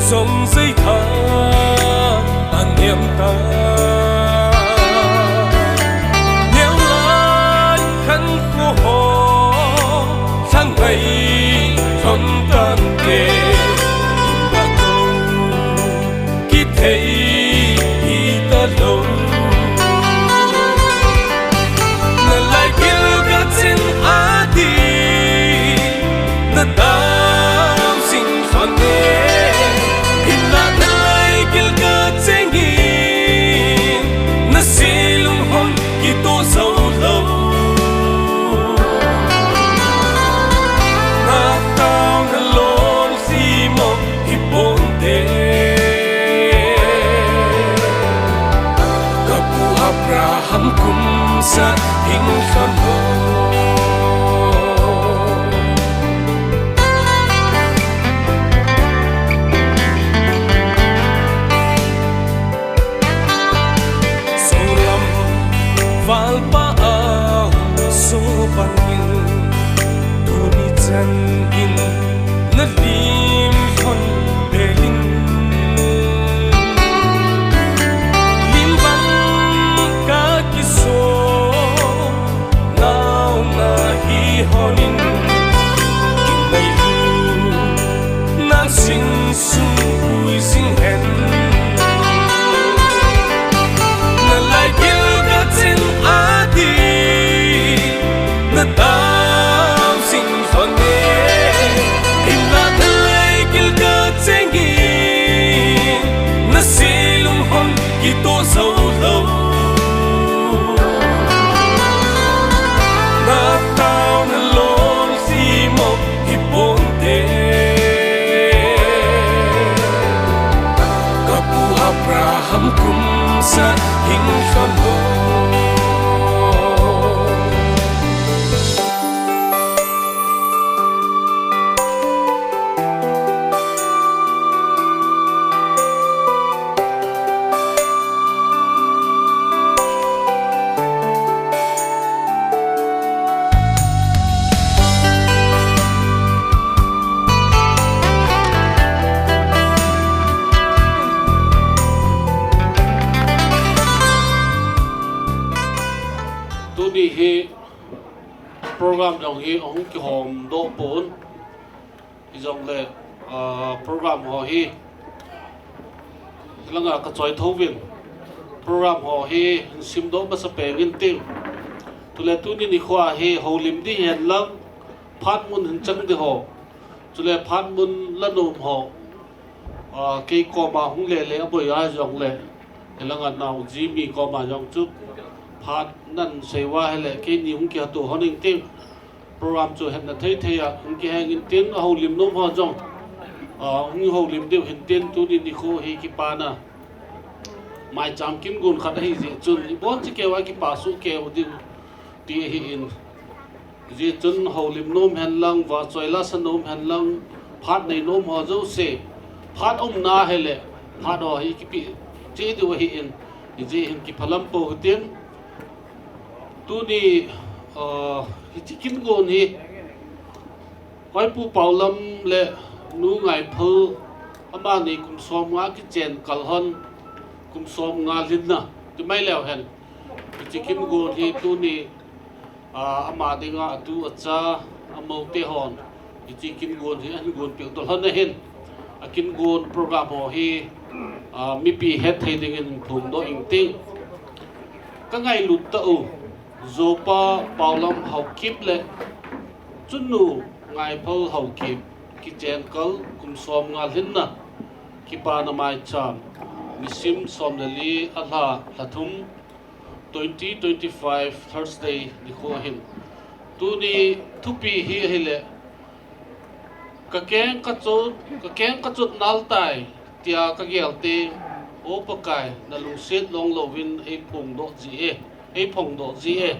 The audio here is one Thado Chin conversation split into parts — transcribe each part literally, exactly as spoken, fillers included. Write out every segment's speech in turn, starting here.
Song zei tha an niam ta. Niam lai khan ko ho sang mai thon tan te. Ba tu ki thei hi ta lo. Na lai gil ka chen a ti, na dam sing thon e. Hinla na lai gil ka chen in, na silung hon kito zo lo. Na tao na lon si mo hi pon te. Ka pu Abraham kum sa hing thon lo. Solam valpa a so bangin tuni chan in na lim hon belin. Lim bang ka kiso nau na hi honin. Kin nei lu na sing sung pui sing hen. Na lai gil ka chen a ti, na dam sing thon e. Hinla na lai gil ka chen in, na silung hon kito zo lo. Na tao na lon si mo hi pon te. Ka pu Abraham kum sa hing thon lo. Tuni hi program jong hi ahung kihom doh pon. Hijongle, ah, program ho hi hilanga ka choi tho vin. Program ho hi hin sim doh masa peng in ting. Tule tuni nikho hi houlim ding hen lang phat mun hin chang ding ho. Chule phat mun la nom ho. Ah, kei koma hung le le aboi a jongle. Hilanga nao Jimmy koma jong chu phat nan sei uva hile keini hung kiha to hon in ting. Program chu hetna thei thei a hung kiheng in tin, ahoulim nom ho jong, ah, hung houlim diu hin tin, tuni nikho hi kipana maicham kin gon khat ahi jeh chun, ibon chikeu a kipa soh keu diu ti ahi in. Hijeh chun houlim nom hen lang, vahchoi lasa nom hen lang, phat nei nom ho jouse, phat umna hile, phat ho hi kipe cheh diu ahi in, hijeh hin kiphalam pou hitin. Tuni, ah, hiche kin gon hi, Hoipu Paolam le Nu Ngaiphal amani kum som nga kichen kal hon, kum som nga lhinna, ti mai leu hen. Hiche kin gon hi tuni, ah, ama dinga atu acha, amau te hon. Hiche kin gon hi ahin gon peh u tol hon ahin. A kin gon program ho hi, ah, mipi het thei dingin phongdoh ing ting. Ka ngailut tah u, Zopa Paolam Haokip le Chunu Ngaiphal Haokip, kichen kal kum som nga lhinna, kipana maicham, nisim som le li a lha, lha thum, twenty twenty-five Thursday nikho hin. Tuni thupi hi ahile, ka keng ka chot, ka keng ka chot nal tai, tia ka gel teng, O Pakai, na lungset long louvin ei phongdoh ji e, ei phongdoh ji e.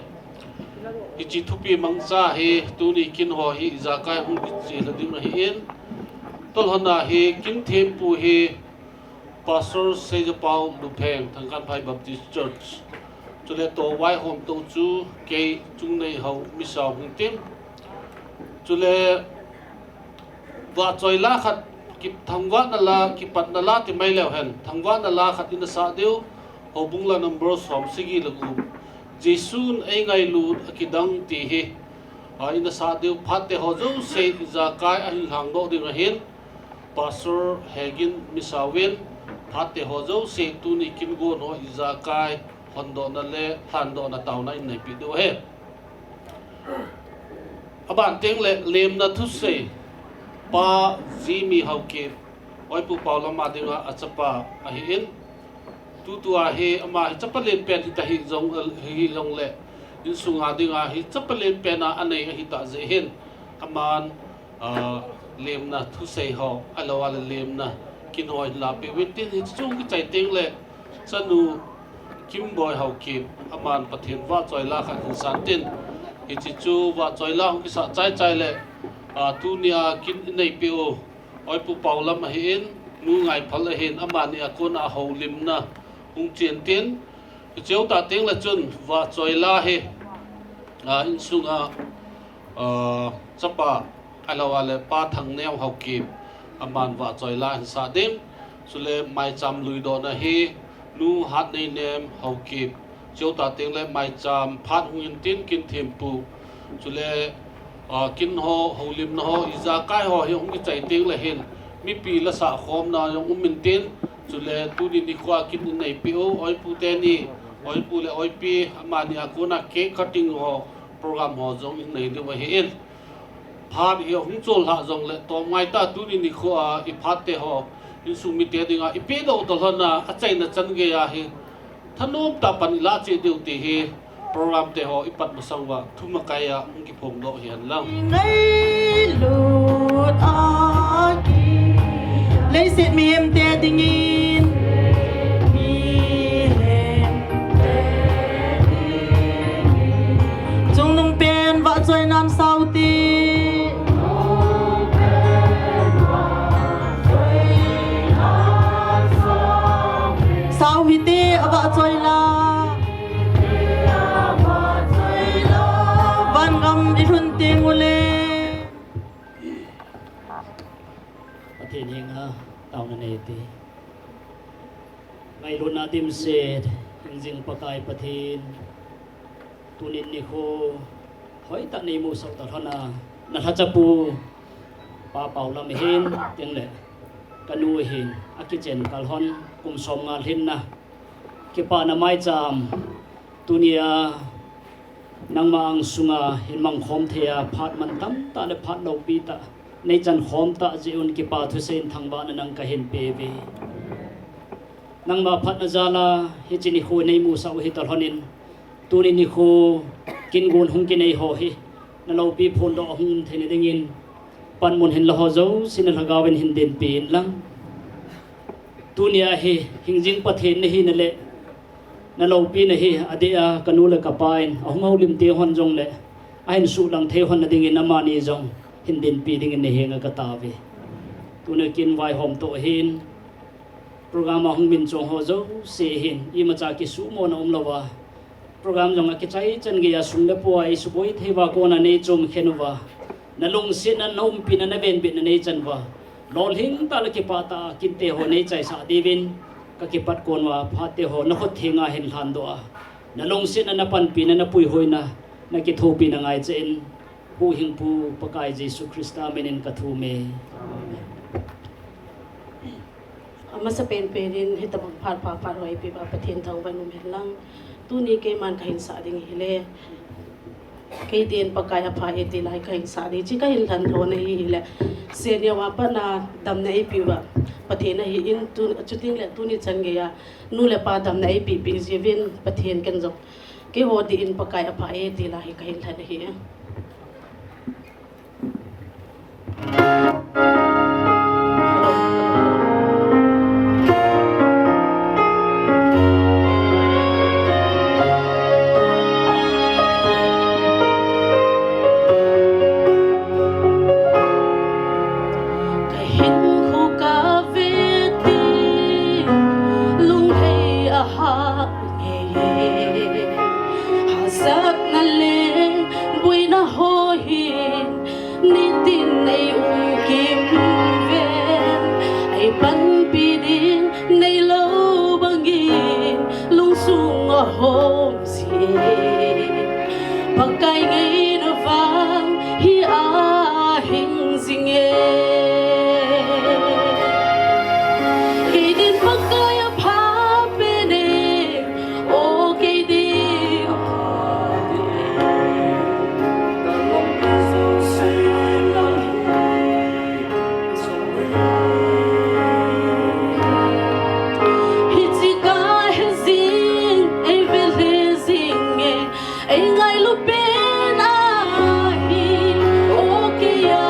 Hiche thupi mangcha hi tuni kin ho hi ijakai hung kiche lha ding ahi in. Tolhona hi kin thempu hi Pastor Seijapao Lupheng, Thangkanphai Baptist Church. Chule toh vaihom tou chu kei Chungneiho Misao hung tin. Chule vahchoi la khat Ki-, thangvahna la, kipatna la ti mai leu hen, thangvahna la khat ina sah diu, houbung la number som sagi le gup. Jesun eingailut akidang ti hi, a, ina sah diu, phat te ho jouse ijakai ahin lhangdoh ding ahin, Pastor Hegin Misao in, phat te ho jouse tuni kin gon ho ijakai hondohna le lhandohna taona in neipi diu ahi. Aban teng le lemna thusei, Pa Jimmy Haokip, Oipu Paulam a dinga achapa ahin, tutua hi ama hi chapa lenpen hita hi jong, hi jong le, insunga dinga hi chapa lenpen a anei ahita jeh hin, aman, ah, lemna thusei ho, ahilou le lemna kin ho hin lapi uvin tin, hiche chung kichai teng le, chanu Kimboi Haokip, aman Pathen vahchoi la khat hin san tin. Hiche chu vahchoi la hung kisah chaichai le, a, tunia kin inei peh u, Oipu Paulam ahin, Nu Ngaiphal ahin, amani a kona houlimna hung chen tin. Hiche u ta teng le chun vahchoi la hi, a, insunga, a, chapa, ahilou le Pa Thangneo Haokip, aman vahchoi la hin sa ding. Chule maicham luidohna hi Nu Hatneinem Haokip. Hiche u ta teng le maicham phat hung hin tin kin thempu. Chule, a, kin ho, houlimna ho, ijakai ho hi hung kichai teng le hin, mipi la sahkhomna jong um in tin. Chule tuni nikho a kin inei peh u, Oipu teni, Oipu le Oipi, amani a kona cake cutting ho, program ho jong inei diu ahin. Phat hi hung chol lhah jong le, tom ngai ta tuni nikho a, i phat te ho, insung mite dinga, i pehdoh toh lhon a, achaina chan gei a hi, thanom tah pan i lah cheh diu ti hi, program te ho i pat masang uva, thumakai a hung kiphongdoh hi hen lang. Ngailut a ki-, leiset mihem te dingin, mihem te dingin, chungnung pen vahchoina sao te. Sao hite, avahchoi la. Vangam i lhun teng ule. Pathen henga taona nei te. Ngailutna dimset, hingjing Pakai Pathen. Tuni nikho, hoitah nei musah ta lhon a, na lhachapu, Pa Paulam hin, tin le, kanu hin, akichen kal lhon, kum som nga lhinna. Kipana maicham, tunia, nangma angsunga, hin mangkhom thei a, phat mantam tah le phat loupi tah, nei chan khom tah jeh un kipa thusei in thangvahna nang kahin pe uve. Nangma phatna jal a, hiche nikho nei musah u hita lhon in, tuni nikho kin gon hung kinei ho hi, na loupi phondoh a hung um theina dingin, panmun hin la ho jouse na lhagao in hin dinpi in lang. Tunia hi, hingjing Pathen na hina le, na loupina hi, adeh a, kanu le kapa in, ahung houlim te hon jong le, ahin suhlang thei hon na dingin, amani jong, hin dinpi dingin na henga ka tao uve. Tuna kin vaihom toh hin, program a hung min chong ho jouse hin, imacha kisumona umlouva. Program jong akichai chan gei a sum le pai a eisuboi thei uva kona nei chom khen uva. Na lungsetna, na umpina, na venbitna nei chan uva. Lolhing tah le kipah tah a kinte ho nei chaisah diuvin. Ka kipat kon uva, phat te ho, na khut thenga hin lhandoh a. Na lungsetna, na panpina, na puihoina, na kithopina ngaicha in. Huhhingpu Pakai Jesu Christa min in ka thum e. Amasapen pen in hitabang phat pha phat hoi peh uva Pathen thangvah in um hen lang. Tuni keiman kahin sah ding hile. Kei din Pakai apha e ti la hi kahin sah ding. Hiche kahin lhan lhon ahi hile. Senior a pat na damna eipeh uva Pathen ahin tu, chuting le tuni chan gei a nu le pa damna eipeh peh jiuvin Pathen ken jong. Keiho din Pakai apha e ti la hi kahin lhan ahi. Kahinkho kave tin, lunghei ahah ngei e. Hahsatna le boina ho hin, nitin nei um Ngeina vang hi ahing jinge. Kei din Pakai apha pene, o kei din. Hiche kahe jing, eive lheh jinge. Ei ngailu pen ahi, o kei a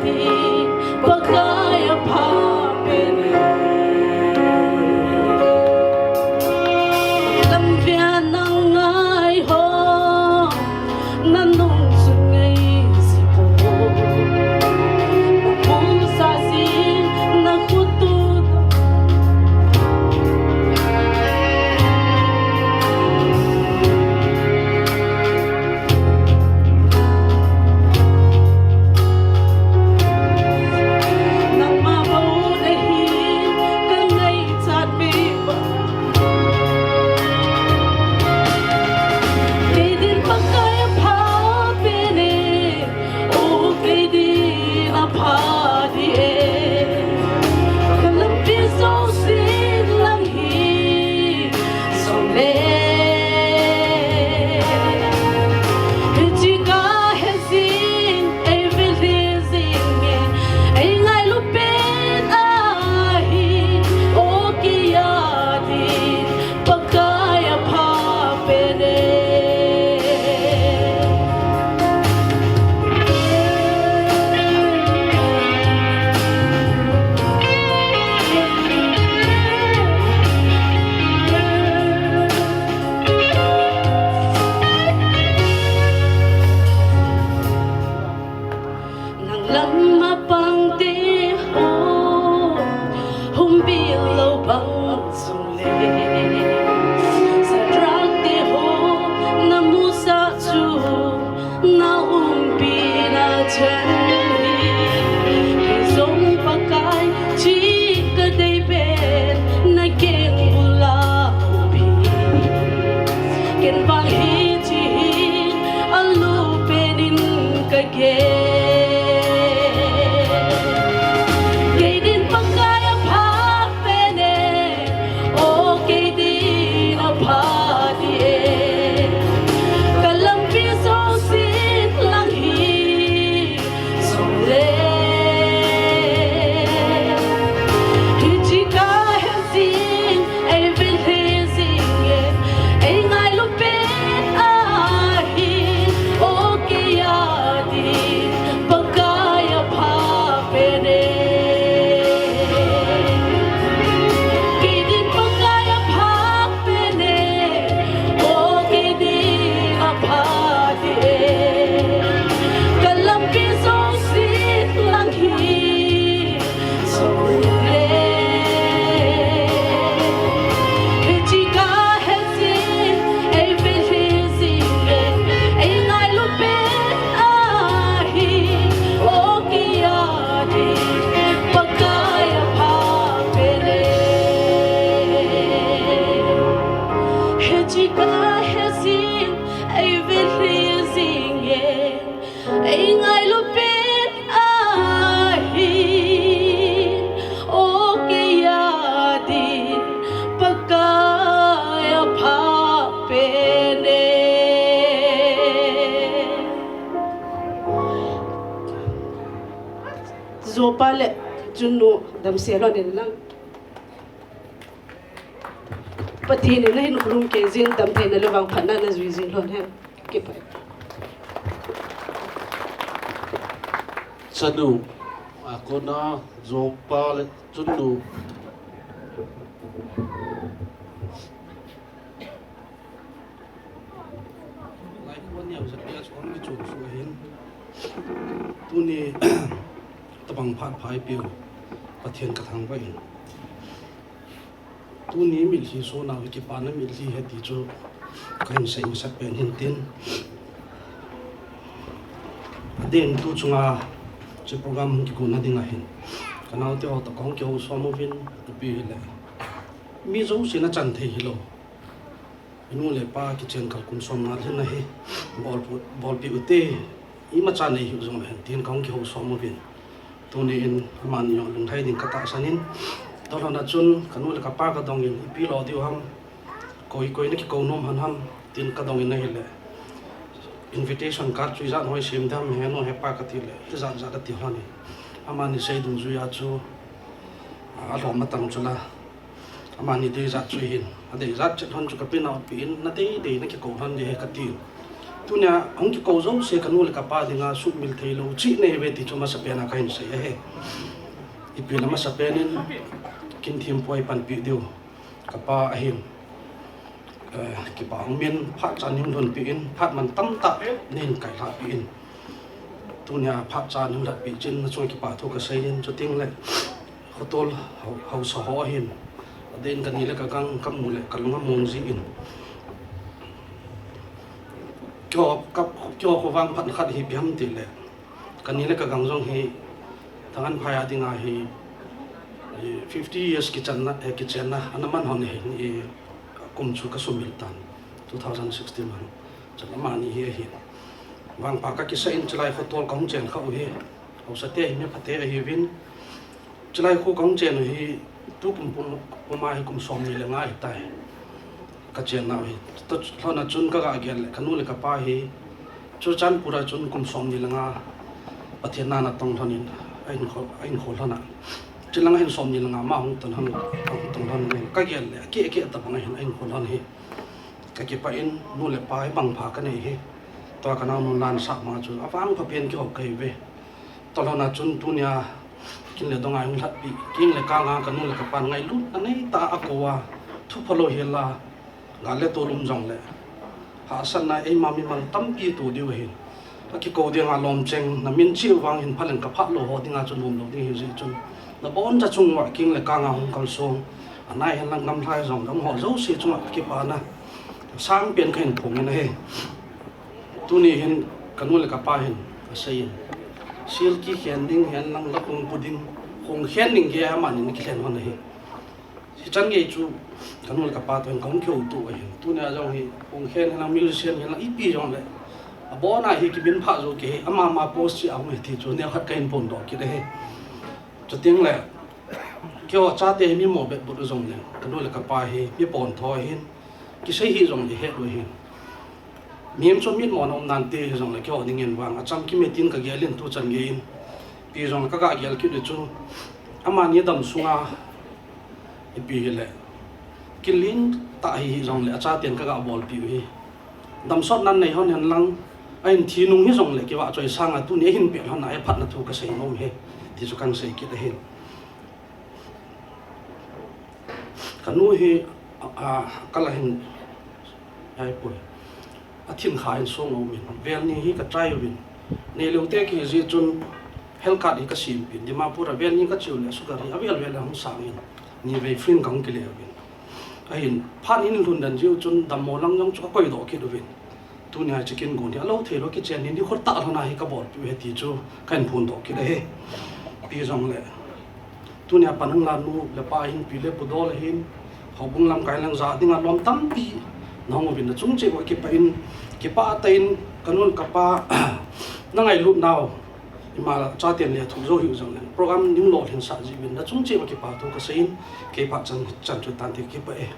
din Pakai apha pen. Lam vea nang ngai ho, nanung chun ngai si po. Pum sa si na khutu. Nangma bou nahi ka ngaichat mi ba. Kei din Pakai apha pene, o kei din apha di e. Ka lampi jouse lang hi. Song le. Hiche kahe jing, eive lheh jinge. Ei ngailu pen ahi, o kei a din Pakai apha pene. Nang lam a pang te ho, humpi lou bang sung le. Sadrak te ho, na musah chu, na umpi na chan hi. Kei jong Pakai, chi ka dei pen, na keng bul a umpi. Ken vang hiche hi, alu pen in ka Kei din Pakai apha pene, o kei din apha di e. Ka lampi jouse lang hi song le. Hiche kahe jing, eive lheh jinge. Ei ngailu pen ahi, o kei a din Pakai apha pene. Kei din Pakai apha pene, o kei din apha di e. Ka lampi jouse lang hi. Song le. Hiche kahe jing, eive lheh jinge. Ei ngailu pen ahi, o kei a din Pakai apha pene. Hiche kahe jing, eive lheh jinge. Ei ngailu pen ahi, o kei a din Pakai apha pene. Jopa le Chunnu damsel lhon in lang. Pathen in nahin khulum kei jin, damtheina le vangphatna najui jin lhon hen. Kipah e. Chanu, a kona Jopa le Chunnu. Lai kho neo jat dia chuang kichun su ahin. Tuni tabang phat phai piu Pathen ka thangvah in. Tuni mitlhi so nau hi kipana mitlhi ahi ti chu kahin sei masat pen hin tin. Aden tu chunga chu program hung kigon na ding ahin. Ka naote ho toh kahung kihousom uvin, ipi hile. Mi jousen achan thei hilou. Inu le pa kichen kal kum som nga lhin ahi. Bol pu, bolpi ute. Imacha nei hiu jong le hen tin kahung kihou som uvin. Tuni in amani jong lunglhai ding katahsan in. Tolhon a chun kanu le kapa kadong in ipi lo diu ham. Koi koi na kikou nom hon ham. Tin kadong in ahile. Invitation card chu ijat hoi sem dam he nu he pa kati le. Ijat jat ati hon in. Amani sei dungjui a chu. A, alhom atam chu la. Amani deijat chu hin, adeijat chet hon chu kapi nau pi in, nadei dei na kikou hon ding ahi kati. Tunia, hung kikou jouse kanu le kapa dinga sumil thei lou, chih nei ve ti chu masapen a kahin sei ahi. Ipi le masapen in, kin thim poi panpi diu, kapa ahin. Eh, kipa hung min, phat chan hung donpi in, phat man tamtah, nin kailhah pi in. Tunia phat chan hung lhat pi chin, nachung kipa thu kasei in, chuting le, Khotol hau, hausa ho ahin. Adin kani le kagang kamu le kalung among ji in. Kio kap, kio khovang phat khat hi ipi ham ti le. Kani le kagang jong hi Thanganphai a dinga hi, eh, fifty years kichenna, eh, kichenna, ana man hon hi, eh, kum chu kasumil tan. Two thousand sixteen man. Chan amani hi ahin. Vangpha kakisa in chulai Khotol kahung chen kha u hi. Hausate hi mi phate ahiuvin. Chulai kho kahung chen u hi, tu kum pum, puma hi kum som ni le nga ahitai. Kachen nau hi. Tolhon a chun kaga gel le, kanu le kapa hi. Churachandpur a chun kum som ni le nga. Pathen na natong lhon in, ahin kho, ahin kho lhon a. Chulang ahin som ni le nga ma hung ton lhon, hung ton lhon in. Kagel le, akeh, akeh tabang ahin, ahin kho lhon hi. Kakipah in, nu le pa hi vangpha kanei hi. Tua kanaonu lansah ma chu, avangpha pen kihou kahi ve. Tolhon a chun tunia, kin le dong a hung lhatpi, kin le kang a kanu le kapan ngailutna neitah a akou a, thu phalou hel a, gal le tol um jong le. Hahsatna eima mimal tampi to diu ahin. Akikou dinga lomcheng, namin cheh vang hin phaleng kapha lou ho dinga chu nom lou ding ahi jeh chun. Naboncha chung uva kin le kang a hung kalsong. Anai hen lang gamlhai jong dong ho jouse chunga kipana. Sangpen kahin phong in ahi. Tuni hin kanu le kapa hin asei in. Silki khen ding hen lang la kung pu ding. Kung khen ding ke amani na kikhen hon ahi. Hichan gei chu kanu le kapa toh hin kahung kihouto ahin. Tunia jong hi kung khen hen lang musician hen lang ipi jong le. Abona hi kimin pha jou kei hi ama ma post chi ahung hi ti chu neokhat kahin phondoh kit ahi. Chuting le. Keiho chate hi mi mo bet but u jong le, kanu le kapa hi, mi pontho ahin, kisei hi jong le het u ahin. Mihem chu mitmo na um nante hi jong le, keiho dingin vang, achamkim e tin kagel in tuchan gei in. Ipi jong le kaga gel kit u chu, amani dam sunga, ipi hile, kilen tah hi hi jong le, achaten kaga bolpi u hi. Damsotna nei hon hen lang, ahin thi nung hi jong le kivahchoi sanga tuni ahin pet hon a, aphatna thu kasei nom e, ti chu kahin sei kit ahin. Kanu hi, a, a, kala hin, ai poi. Athin kha hin song a um in, vel ni hi ka try uvin. Nei lou te kihi jeh chun, health card hi ka sem pin. Dimapur a vel ni ka che u le, sugar hi avel vel a hung sang in. Ni vei free in kahung kile uvin. Ahin, phat in lhun den jeh u chun dammo lang jong chu ka koidoh kit uvin. Tunia chicken gun hi alou thei lou kichen in, nikho tah lhon a hi ka bolpi u ahi ti chu kahin phondoh kit ahi. Ipi jong le. Tunia pan hung la nu le pa hin, pi le pu dol hin, houbung lamkai lang ja dinga lom tampi na hung uvin, nachung cheh uva kipah in, kipah tah in, kanu kapa, na ngailut nau. Ima la chaten le thu jou hiu jong le. Program ning lolhinsah jeh uvin nachung cheh uva kipa thu kasei in, kei phat chan, chan chu tante, kipah e.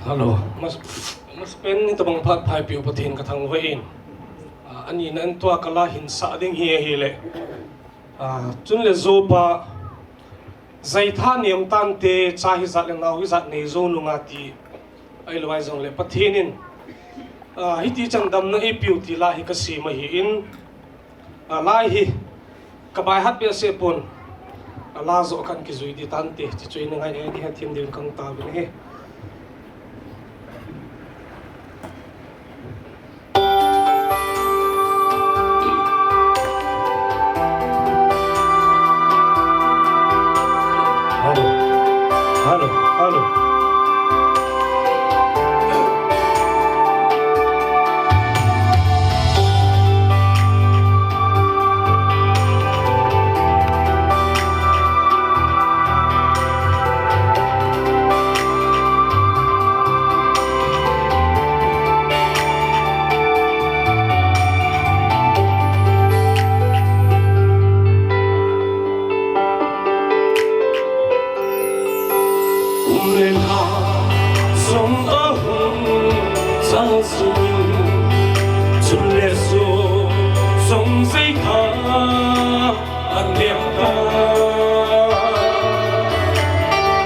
Hello. Mas, masapen in tabang phat phaipi u Pathen ka thangvah in. A, ani na in tua kala hinsah ding hi ahile. A, chun le jopa, jaitha nem tante, cha hijat le nao hijat nei jou nunga ti. Ahilou ai jong le Pathen in, a, hiti chan damna eipiu ti la hi kasem ahin, a, la hi kabai hat behseh pon, a, la joh khan kijui di tante, ti chu in ngai e, kihethem din kang ta vin he. Hello. Hello. Hello. Seitha anem ta,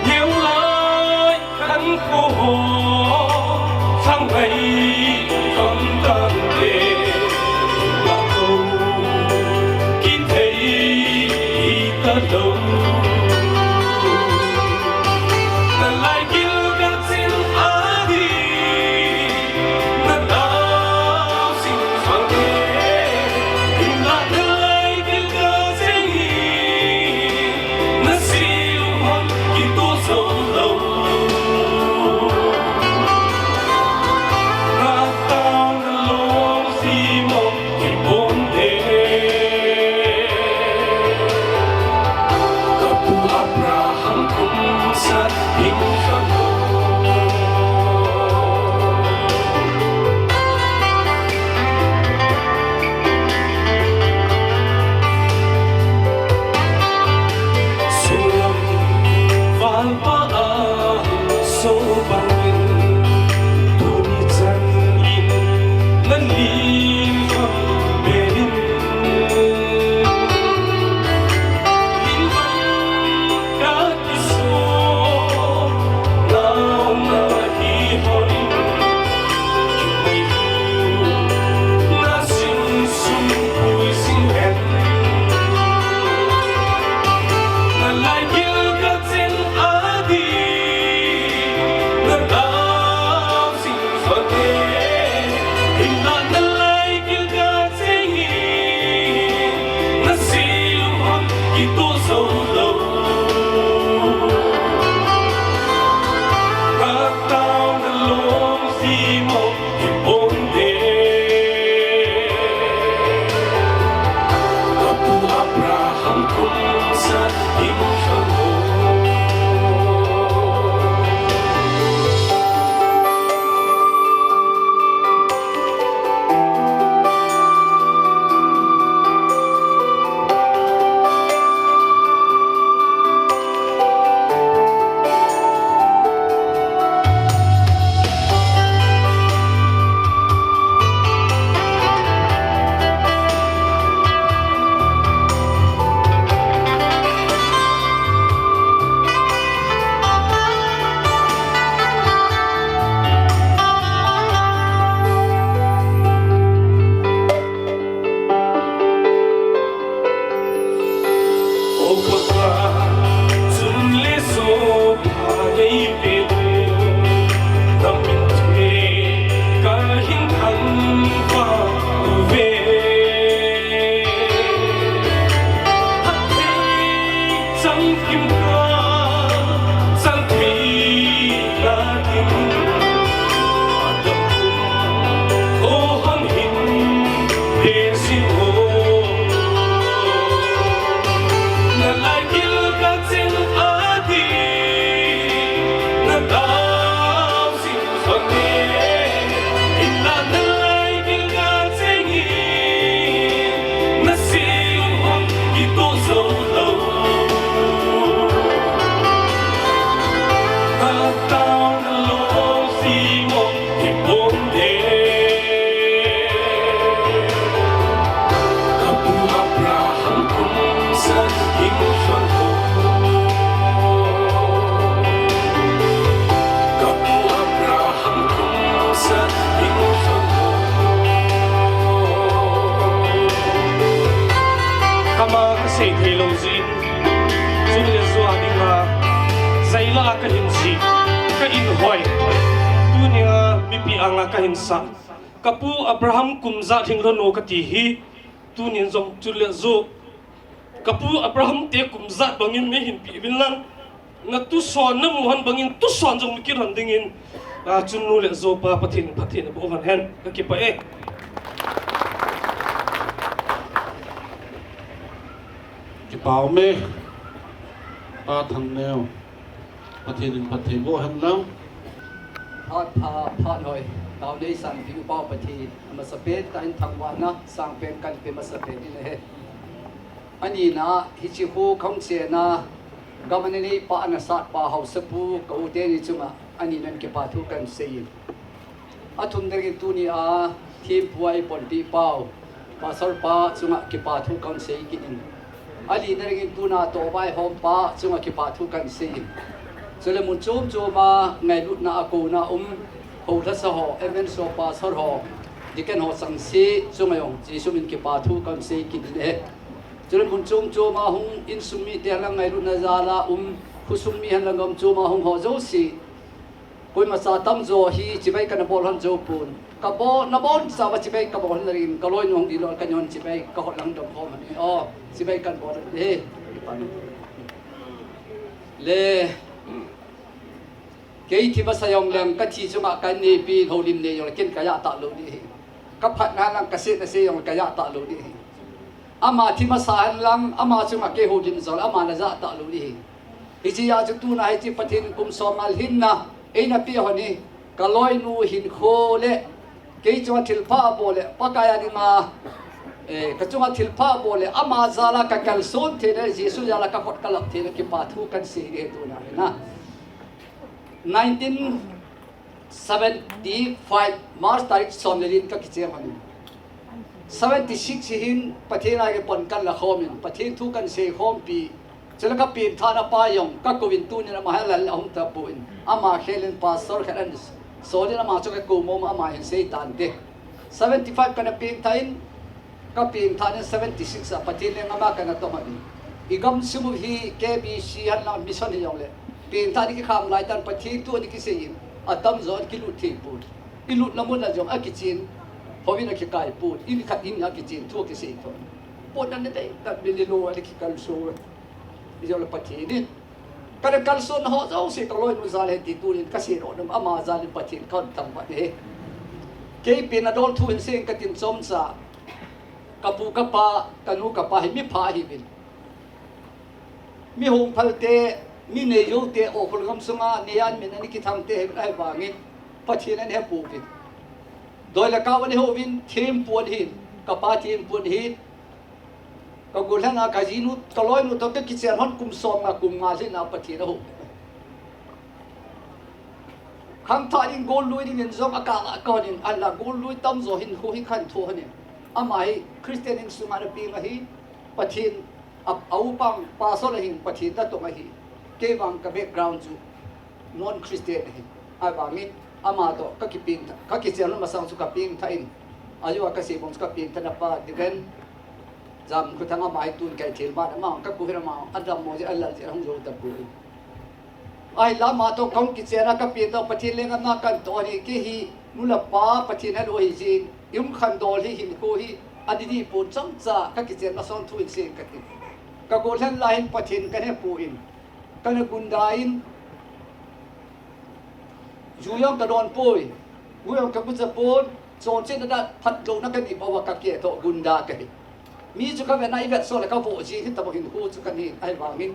neo lai kan ko ho, sang lai kan tan te, la ko, ki thei ta lo. Na lai gil ka chin a di, na ta Ama ka sei thei lou jin, chun le jua dinga, zaila ka hin ji, ka in hoi. Tunia mipi anga ka hin sa. Ka pu Abraham kum ja thing lhon o ka ti hi, tunin jong chun le ju. Ka pu Abraham te kum jat bangin mei hin pi vin lang. Na tuson na mu hon bangin tuson jong mi kit hon dingin. A chun nu le jo pa Pathen, Pathen bo hon hen. Ka kipah e. Kipah me. Pa Thangneo. Pathen in phatthei boh hen lang. Phat pha, phat hoi. Taonei sangpi Upa Pathen, amasapen kahin thangvahna, sangpen kahin pe masapen in ahi. Anina, hiche khu kahung chena, gam ana neipa, ana satpa haosapu, ka u teni chunga, anina kipathu kahin sei in. Athumna dingin tunia, thempu a eipon peh pau, Pastor pa chunga kipa thu kan sei kit in. Ali na ringin tuna to vaihom pa chunga kipa thu kan sei in. Chule mun chom choma ngailutna a kona um, ho lhasa ho, M N so pastor ho, deacon ho sangse chunga jong Jesu min kipa thu kan sei kit in e. Chule mun chom choma hung insung mite lang ngailutna jala um, khosung mi hen lang gam choma hung ho jouse. Koima sa tamjo hi chibai kana bol hon jou pon. Ka bol, na bol sa va chibai ka bol hon rin, ka loinu hung di lou ka nyon chibai ka hot lang dong khom ni. Oh, chibai kan bol he. Le. Kei thi masa jong leng ka thi chunga kan neipi houlim nei jong ken ka ja ta lou di hi. Ka phatna lang ka se na se jong ka ja ta lou di hi. Ama thi masa hen lang, ama chunga kei houlim jong ama na ja ta lou di hi. Hiche a chu tuna hiche Pathen kum som ngal hinna eina pe hon hi, ka loinu hinkho le kei chunga thilpha bol le Pakai a dinga, eh, ka chunga thilpha bol le ama jala ka kalson theina, Jesu jala ka khut ka lap theina kipa thu kan sei di tuna hi na. Nineteen seventy-five March tarik som le li in ka kicheng hon in. Seventy-six hin Pathen a kipon kan la khom in, Pathen thu kan sei khompi. Chule ka pengthahna pa jong ka kouvin tunin ama hi lal ahung tapon. Ama khel in pastor khat ahin sol in ama chu ka kou mong ama hin sei tante. Seventy-five kana pengthah in, ka pengthah in seventy-six a Pathen lenggam a kana tong hon in. I gamsung u hi K B C hen lang mission hi jong le. Pengthah ni kikham lai tan Pathen thu ni kisei in. Atamjo akilut thei pon. I lutna mun a jong akichen. Houin akikai pon. In khat in akichen thu kisei thon. Pon nan dei, ta bili lo a kikalson. I jong le Pathen in. Ka le kalson ho jouse ka loinu jal hen ti tunin ka sei nom ama jal in Pathen ka hon thangvah e. Kei pen a dol thu hin sei ka tin chomcha. Ka pu ka pa, ka nu ka pa hi mi pha ahiuvin. Mi hung phal te, mi nei jou te, o khul gam sunga, nei an min ani kithang te hi ahivangin. Pathen ani he pouvin. Doi le kau ani houvin, thempu ahin, ka pa thempu ahin. Ka gollhang a ka jinu, ka loinu toh ka kichen hon kum som nga kum nga lhin a Pathen ahou. Khangthah ding gollui dingin jong a kal a ka hon in, ala gollui tamjo hinkho hi khantou hon in. Ama hi Christian insung a na peng ahi, Pathen a, a upa pastor ahin, Pathen natong ahi. Kei vang ka background chu non Christian ahi. Ahivangin ama toh ka kipeng, ka kichen masang chu ka pengthah in. Ajeh a ka sei bang chu ka pengthahna pa Reverend Jamkhothang ama hi tun ka thil ban ama ka kou hin ama a dammo jeh a lal jeh a hung jou tapoi. Ahinla ama toh ka hung kichen a ka pengthah Pathen lenggam a kan toh ahi kei hi nu le pa Pathen helou ahi jeh in i um khandol hi hinkho hi adih dih pon chomcha ka kichen masang thu in sei ka ti. Ka gollhang lai hin Pathen ka he pon. Kana gunda in, ju jong ka don poi, gu jong ka gucha pon, chonsetna dan phatlouna ka nei poi a ka kei toh gunda ka hi. Mi chu ka vet na i vet so le ka vo ji hi tabang hinkho chu ka nei ahivangin.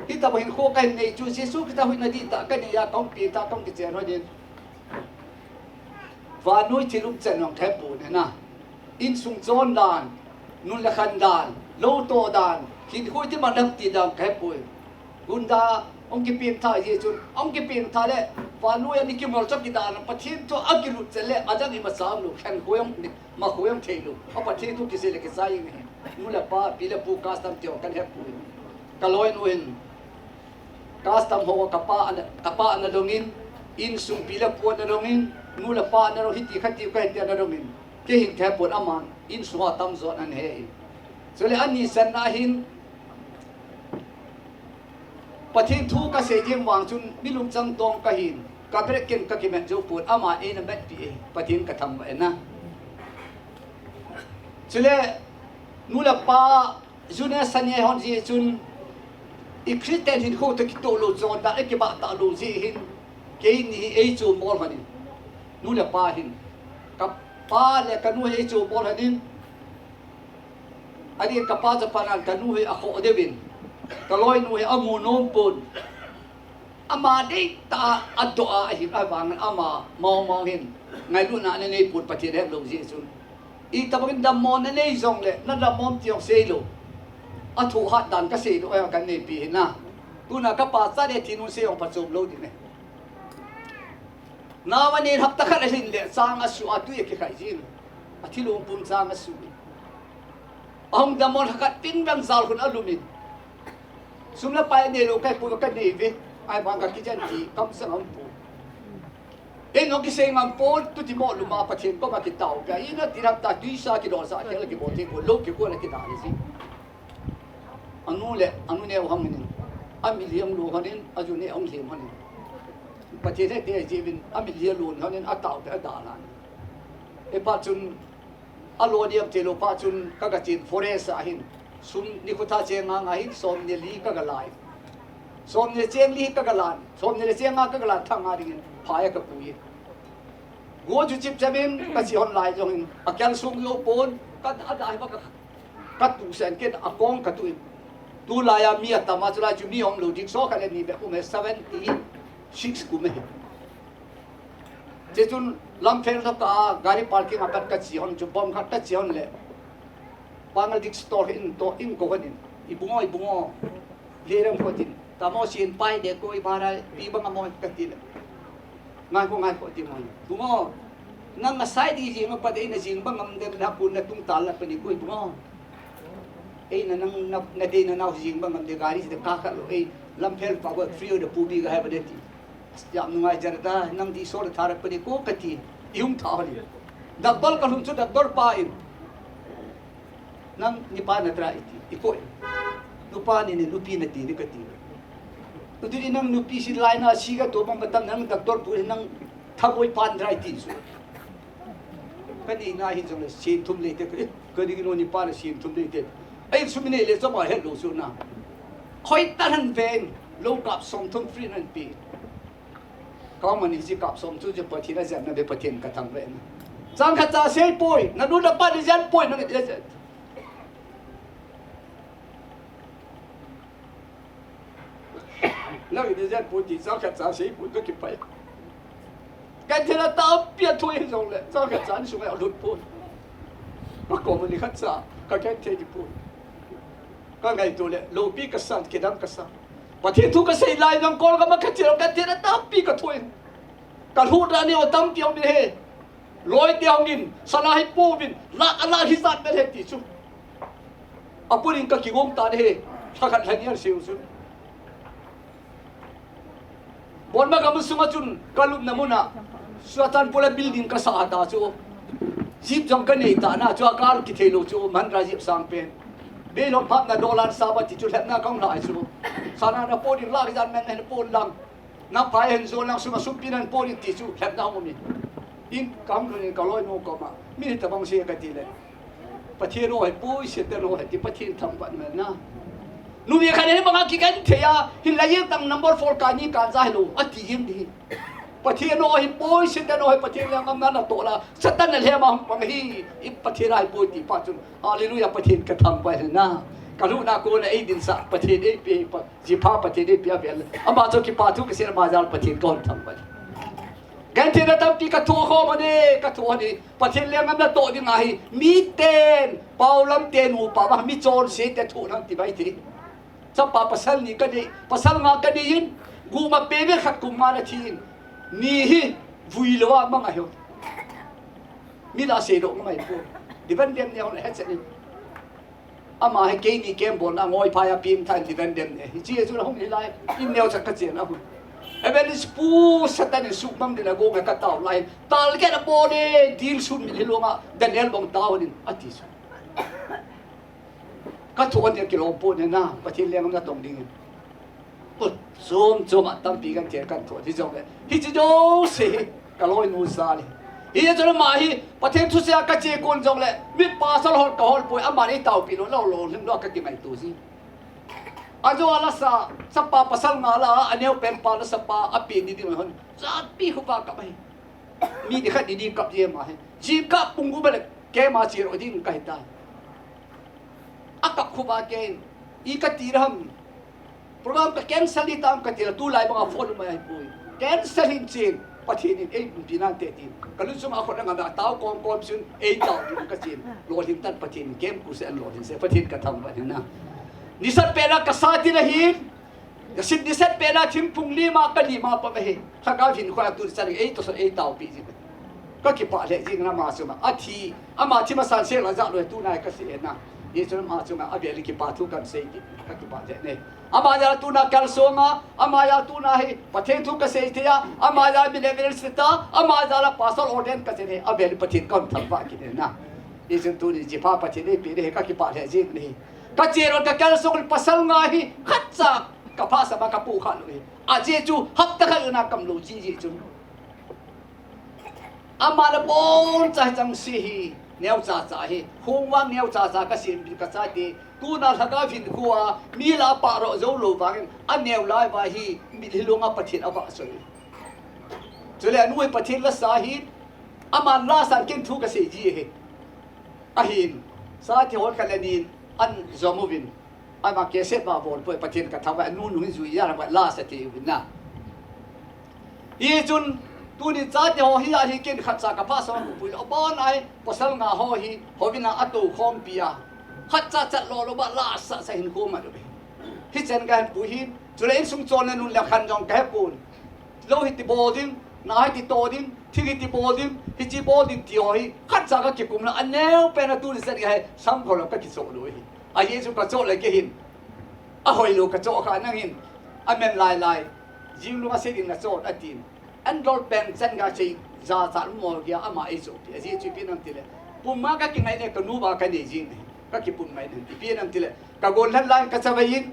Hi tabang hinkho ka hin nei chu Jesu Christa huhhingna dihtah ka nei a ka hung pengthah ka hung kichen hon in. Vannoi thil umchan jong ka he pon e na. Insung chon dan, nun le khan dan, lou toh dan, hinkho iti man ham ti dan ka he poi. Gunda, hung kipengthah jeh chun, hung kipengthah le, vannoi a ni kimol chah kidan, Pathen thu a kilut cheh le, adang imacha umlou, khenkho jong ni, makho jong theilou. A Pathen thu kisei le kisei jeng hi. Nu le pa, pi le pu custom ti jong ka he poi. Ka loinu hin. Custom ho ka pa ana, ka pa ana dongin, insung pi le pu ana dongin, nu le pa ana dong, hiti khati ka hiti ana dongin. Kei hin ka he pon aman, insung a tamjo ana he in. Chule ani channa hin, Pathen thu ka sei jeng vang chun, mi lungchang tong ka hin, ka break ken ka kimat jou pon, ama eina matpi e, Pathen ka thangvah e na. Chule, nu le pa, Junior senior hon jeh chun, i Christian hinkho toh kitoh lou chondan, i kibah talou jeh hin, keini hi ei chom bol hon in, nu le pa hin. Ka pa le ka nu hi ei chom bol hon in, adeh in ka pa Japan a ka nu hi akhoh deh uvin, ka loinu hi amu nom pon. Ama deitah a adoh a ahi, ahivangin ama mong mong hin ngailutna ana nei pon Pathen ahet lou jeh chun. Itobang in dammo na nei jongle, na dammo ti jong seilou. Athoh hat dan ka seilou, ahi ka neipi hi na. Tuna ka pa chate thi nun sei jong phachom lou ding e. Nao anen hapta khat alhin le, chang asuh a tui akikhai jin. Athilong pum chang asuh. Ahung dammo khat tin bang jal khun alumin. Sum le pai neilou kahi poi, kanei ve. Ahivang kakijen ti kamsang aum poi. Ei nong kisei ngam pon, tuti mo luma Pathen koma kitao. Ka ina tirap ta tuisa kidol sa khel kibol thei pon, lou kikol a kidal ji. Anu le, anu neo hangin. Amilhi alou hangin, aju neo hangin. Pathen hete jeh uvin, amilhi alou hangin, atao pe adal hangin. Hipa chun, alo diam thei lou pa chun, kagachen forest a hin. Sum nikho tha cheng nga nga hin, som ni li kagalai. Som ni cheng li kagalan, som ni le cheng nga kagalan, thang nga dingin, phai a kapui. Go chu chip chamin, kache hon lai jong hin, akel sung lou pon, ka, ada hipa ka, katu sen ken, akong katu in. Tulai a mi atam a, chulai chu mi umlou dik, so khat le ni bep um e, seventy six kum e. Chuchun Lamphel toh ka gari parking a pat kache hon chu, bom khat kache hon le. Pangal dik store in toh in kou hon in. Ibung o, ibung o. Lerem ko tin. Tamo sin pai de ko ibara pi bang amo kati le. Ngai ko ngai ko ti mo. Bung o. Nang asai di jing pa de na jing bang am de na kun na tung tal la pa ni ko ibung o. Ei na nang na, na dei na nau jing bang am de gari de ka ka lo ei Lamphel pa work free de pu bi ga hai ba de ti. Yam nungai jar da nang di sol thar pa de ko kati. I hung tha ni. Doctor kalhun chu doctor pa in. Nang nipa natra iti. I ko in. Nupa ni ni nupi nati ni kati. Tuti ni nang nupi si lai na si ga to bang ba tam nang doctor pu nang tha boi pan drai ti su. Ka nei na hi jong le sin thum le te, ka, eh, ka ding lo ni pa le sin thum le te. Ai sum nei le chama het lo su na. Khoi ta han ven, lo kap som thum free nan pi. Ka ma ni ji kap som chu je Pathen a jan na be Pathen ka thang ve na. Chang khat cha sei poi, na nu na pa ni jan poi na ni jan. Nang in ijat pon ti, chang khat cha sei pon ka kipai. Ka thina tampi a thu hi jong le, chang khat cha ni sunga lut pon. Ka kom ni khat cha, ka ken thei di pon. Ka ngaito le, loupi ka san, kidang ka san. Pathen thu ka sei lai nang kol ka ma ka chil, ka thina tampi ka thu hi. Ka lhut ra ni o tampi om ni he. Loi te hongin, sana hi pouvin, lakh a lakh hi sat bel he ti chu. Apunin ka kigong ta de he, thakhat lhani an siu chu. Bon ma ka mun sunga chun, ka lupna muna, Sultan Pula building ka sa ta chu. Jeep jong ka nei ta na chu, a kal kithei lo chu, Mahindra jeep sang pen. Beilom hapna dollar sa ba ti chu, lhepna ka hung lai chu. Sana na po ding lak jan men hen po lang. Nang pai hen zo nang suma sum pi nan pon in ti chu, lhepna hung um in. In kam lhun in ka loi nu koma. Mi ni tabang se ka ti le. Pathen o hi poi, Satan o hi ti Pathen thangvah na. Nu mi khat hi banga kigen thei a, hin la yeng tang number four ka ni ka za hi lo, a ti yeng di. Pathen o hi poi, Satan o hi Pathen lenggam na na to la, Satan na lhema hung pang hi, i Pathen a hi poi ti pa chun. Hallelujah, Pathen ka thangvah na. Ka luna ko na ei din sa, Pathen ei pe pa. Jipha Pathen in pia vel. Ama chu kipa thu kisil ama jal Pathen kon thangvah. Gentheina tampi ka thu khom ani, ka thu ani. Pathen lenggam na to ding ahi. Mi ten, pau lam ten upa ma, mi chonse te thu nang ti bai ti. Chapa pasal ni ka nei, pasal nga ka nei in, guma pe ve khat kum nga na thi in. Ni hi, vui lo a mang ahi. Mi la se do ngai po. Di van dem ne hon het se ni. Ama hi keini kem bolna ngoi phai a pim than ti ven dem ne. Hiche chu la hung hilai. In neo chat ka chen a hun. Evangelist pu Satan in suk mang din a gong ka tao lai. Tal ke na bol e dil sun min hilonga Daniel bong tao din ati chu. Ka thu an kilom po ne na. Pathen lenggam na tong ding. Chom chom a tampi kan thei kan thot hi jong le. Hiche jouse hi ka loi nu sa le. Hiche chu ama hi Pathen thusei a ka che kon jong le. Mi pasal hol ka hol poi ama ni tao pi lo lo lo hlim lo ka ti mai tu si. A jo ala sa, sapa pasal nga la, a neo pen pa la sapa, a pi ni ding hon. Sa pi khu ka ka mai. Mi ni khat ni ding kap ye ma hi. Ji ka pung gu ba le, ke ma chi ro ding ka hi ta. A kap khu ba ke, i ka ti ram. Program ka cancel ni tam ka ti la, tu lai banga phone mai pui. Cancel hin chin, Pathen in ei pumpi nan te tin. Ka lung sung a khot na nga da tao kom kom sun, ei tao tin ka chin. Lo hin tan Pathen, kem ku se an lo hin se, Pathen ka thangvah na. Ni sat pe na ka sa ti na hin. Ka sit ni set pe na thingphung lima ka lima pa ka hi. Thaka vin khoi a tu sa ei to sa ei tao pi ji. Ka kipah le jing na ma suma. A thi, ama thi ma san se la ja lo tu nai ka si na. Hichun ama chunga avel in kipa thu kasei ding, kakipah jeh in ahi. Ama jal a tuna kalsong a, ama jal a tuna hi Pathen thu kasei thei a, ama jal a min evangelist ta, ama jal a pastor ordain kasei thei a, avel in Pathen kathangvah kit in ahi. Hichun tuni jipha Pathen in eipeh in ahi, kakipah lheh jing in ahi. Kache lou kakalsong pasal nga hi khatcha kaphasah a kapukhah lou ahi. Ajeh chu hapta khat ana kam lou jiji chun. Ama le boncha hi chang si hi, neocha cha hi, hung vang neocha cha kasem pi kachate, tuna lhagao hinkho a, mi lah a pah roh jou lou vangin, aneo lai uva hi, mitlhi lung a Pathen avahchoi. Chule anu hi Pathen lasa hi, ama lasa ken thu kasei ji hi. Ahin, chate ho khat le ni in, an jom uvin. Ama cassette va bol poi, Pathen kathangvah, anu nung in jui a, lasa thei uvin ahi. Hichun, tuni chate ho hi, ahi ken khatcha kaphasah a kapui lou. Abon a hi, pasal nga ho hi, houbung a atou khompi a. Khatcha chat lou lou uva, lasa sa hinkho ma lou. Hichan kahin pui hi, chule insung chonna nun le khan jong kahepon. Lou hiti bol ding, na hiti to ding, thing hiti bol ding, hichi bol ding ti ho hi, khatcha kakikum lou, aneo pen a tuni chan gei hi, samkho lou kakichoh lou hi. Ajeh chu kachoh le kei hin. Ahoi lou kachoh kha nang hin. Amen lai lai. Jing lung a se ding na choh atin. An dol pen chan gei chei jachat mo gei a ama eichoh pi. Ajeh chu ipi nam tile. Pum a kakingai le kanu va kanei jing. Kakipum ngai nen. Ipi nam tile. Kagon lhan lai kachavai in.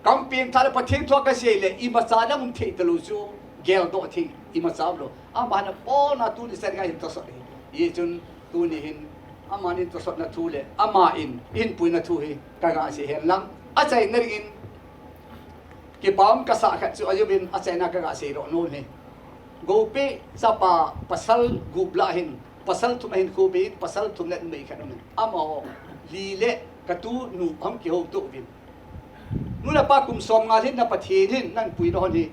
Kampeng tha le Pathen thu kasei le. Imacha le um thei talou chu. Geldoh thei. Imacha lou. Ama na pona tuni chan gei hin tosot hi. Hichun tuni hin. Ama nin tosotna thu le. Ama in. Hin puina thu hi. Kaga sei hen lang. Achaina ding in. Kipa um kasah khat chu ajouvin achaina kaga sei doh nom e. Gopi chapa pasal gup lah hin, pasal thum ahin khopi, pasal thum le numei khat um in. Amaho, li le katu nu ahung kihouto uvin. Nu le pa kum som nga lhin na Pathen hin, nang pui doh hi.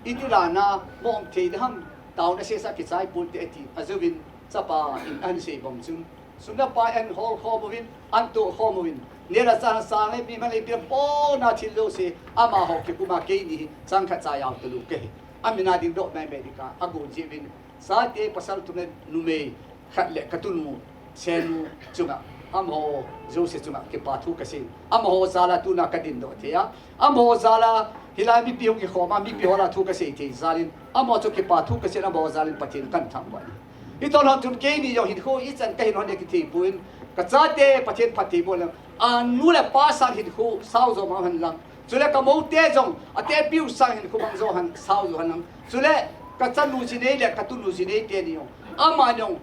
Iti lana, mong thei ding ham, taona sesa kichai ponte ati. Ajouvin, chapa in ahin sei bom chun. Sum le pai ahin hol khom uvin, ahin toh khom uvin. Neh le chah sang le mi man le pi pona thil jouse, amaho kikum a keini hi chang khat cha jao talou kahi. Amin a dingdoh maimai ding ka, agon jeh uvin. Chate pasal thum le numei khat le katunu, senu chunga, amaho jouse chunga kipa thu kasei. Amaho jal a tuna kadindoh thei a. Amaho jal a, hilai mipi hung kikhom a, mipi ho lah a thu kasei thei jal in. Amaho chu kipa thu kasei in, amaho jal in Pathen kathangvah e. Hiche tolhon chun keini jong hinkho ichan kahin hon e kithei poi. Kachate Pathen phatthei boh lang. Anu le apa sang hinkho sao jo mang hen lang. Chule kamou te jong, atepiu sang hinkho mang jo hen, sao jo hen lang. Chule kachanu jinei le katunu jinei teni jong. Ama jong,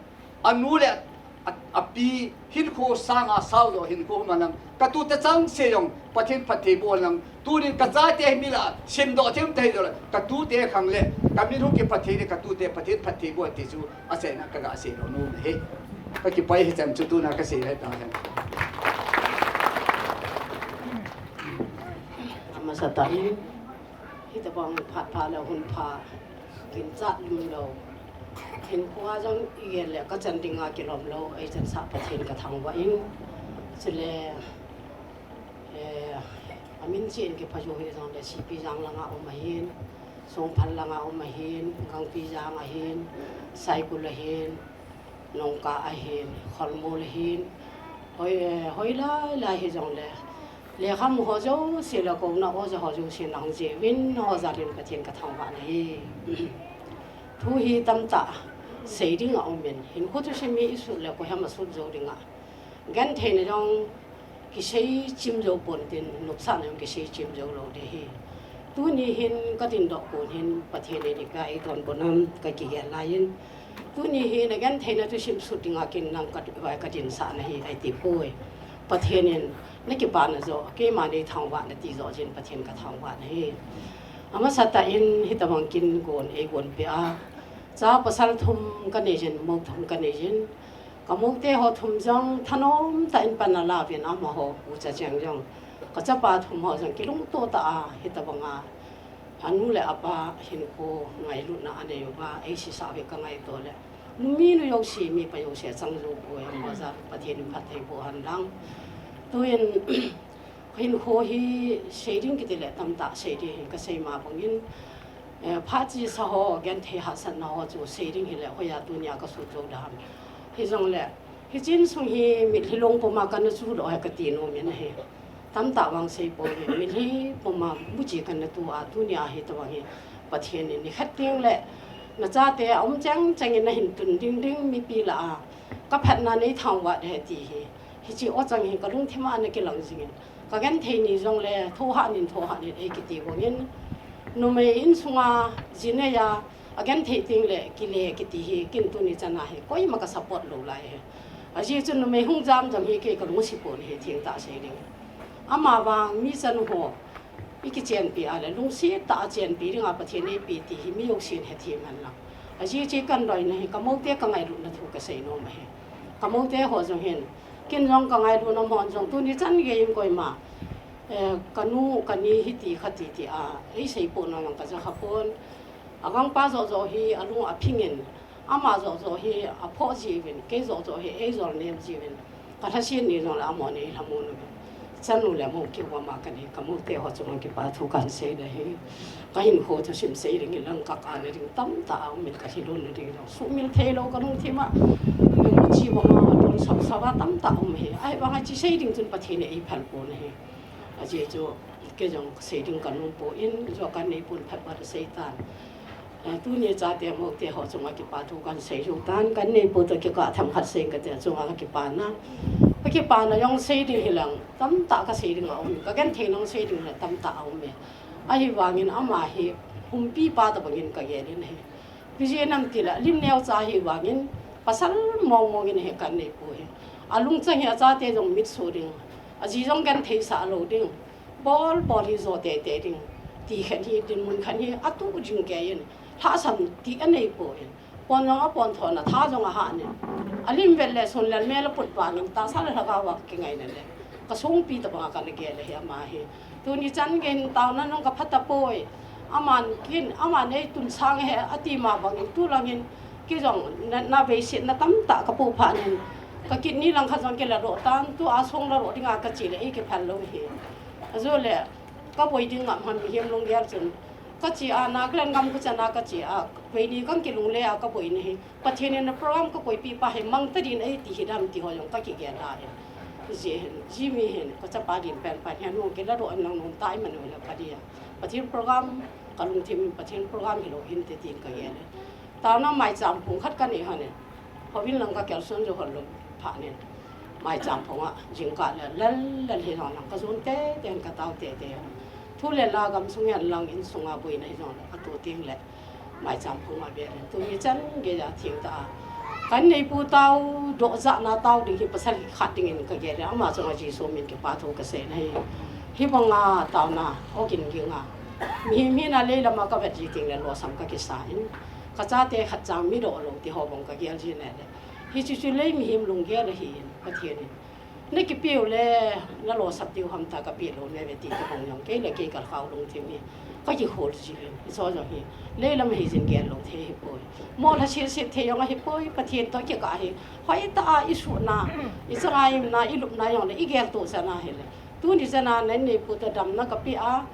anu le a, api hinkho sanga sao jo hinkho mang lang. Katute chang se jong, Pathen phatthei boh lang. Tunin kachate hi mi lah a, simdoh thei um thei jo le. Katute khang le, kamin hung kiphatthei le, katute Pathen phatthei boh ti chu, achaina kaga sei doh nom e. Kakipah e hichan chu tuna kasei le ta hen. Amasa tah in, hitobang phat pha le hun pha, ginchat lum lou. Hinkho a jong igel le kachan dinga kilom lou, eichansah Pathen kathangvah in. Chule, eh, amin cheh in kipha jou hih jongle Sipijang langa um ahin, Songphal langa um ahin, Gangpijang ahin, Saikul ahin, Nongkah ahin, Kholmol ahin, hoi, eh, hoilai lai hijongle, lekhamu ho jouse le kouna oja ho jouse nahung jeh uvin, ho jal in Pathen kathangvah nahi. Thu hi tamtah sei ding aum in, hinkho thusim hi isut le koiham asut jou ding a. Gentheina jong kisei chim jou pon tin, nopsahna jong kisei chim jou lou ding ahi. Tuni hin kadindoh kon hin Pathen in ipi a eidonbut ham kakigel lai in. Tuni hi nagentheina thusim sut dinga kin nang ka, kadinsah nahi, eiti poi. Pathen in nakipana joh, keima neithangvah nati joh jeh in Pathen kathangvah nahi. Amasa tah in hitobang kin gon eigonpeh a. Cha pasal thum kanei jin, mou thum kanei jin. Kamoute ho thum jong thanom tah in pan alauvin amaho ucha cheng jong. Kachapa thum ho jong kilungto tah a hitobanga anu le apa hinkho ngailutna anei uva, eisisa uve kangaito le. Numei nu jouse, mipa jouse achang jou poi, amaho jal Pathen in phatthei boh hen lang. Tuin, hinkho hi sei ding kiti le tamtah sei ding ahin kasei ma bangin, eh, phat chesa ho, genthei hahsatna ho chu sei ding hile hoiya tunia kasut jou ding ham. Hijongle, Hiche insung hi mitlhi long puma kana chu lou ahi kati nom in ahi. Tamtah vang sei poi, mitlhi puma muchi kana tu a, tunia hi tabang hi Pathen in nikhat teng le nachate aum cheng cheng in nahin tun ding ding mipi lah a kaphatna nei thangvah e ti hi. Hiche o chang hi kalungthim a ana kilang jing in. Ka genthei ni jongle, thohhat nin, thohhat nin, ei kiti bangin, numei insunga, jinei a, a genthei teng le, kile kiti hi, kin tuni chana hi, koima ka support lou lai hi. Ajeh chu numei hung jam jam hi, kei ka lungsi pon hi, thengtah sei ding. Amavang, mi chan ho, i kichenpi a le, lungset tah a chenpi dinga Pathen in eipe ti hi, mi jousen hethem hen lang. Ajeh chu kan loina hi, ka moute ka ngailutna thu ka sei nom ahi. Ka moute ho jong hin, Kin jong ka ngailutna mon jong tuni chan gei in koima, eh, ka nu, ka ni hiti khati ti a, ei sei pon jong ka ja kha pon. A gangpa joh joh hi, a lung a phing in, ama joh joh hi, a phoh jiuvin, kei joh joh hi, ei jol nem jiuvin. Ka lhaset ni jong le amon ei lhamon uvin. Chanu le mo kiu ama ka ni, ka moute ho chunga kipa thu kan sei le hi. Ka hinkho thusim sei ding hi lang ka kap na ding tamtah a um in ka hilou na ding jong. Sumil thei lou ka lungthim a. Lungchi bang a don sau sau a tamtah um hi. Ahivang a hiche sei ding chun Pathen in ei phal pon ahi. Ajeh chu kei jong sei ding ka nom pon, jo ka nei pon phat phat sei tan. Eh, tuni chate moute ho chunga kipa thu kan sei jou tan, kan neipu toh kikah themkhat sei kati a chunga ka kipana. Ka kipana jong sei ding hi lang tamtah ka sei ding a um, ka genthei jong sei ding hi lang tamtah a um e. Ahivangin ama hi humpi pa tabang in ka gel in ahi. Pi ji nam ti la, lim neo cha hi vangin, pasal mong mong in ahi kan neipu hi. A lungchang hi a chate jong mitsu ding, a ji jong genthei sah lou ding, bol bol hi jo tete ding, ti khen hi, dinmun khen hi, a tu jing kei in, lhasam ti a nei poi. Pon jong a pon thona, tha jong a hah in. A lim vet le sun le mel a put vangin, tahsa le lhagao a kingaina le. Ka songpi tabang a kana gel ahi ama hi. Tuni chan gei in taona jong ka pha tapoi. Aman kin, aman ei tun sang ahi, ati ma bangin tu langin. Kei jong na, na veisetna tamtah ka pu phat in. Ka kidney lang khat jong kila doh tan, tu a song la doh dinga ka che le ei kiphal lou hi. Ajou le, ka boi ding ngam ham mihem lunggel chun. Ka che a, Nagaland gam ka chan a ka che a, vei ni kan kilungle a ka boi na hi. Pathen in na program ka koipi pa hi mang ta din ei ti hi dam ti ho jong ka kigel a hi. Ji hin, ji mi hin, ka chapa din pen pa hin, nung kila doh in lang nung tai man la pa dia. Pathen program, ka lungthim, Pathen program hilou hinte tin ka gel e. Taona maicham phung khat ka nei hon e. Houin lang ka kelson jou hon lou phat in. Maicham phung a, jingkah le, lel, lel hi lang lang ka jon tete in ka tao tete. Thu le la gamsung hin lang insunga boina hi jong le, ka tu teng le. Maicham phung a bel in. Tuni chan gei a thengtah a. Kan neipu tao doh jahna tao ding hi pasal khat dingin ka gel e. Ama chunga Jesu min kipa thu ka sei na hi. Hibanga taona, ogin ging a. Mihem hina leilam a ka vet ji teng le losam ka kisa in. Ka chate khat chang mi doh lou ti ho bang ka gel ji ne le. Hiche chu lei mihem lunggel ahi in, Pathen in. Na kipe u le, na losap diu ham ta ka pe lou ne ve ti ka bang jong kei le kei ka lhagao lungthim hi. Ka kikhol ji in, hiche jong hi. Leilam hi jin gel lou thei hi poi. Mo lhaset set thei jong ahi poi, Pathen toh kikah hi. Hoitah a i sutna, i changa i umna, i lupna jong le, i gel toh chan a hi le. Tuni chan a na neipu toh damna ka pe a,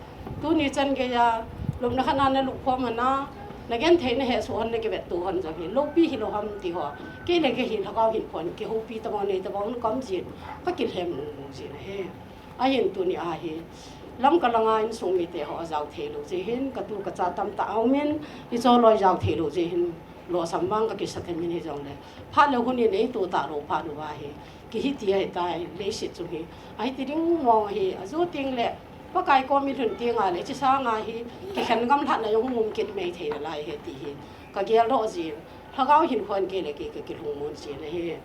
tuni chan gei a, lupna khat na na lup khom hon a, na genthei na hesoh hon na kivet to hon jong hi, loupi hilou ham ti ho. Kei le kei hi lhagao hin phon, kihoupi tabang nei tabang na kom jin, ka kilhem nung nung jin ahi. Ahin tuni a hi, Lamka langa insung mite ho ajao thei lou jeh hin, ka tu ka cha tamtah a um in, i choloi jao thei lou jeh hin, losam vang ka kisa them in hi jong le. Phat le hun in ei to ta lou phat uva hi. Kihi ti ahi tai, leiset chung hi. Ahi ti ding mong hi, ajou teng le, Pakai kom i lhun teng a le, hiche sanga hi, kikhen gamlhatna jong hung um kit mai thei nalai ahi ti hi. Ka gel doh jin, lhagao hin khon kei le kei ka kilhung mun jin ahi.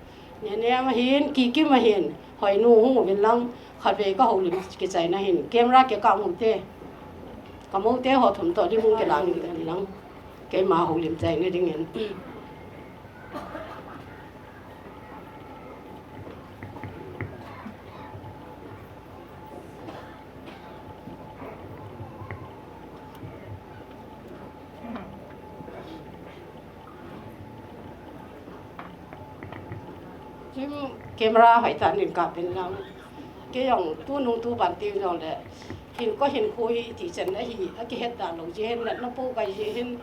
Nenem ahin, Kikim ahin, Hoinu hung uvin lang, khatvei ka houlim kichaina hin, camera kikah u te. Ka moute ho thum toh lim hung kilang in lang. Keima houlim chaina dingin. Camera hoitah in kap in lang. Kei jong tunung tuban teng jong le. Hin ko hin khui ti chan ahi, akihet da lou jeh hin, natna po kai jeh hin.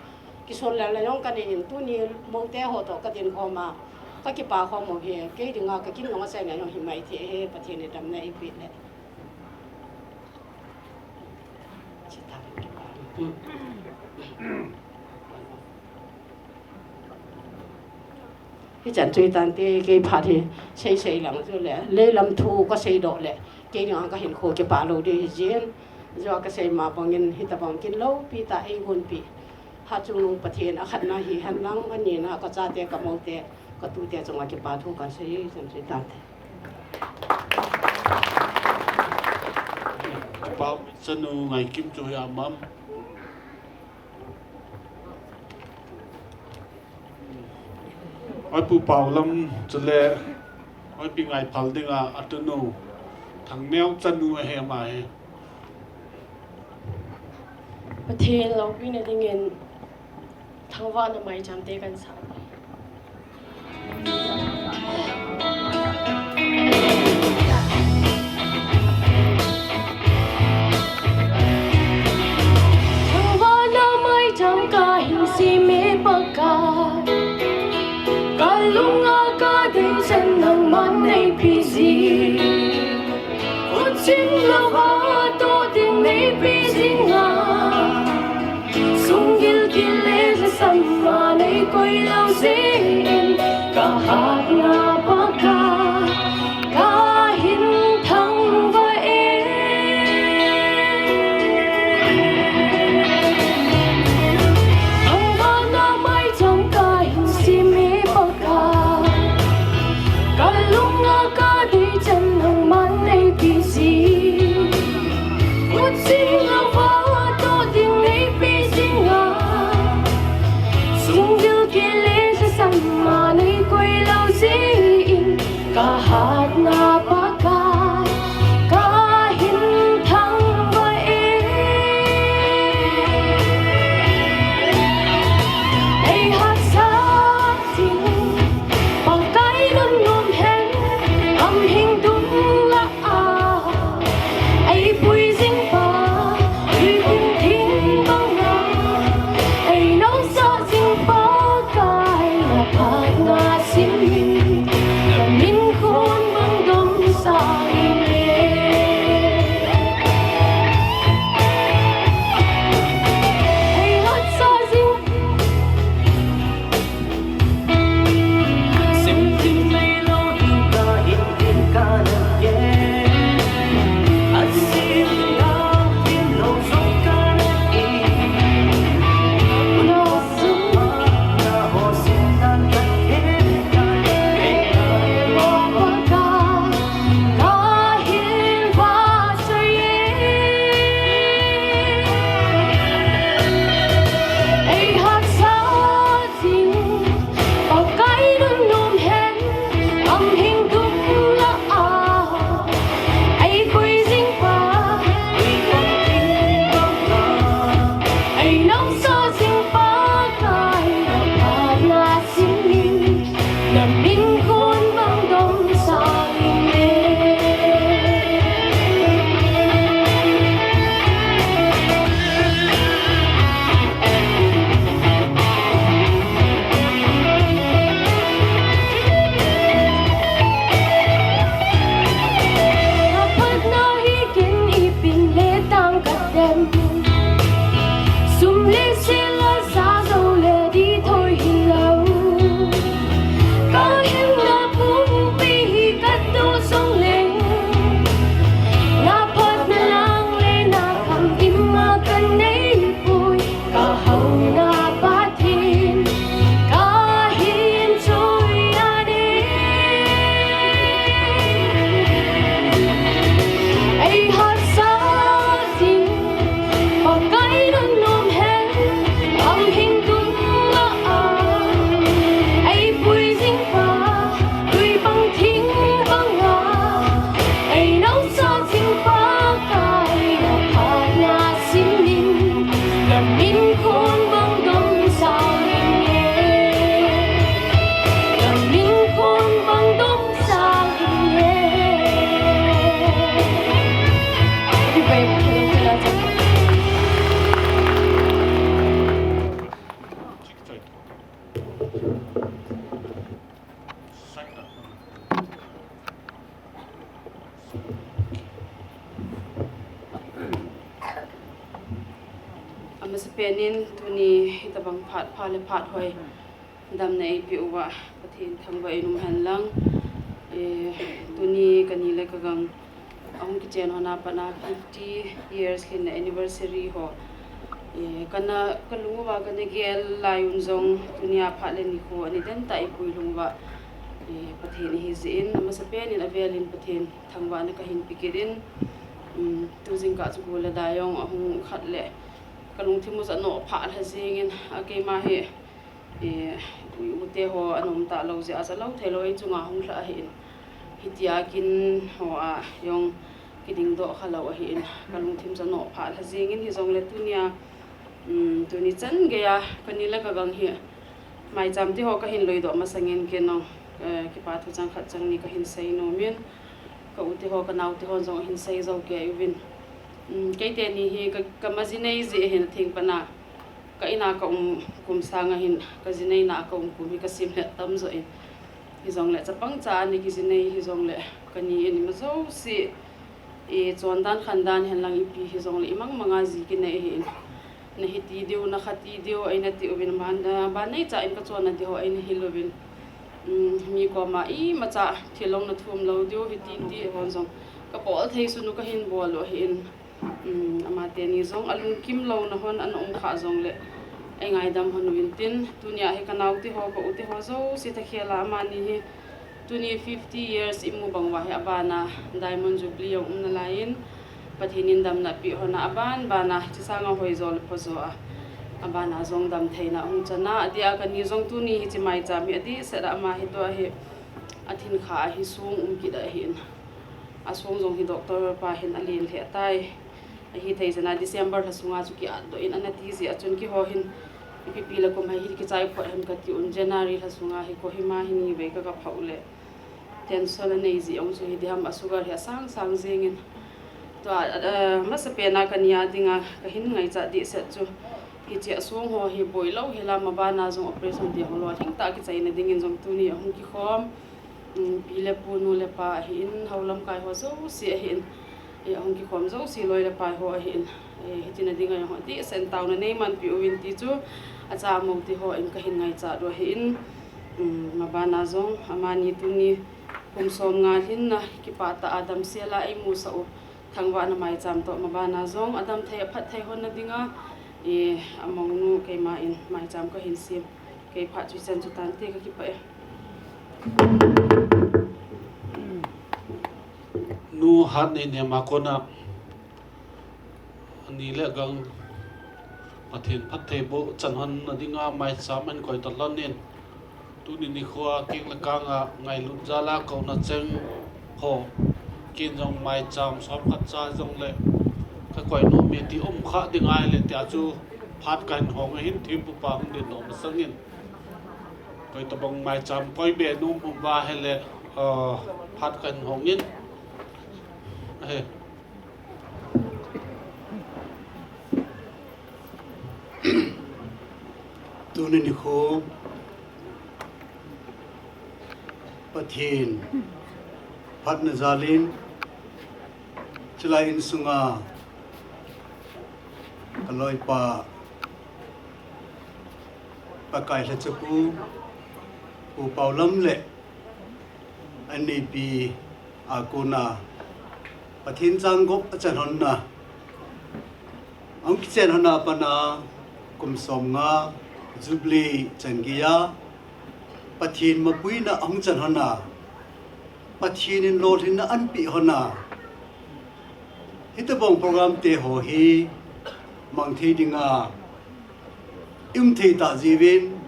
Kison lel na jong ka nei in tuni moute ho toh ka din khom a. Ka kipa khom uve, kei dinga ka kin nung a chai ngai jong hi mai thei e, Pathen in damna eipeh le. Hichan chu hitante, kei phat hi sei sei lang chu le, leilam thu ka seidoh le, kei dinga ka hinkho kipa lou ding hi jin, jua ka sei ma bangin hitabang kin loupi tah eigonpeh. Hatchungnung Pathen, akhatna hi henlang, anina ka chate, ka moute, ka tute chunga kipa thu kan sei, chan sei tante. Pa, chanu Ngaikim chu hoi a um am? Oi, Pu Paolam chule, oi, Pi Ngaiphal dinga atunu Thangneo chanu ahi ama hi. Pathen loupina dingin thangvahna maicham te kan sa. Thangvahna maicham kahin sem e Pakai, kalunga kadei chan nangman neipeh jing. Utching louva toh ding neipeh jing a, sunggil kile lhasam a neikoi lou jeh in, kahatna Pakai, kahin thangvah e. Thangvahna maicham kahin sem e Pakai, kalunga kadei chan nangman neipeh jing. Utching louva toh ding neipeh jing a, sunggil kile lhasam Amasapen in tuni hitabang phat pha le phat hoi damna eipeh uva Pathen thangvah in um hen lang. Eh, tuni kani le kagang ahung kichen hon a pat a fifty years lhinna anniversary ho, eh, kana, kalung uva kana gel lai un jong tunia phat le nikho ani den tah eipui lhung uva, eh, Pathen ihi jeh in, amasapen in avel in Pathen thangvahna kahin pe kit in, um, tu jingkah chu gol le dai jong ahung khat le kalungthim u chu anoh phah lha jeng in, a keima hi, eh, ute ho ana um talou jeh a chu alou theilou ei chunga hung lha ahin, hitia kin ho a jong kiding doh khalou ahin, kalungthim chu anoh phah lha jeng in, hijongle tunia, um, tuni chan geiya kani le kagang hi maicham te ho kahin loidoh masang in ken jong, eh, kipa thu chang khat chang ni kahin sei nom in, ka u te ho, ka nao te hon jong ahin sei jou kei uvin. Um, keiteni hi ka, ka majinei jeh ahin, atheng pat a ka in a ka um kum sang ahin, ka jineina a ka um kum hi ka sim le tamjo in. Hijongle chapang cha a ana kijinei hijongle kani in ima jouse, i chondan khandan hen lang ipi hijongle imang manga ji kinei ahin. Na hiti diu, na khati diu, eina ti uvin, ban, ah, ban neicha in ka chonna diu ho eina hil uvin. Um, mi koma imacha thil jong na thum lou diu, hiti ti hon jong ka bol thei sun u kahin bol u ahin. Um, amateni jong alungkim louna hon ana um kha jongle eingaidam hon uvin tin, tunia hi ka nao te ho, ka u te ho jouse thakhel a amani hi tuni fifty years imu bang uva hi abana Diamond Jubilee jong um nalai in, Pathen in damna apeh hon a aban bana hiche sanga hoijo le phojo a, abana jong damtheina ahung chan a, adeh a kani jong tuni hiche maicham hi adehset a ama hi tua hi athin kha ahi, song um kit ahin. Asong jong hi doctor pa hin alen lheh tai. Ahithei jeh a December lha sunga chu kiatdoh in ana ti jeh a chun keiho hin ipi pi le kum hi kichai phot ham kati un, January lha sunga hi Kohima hi nivei ka, ka phah u le tension anei jeh a jong chu hidiham a sugar hi asang sang jeng in. Tua, ah, amasapen a kani a dinga kahin ngaichat dehset chu hiche asong ho hi boilou hel a, mabana jong operation ti ho lolhing tah kichaina dingin jong tuni ahung kikhom, um, pi le pu, nu le pa ahin, hou lamkai ho jouse ahin, eh, ahung kikhom jouse loi le pai ho ahin, eh, hiche na dinga jong adehset taona neiman peh uvin ti chu acha amou te hon kahin ngaichat u ahin, um, mabana jong amani tuni kum somnga lhinna kipah tah a damsel a eimusah u thangvahna maicham toh mabana jong adamthei aphatthei honna dinga, eh, amounu keima in maicham kahin sem kei phat chu hichan chu tante, kakipah e. Nu Hatneinem a kona ani le agang Pathen phattheiboh chan honna dinga maicham ahin koi toh lhon in, tuni nikho a king le kang a ngailut jal a kouna cheng ho, ken jong maicham somkhat cha jongle kakoi nom e ti um kha ding ahile tia chu phat kahin hong ahin, thempupa hung ding nom masang in. Koitobang maicham koi be nom um uva ahile, ah, phat kahin hong in. Ahi. Tuni nikho Pathen phatna jal in chulai insunga kaloipa Pakai lhachapu Pu Paolam le aneipi a kona Pathen changgop achan honna, ahung kichen honna apana kum somnga Jubilee chan geiya Pathen mapuina ahung chan honna, Pathen in lolhinna anapeh honna, hitobang program te ho hi mangthei dinga ium thei tah jiuvin,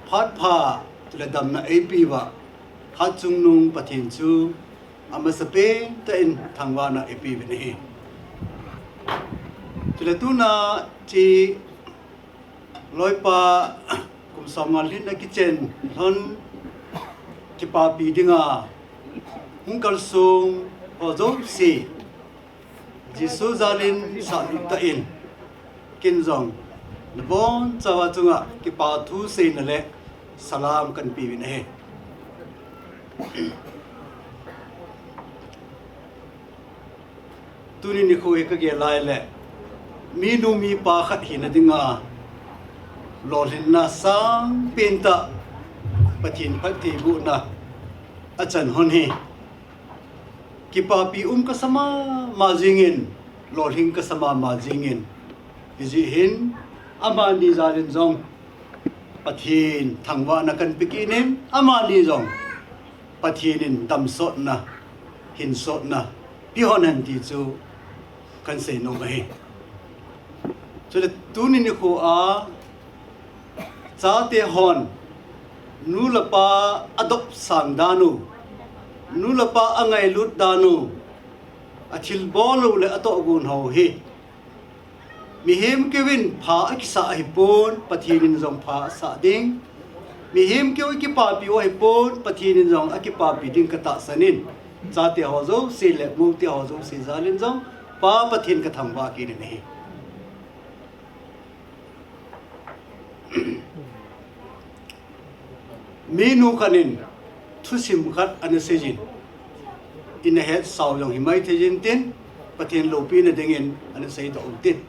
phat pha chule damna eipeuva Hatchungnung Pathen chu amasapen tah in thangvahna eipeuvin ahi. Chule tuna hiche loipa kum somnga lhinna kichen lhon kipapi dinga hung kalsong ho jouse Jesu jal in sahlut tah in, ken jong nabonchauva chunga kipa thu seina le salam kahin peuvin ahi. Tuni nikho hi kagel lai le, Minu mipa khat hina dinga lolhinna sangpen tah, Pathen phattheibohna achan hon hi kipapi um kasa mama jingin, lolhing kasa mama jingin, hijeh hin amani jalin jong Pathen thangvahna kahin pe kit in, amani jong Pathen in damsotna, hinsotna pe hon hen ti chu kahin seinom ahi. Chule tuni nikho a chate hon nu le pa adopsang dan u, nu le pa angailut dan u, athilbol u le atohgon ho hi mihem keuvin pha akisah ahipon, Pathen in jong pha asah ding. Mihem keu akipapi u ahipon, Pathen in jong akipapi ding katahsan in, chate ho jouse le moute ho jouse jalin jong Pa Pathen kathangvah kit in ahi. Minu khat in thusim khat ana seijin, ina hetsau jong himai theijin tin, Pathen loupina dingin ana seidoh u tin.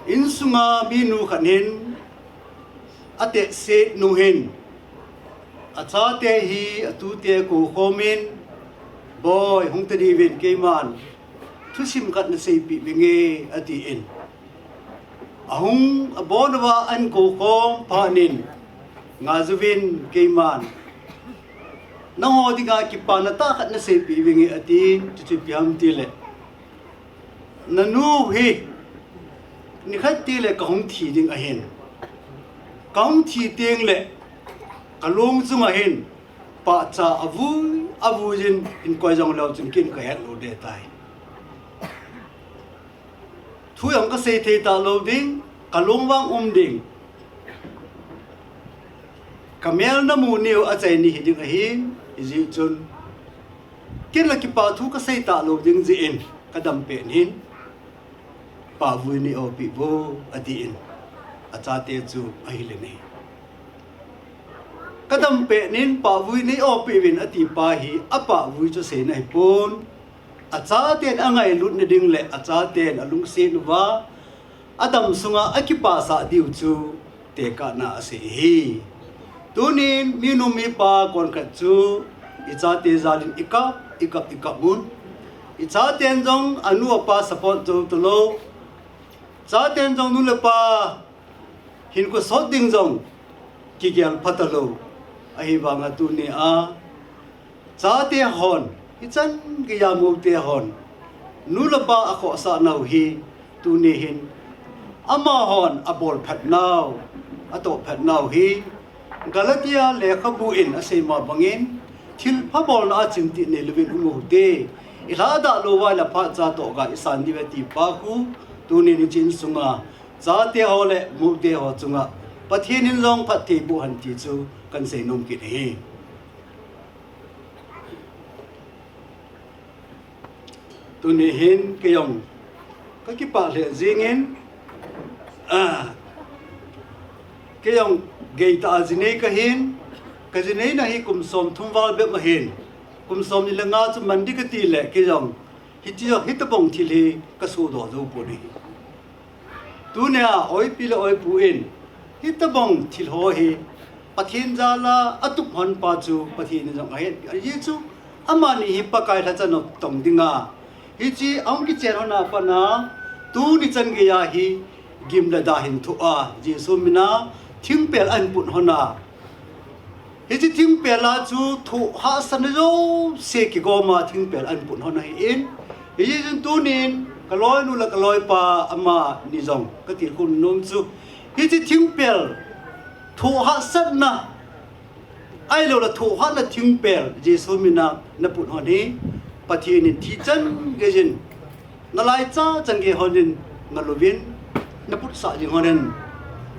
Insunga minu khat in atehse nu hin achate hi atute koukhomin, Boi, hung tadiuvin, keiman thusim khat naseipeh vinge, atin. Ahung abon uva ahin koukhom phatnin, Ngaiuvin, keiman nangho dinga kipana tah khat naseipeh vinge, atin. Chuchu ipi ham tile, nanu hi nikhat tile kahung thi ding ahin, kahung thi tengle kalong chunga hin pahcha avui avuijin, hinkoi jongleu chun ken kahet lou ding tai. Thu jong kasei thei talou ding, kalung vang um ding. Kamel namu niu achaini hiding ahin, hijeh chun ken la kipa thu kasei talou ding jeh in, kadam petnin pahvui neiopeh vo, atin. Achate chu ahil in ahi. Kadam petnin pahvui neiopeh uvin ati pa hi apahvui chu seina hipon, achaten angailutna ding le achaten alungset uva adam sunga akipasah diu chu tekahna asei ahi. Tunin minu mipa konkhat chu ichate jalin ikap, ikap, ikap un. Ichaten jong anu apa support jou talou, chaten jong nu le pa hinkho sot ding jong kigel phatalou. Ahivanga tunia chate hon, hichan geiya moute hon nu le pa akhohsah nau hi, tuni hin amahon abol phat nau, atoh phat nau hi, Galatia lekhabu in aseima bangin, thilpha bolna a chimtih neilouvin um uhite. Ilhadah louva le phat cha toh ga isan diuve ti pa khu, tunin hiche insunga chate ho le moute ho chunga Pathen in jong phatthei boh hen ti chu kahin seinom kit ahi. Tuni hin keijong kakipah lheh jengin, keijong geitah a jinei kahin, kajineina hi kum somthum val bep ahin, kum somni le nga chu man ding kati le keijong hitia hitobang thil hi kasohdoh joupon ahi. Tunia oipi le oipu in hitobang thil ho hi Pathen jal a atup lhon pa chu Pathen in jong ahetpi ahi chu, amani hi Pakai lhacha natong dinga hiche ahung kichen lhon a pat a tuni chan geiya hi gim le da hin thoh a, Jesu mina thingpel ahin put lhon a, hiche thingpel a chu thoh hahsatna jouse kigoma thingpel ahin put lhon ahin, hijeh chun tunin kaloinu le kaloipa amani jong katilkhou nom chu, hiche thingpel, thoh hahsatna ahiloule thoh hatna thingpel Jesu mina naput lhon hi, Pathen in thi chan geiyin nalaicha chan gei lhonin ngalouvin naputsah jing lhonin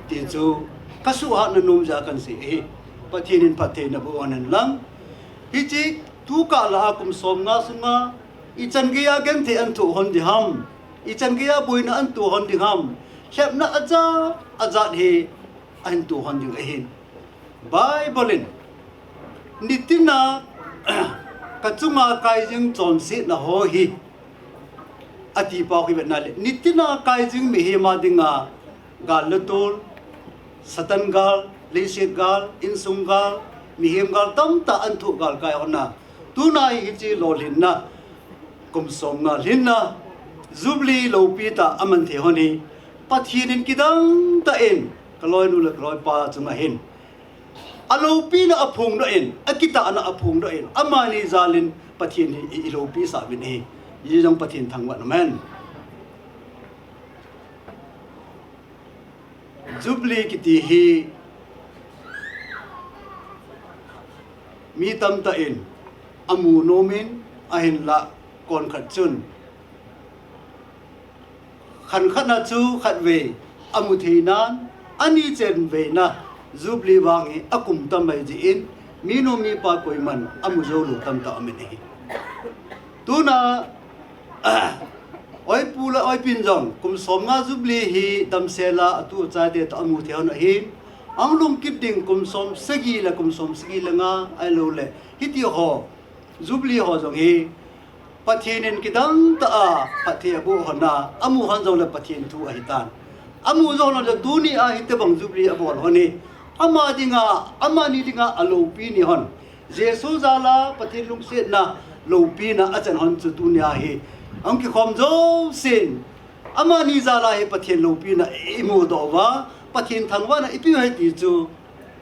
ti chu kasuhhatna nom jeh a kahin sei ahi. Pathen in phatthei naboh lhon hen lang, hiche tukah lah a kum somnga sunga ichan geiya genthei ahin toh lhon ding ham, ichan geiya boina ahin toh lhon ding ham, lhepna ajat ajat hi ahin toh lhon ding ahin. Bible in nitina kachunga kai jing chonsetna ho hi Ati pau hi vetna le, nitina kai jing mihem a dinga gal le tol, Satan gal, leiset gal, insung gal, mihem gal tamtah an thoh gal kai hon a. Tuna hi hiche lolhinna, kum som nga lhinna, Jubilee lopi tah a man thei hon hi, Pathen in kidang tah in, ka loinu le ka loipa chunga hin alopina aphongdoh in, akitahna aphongdoh in, amani jal in Pathen hi i, i lopi sah uvin ahi. Hiche jong Pathen thangvah in um hen. Jubilee kiti hi mi tamtah in amu nom in, ahinlah konkhat chun khankhat na chu khatvei amu thei nan, ani chen vei na Jubilee vang hi akum tamai jeh in, minu mipa koiman amu jou lou tamtah um in ahi. Tuna, oipu le oipin jong kum som nga Jubilee hi damsel a atu achaite toh amu thei hon ahi. Ahung lhung kit ding kum som sagi le kum som sagi le nga ahilou le hiti ho, Jubilee ho jong hi Pathen in kidang tah a phatthei aboh hon a, amu hon jong le Pathen thu ahitan. Amu jong le tuni a hitobang Jubilee abol hon hi ama dinga, amani dinga alopi ni hon. Jesu jal a Pathen lungsetna lopina achan hon chu tuni a hi ahung kikhom jousen, amani jal a hi Pathen lopina i, imudoh uva, Pathen thangvahna ipi uve ti chu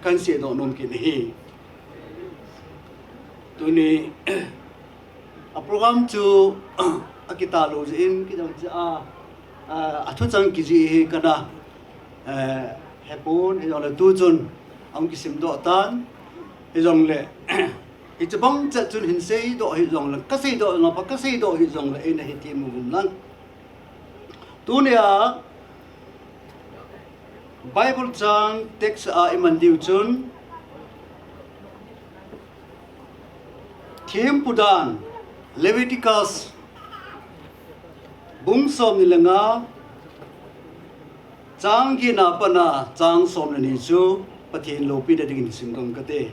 kahin seidoh nom kit ahi. Tuni a program chu akitah lou jeh in, kidang jeh a, a, athuchang kijih hi kana, eh, hepon, hijongle tuchun ahung kisimdoh tan, hijongle, hiche bang chet chun hin seidoh hijongle, kaseidoh jong apa, kaseidoh hijongle, eina hiti mu uvin lang. Tunia Bible chang text a iman diu chun, Thempu dan, Leviticus, bung somni le nga, chang get na pat a chang somni le ni chu Pathen loupina dingin sim ding kate.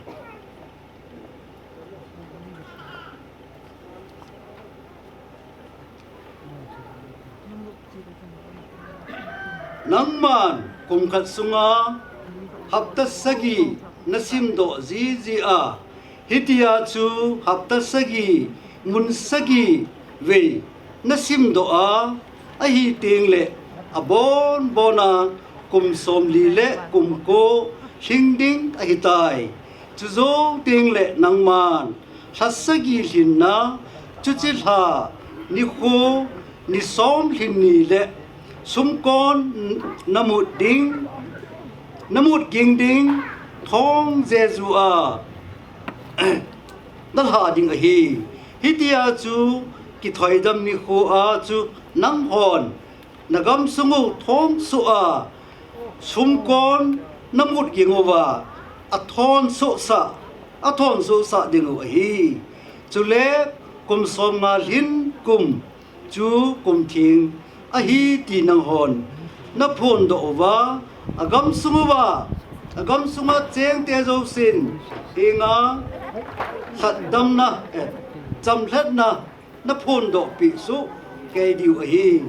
Nangman kum khat sunga hapta sagi nasimdoh jiji a, hitia chu hapta sagi, mun sagi vei nasimdoh a, ahi tengle abonbon a kum somli le kum ko lhing ding ahitai. Chujou tengle nangman lha sagi lhinna, chuche lha nikho ni som lhin ni le sumkon namut ding, namut ging ding thong jeju a nalha ding ahi. Hitia chu kithoidam nikho a chu nanghon nagamsung u thong soh a sumkon namut ging uva, athon sohsah, athon sohsah ding u ahi. Chule kum somnga lhin kum chu kum theng ahi ti nanghon naphondoh uva, agamsung uva, agamsunga chengte jousen henga lhatdamna, eh, chamlhatna naphondoh peh soh kei diu ahi.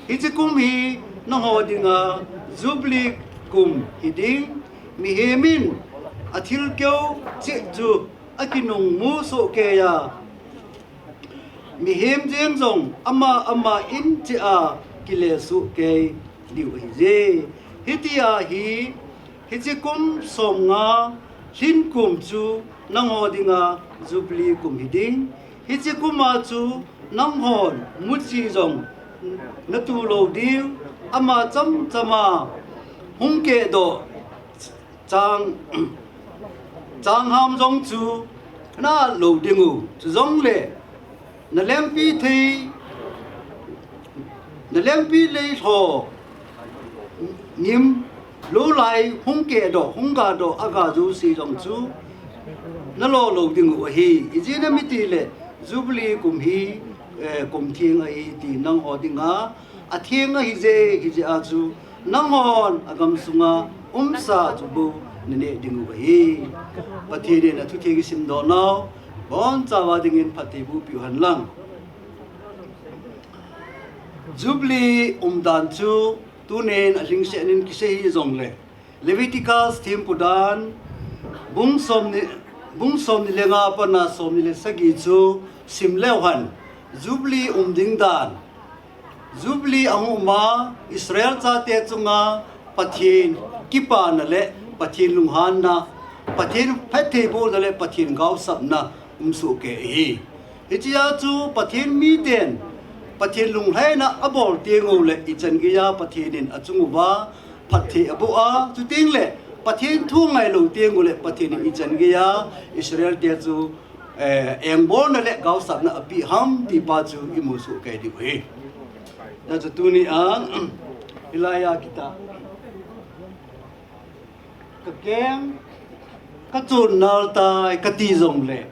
Hiche kum hi nangho dinga Jubilee kum hiding, mihem in athilkeo cheh chu akinungmu soh kei a, mihem jeng jong ama ama in cheh a kile soh kei diu ahije. Hitia hi, hiche kum somnga lhin kum chu nangho dinga Jubilee kum hiding. Hiche kuma chu nanghon muchi jong natu lou diu, ama chamchama hung kehdoh chang, changham jong chu na-at lou ding u, chujongle nalempi thei, nalempi lei lho ngim lou lai hung kehdoh, hung gadoh, aga jouse jong chu nalo lou ding u ahi. Ijeh inem itile Jubilee kum hi, eh, kum theng ahi ti nangho dinga atheng ahije, hijeh a chu nanghon agamsunga umsa chu bou naneh ding u ahi. Pathen in athutheng isimdoh nau bonchauva dingin phattheiboh peh u henlang. Jubilee umdan chu tunin alhingsetnin kisei hijongle, Leviticus thempu dan bung somni, bung somni le nga apat na somni le sagi chu sim leu hen, Jubilee um ding dan, Jubilee ahung um a, Israel chate chunga Pathen kipana le Pathen lunghanna, Pathen phattheibohna le Pathen gaosapna um sohkei ahi. Hichea chu Pathen miten Pathen lunglhaina abol tengule ichan geiya Pathen in achung uva phatthei aboh a, chutengle Pathen thu ngailou tengule Pathen in ichan geiya Israel te chu eh, engbolna le gaosapna apeh ham ti pa chu imu sohkei diu ahi. Hijeh chun tunia, hilaiya kita, kakeng, kachon naltai kati jongle,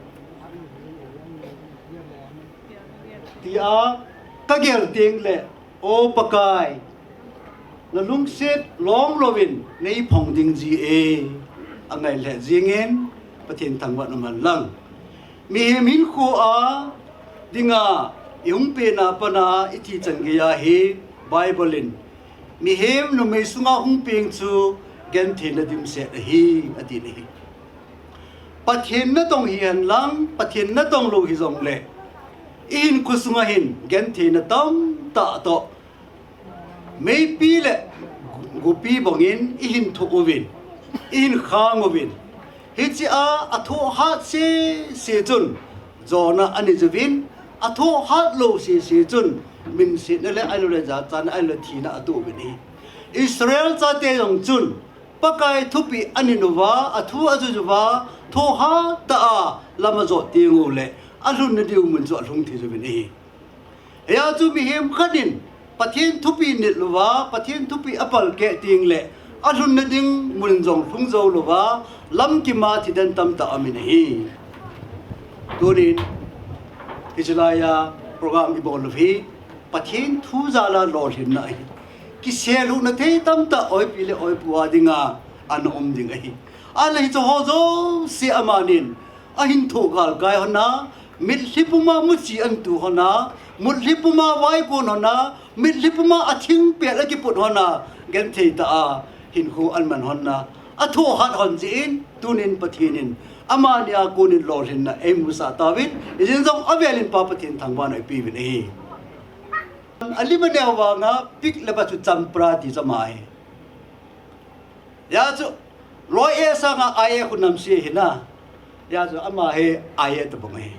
tia kagel tengle, O Pakai, nalungset longlouvin neiphong ding jie, angai lheh jengin, Pathen thangvah in umhen lang. Mihem hinkhoa dinga ihung pena pana ithi chan geiya hi Bible in, mihem numei sunga hung peng chu gentheina dimset ahi, ati ahi. Pathen natong hihen lang, Pathen natong lou hijongle, ihinkho sunga hin gentheina tamtah toh, meipi le gopi bangin ihin thoh uvin, ihin khang uvin. Hichea athoh hat sese chun jona anei uvin, athoh hat lou sese chun minsetna le ahiloule jachatna ahiloule thina atoh uvin ahi. Israel chate jong chun Pakai thupeh anit uva, athu ajui uva, thoh hat tah a lam ajot tengule, alhunna diu mun chu alhung thei uvin ahi. Hijeh chun mihem khat in Pathen thupeh nit louva, Pathen thupeh apalkeh tengle, alhunna ding mun jong lhung jou louva, lamkima thiden tamtah aumin ahi. Tunin, hichelaiya program ibol u hi Pathen thu jala lolhinna ahi. Kiselhuhna thei tamtah oipi le oipu a dinga ana um ding ahi. Ahile hicheho jouse amanin ahin thoh galkai hon a, mitlhi puma muchi antu hon a, mitlhi puma vaikon hon a, mitlhi puma athingpel akiput hon a, genthei tah a hinkho aman hon a, athoh hat hon jeh in, tunin Pathen in amani a konin lolhinna eimusah tauvin, ijeh inem jong avelin Pa Pathen thangvahna ipeuvin ahi. Alim aneo vanga pig le pa chu champra ti chu ama ahi. Hijeh chun loi e sanga ai e khu namse ahina. Hijeh chun ama hi ai e tabang ahi.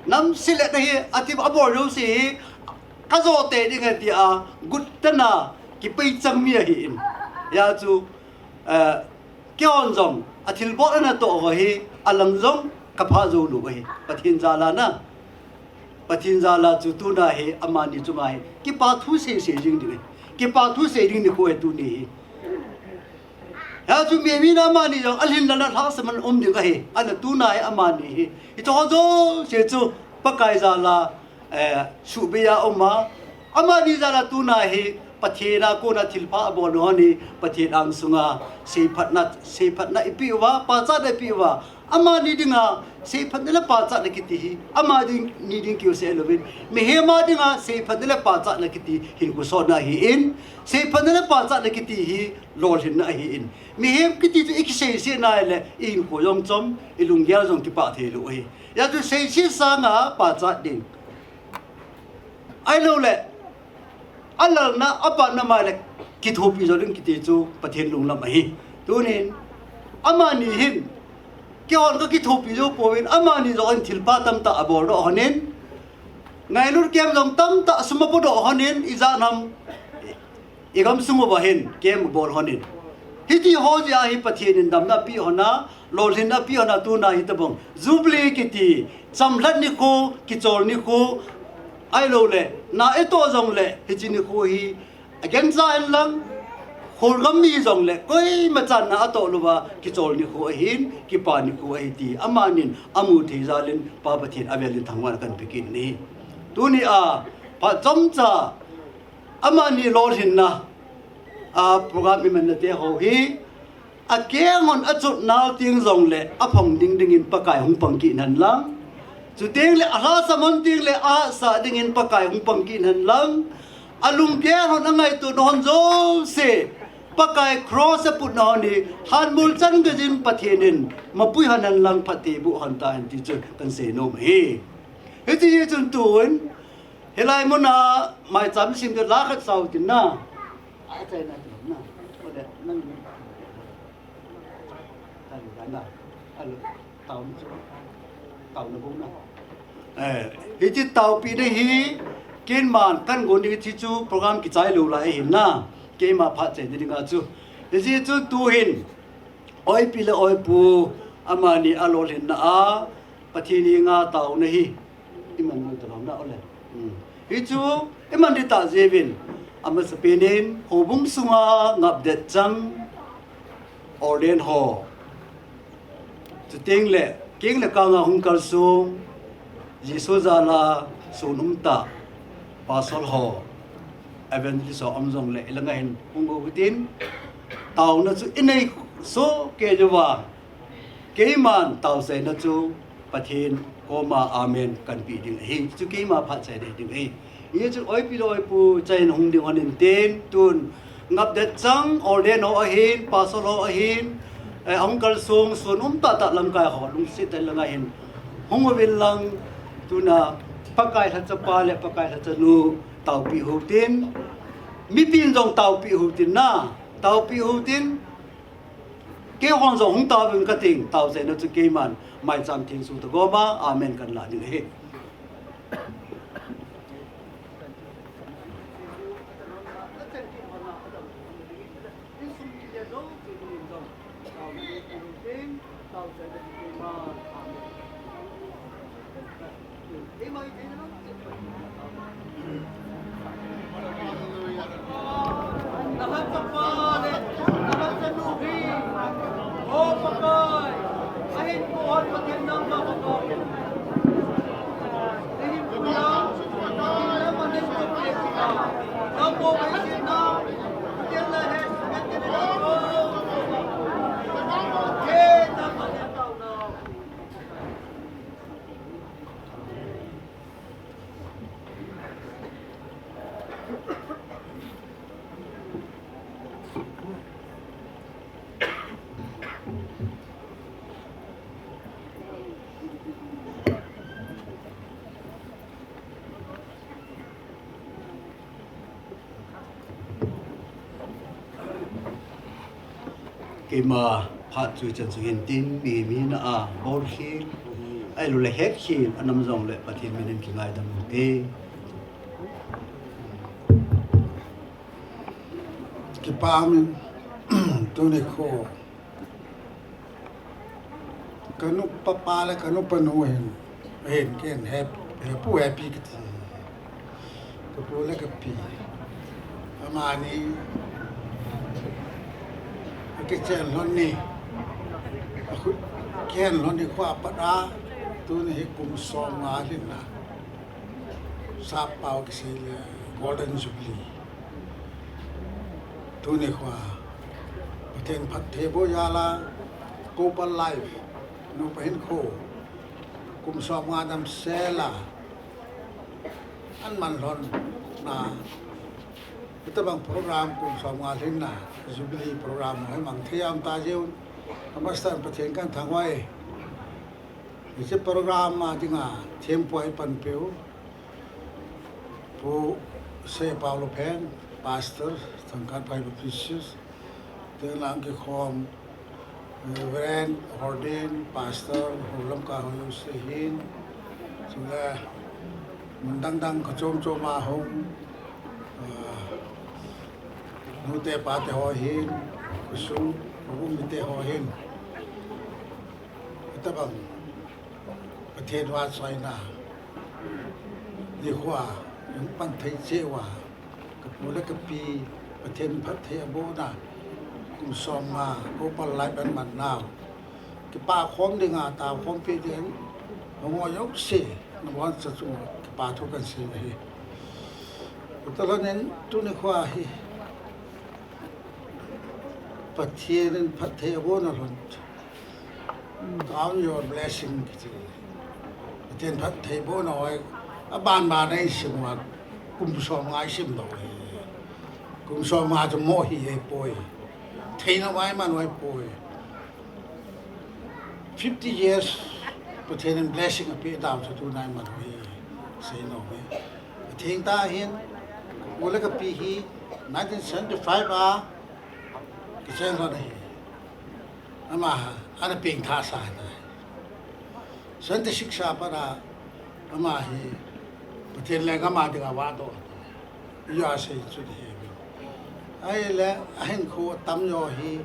Namse le nahi ati abol jouse hi kajo tei ding ahi tia guttana kipei chang mi ahin. Hijeh chun, eh, keihon jong athilbol anatoh ho hi alang jong kapha joulou ahi. Pathen jala na, Pathen jala chu tuna hi amani chunga hi kipa thu seisei jing ding ahi. Kipa thu sei ding nikho ahi tuni hi. Hijeh chun mihem in amani jong alhinna lhahsam in um ding ahi. Ahile tuna hi amani hi, hicheho jouse chu Pakai jala, eh, suhbeiya um a, amani jala tuna hi Pathen a kona thilpha abolna hon hi Pathen angsunga seiphatna, seiphatna ipeh uva, pachatna ipeh uva. Amani dinga seiphatna le pachatna kiti hi amani ding kiu se louvin, mihem a dinga seiphatna le pachatna kiti hinkho sotna ahin, seiphatna le pachatna kiti hi lolhinna ahin. Mihem kiti chu ikiseiset nai le ihinkho jong chom, ilunggel jong kipah theilou ahi. Hijeh chun seiset sanga pachat ding, ahiloule alalna, apatna mai le kithopi jou ding kiti chu Pathen lunglam ahi. Tunin amani hin keihon kakithopi jou pouvin, amani jong hin thilpha tamtah aboldoh honin, ngailut kem jong tamtah sum apodoh honin, ijat ham igamsung uva hin kem abol honin. Hitiho jeh a hi Pathen in damna apeh hon a, lolhinna apeh hon a, tuna hitabang Jubilee kiti, chamlhat nikho, kichol nikho, ahiloule na itoh jongle hiche nikho hi agancha henlang, kholgam mi jongle koima channa atoh louva kichol nikho ahin, kipa nikho ahi ti amanin amu thei jalin Pa Pathen avelin thangvahna kahin pe kit in ahi. Tunia phat chomcha amani lolhinna a program imanna teho hi akeng hon achot nal teng jongle aphong ding dingin Pakai hung pang kit in hen lang. Chutengle alhahsam hon tengle ahatsah dingin Pakai hung pang kit in hen lang. Alunggel hon angaito na hon jouse, Pakai cross a put na hon hi, hanmol chan gei jin Pathen in, mapui hon hen lang phatthei boh hon tahen ti chu kahin sei nom ahi. Hiti hi chun tun, hilai mun a, maicham sim te la khat sao tin na. A chai na tin na. Ole, nang. Tan dan na. Alo, tao ni chu. Tao na bung na. Eh, hiti taopi na hi, ken man kan gon ni chu program kichai lou lai hin na. Keima phat chai ni dinga chu. Hiti chu tu hin. Oipi le oipu, amani alolhin na a, Pathen henga tao na hi. Iman mo talom na ole. Hmm. Hi chu, iman di ta jevin. Amasapen in, houbung sunga ngap det chang, ordain ho. Chuteng le, keng le kanga hung kalsong, Jesu jal a sun um ta, pastor ho, evangelist ho um jong le, ilanga hin hung u tin, taona chu inei soh kei uva, keiman taochaina chu Pathen koma amen kahin pe ding ahi, chu keima phat chai ding ahi. Hichu oipi le oipu chai in hung ding hon in tin, tun ngap det chang, ordain ho ahin, pastor ho ahin, eh, ahung kalsong, sun um tah tah lamkai ho, lungset tah langa hin hung uvin lang, tuna Pakai lhacha pa le Pakai lhacha nu taopi u tin, mipin jong taopi u tin na, taopi u tin, Keihon jong hung tao vin kating, taochaina chu keiman, maicham theng sung tah koma, amen kahin la ding ahi. Keima phat chu chan chu hin tin, mi, mi na a, bol khel, ahilou le het khel, anam jong le Pathen min in kingaidam u te. Kipa min, tuni kho. Kanu papa le kanu panu hin, hin ken hep, hepu hepi kiti. Kapu le kapi. Amani, kichen lhon ni. Kichen lhon ni kho apat a, tuni hi kum som nga lhin na. Sap pao kisei le Golden Jubilee. Tuni kho a Pathen phattheiboh jal a, Copper Life, nupa hinkho, kum som nga damsel a, aman lhon na, hitabang program kum som nga lhin na, Jubilee program ho hi mang thei am ta jeh un, amasan Pathen kahin thangvah e. Hiche program a dinga thempu a eipanpiu Pu Se Paulo Pheng, Pastor, Thangkanphai Baptist Church, teng lang kikhom, Reverend, Ordained Pastor, hou lamkai ho jouse hin, chule mun dang dang kho chom chom a hung, ah, nute pate ho hin, khosung, houbung mite ho hin. Hitabang Pathen vahchoina nikho a hung pan thei cheh uva, kapu le kapi Pathen phatthei abohna kum som nga Copper Life aman nau, kipa khom dinga, tao khompi ding, hung o jouse, naboncha chunga kipa thu kahin sei ahi. Hitalhon in tuni kho a hi Pathen in phatthei abohna lhon. Count your blessing kiti. Pathen phattheibohna hoi, aban ban a isim uva, kum som nga isim lou hi. Kum som nga chu mo hi e poi. Theina vai man vai poi. Fifty years, Pathen in blessing apeh dau chu tuna iman hi. Sei nom e. Atheng tah hin, u le kapi hi, nineteen seventy-five a, kichen lhon ahi. Ama, ana pengtha sa tai. Seventy-six a pat a, ama hi, Pathen lenggam a dinga vahdoh tai. Ija sei chu ti he ve. Ahile, ahinkho atam jo hi,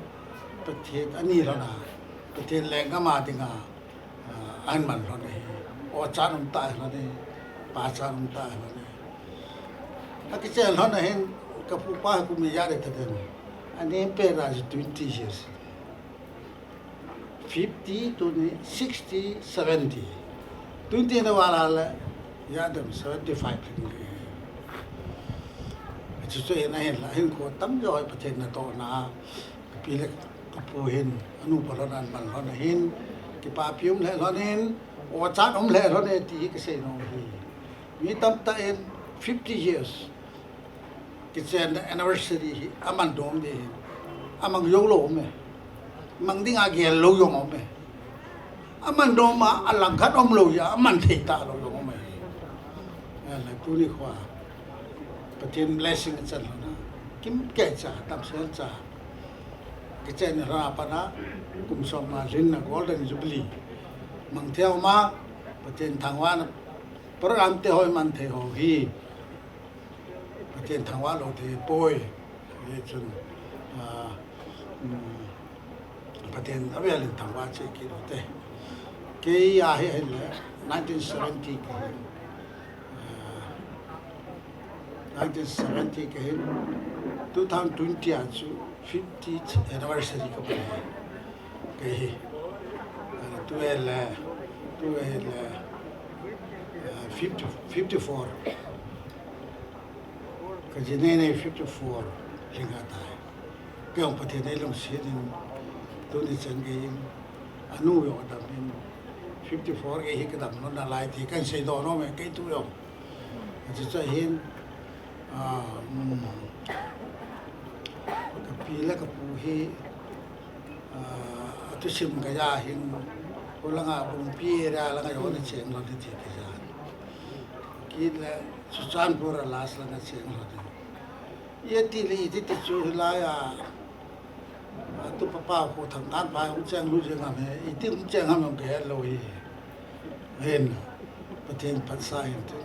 Pathen ani lhon a, Pathen lenggam a dinga, ah, ahin man lhon ahi. Ochan um tah lhon ahi, pachan um tah lhon ahi. Akichen lhon ahin, kapu pa kum ijat le taden. Ani pera chu twenty years. Fifty, tuni, sixty, seventy. Twenty na vala le, ijat dem seventy-five. Chuchu ahin ahinla, ahinkho atam jo hi Pathen natohna, kapi le kapu hin, anu pa lhon a aman lhon ahin, kipapi um le lhon ahin, ochan um le lhon e ti hi kasei nom ahi. Mi tamtah in fifty years. Kichen anniversary hi aman nom ding ahi. Amang jou lou um e. Mang dinga gel lou jong um e. Aman nom a, alangkhat um lou a, aman thei talou jong um e. Ahile tuni khoa Pathen blessing achan lhon a, kimkei cha, tamsel cha. Kichen lhon a pat a, kum som nga lhinna Golden Jubilee mang thei um a, Pathen thangvahna program te hoi man thei ho hi. Pathen thangvah lou thei poi. Hichun, ah, um, Pathen avel in thangvah cheh kit u hite. Kei a hi ahile nineteen seventy kahin, ah, nineteen seventy kahin, two thousand twenty a chu fiftieth anniversary kaban e. Kei hi, ah, tu ahile, tu ahile, ah, fifty, fifty-four. Ka ji nei nei fifty-four lhing ahitai. Kei jong Pathen in eilungset in, tuni chan gei in, anu jong adam in, fifty-four gei hi kadam lhon nalai ti kahin seidoh nom e, kei tu jong. Achuti chun hin, ah, um, kapi le kapu hi, ah, athusim kaja hin, kholanga Bungpi area langa jong ana cheng lhon ti kaja. Kit le Churachandpur a last langa cheng lhon. Iti le iti ti chu hilai a, atu papa kho thangkan pa hung cheng lhu jeng ham he, iti hung cheng ham jong kahet lou hi. Hin, Pathen phatsah hin tu.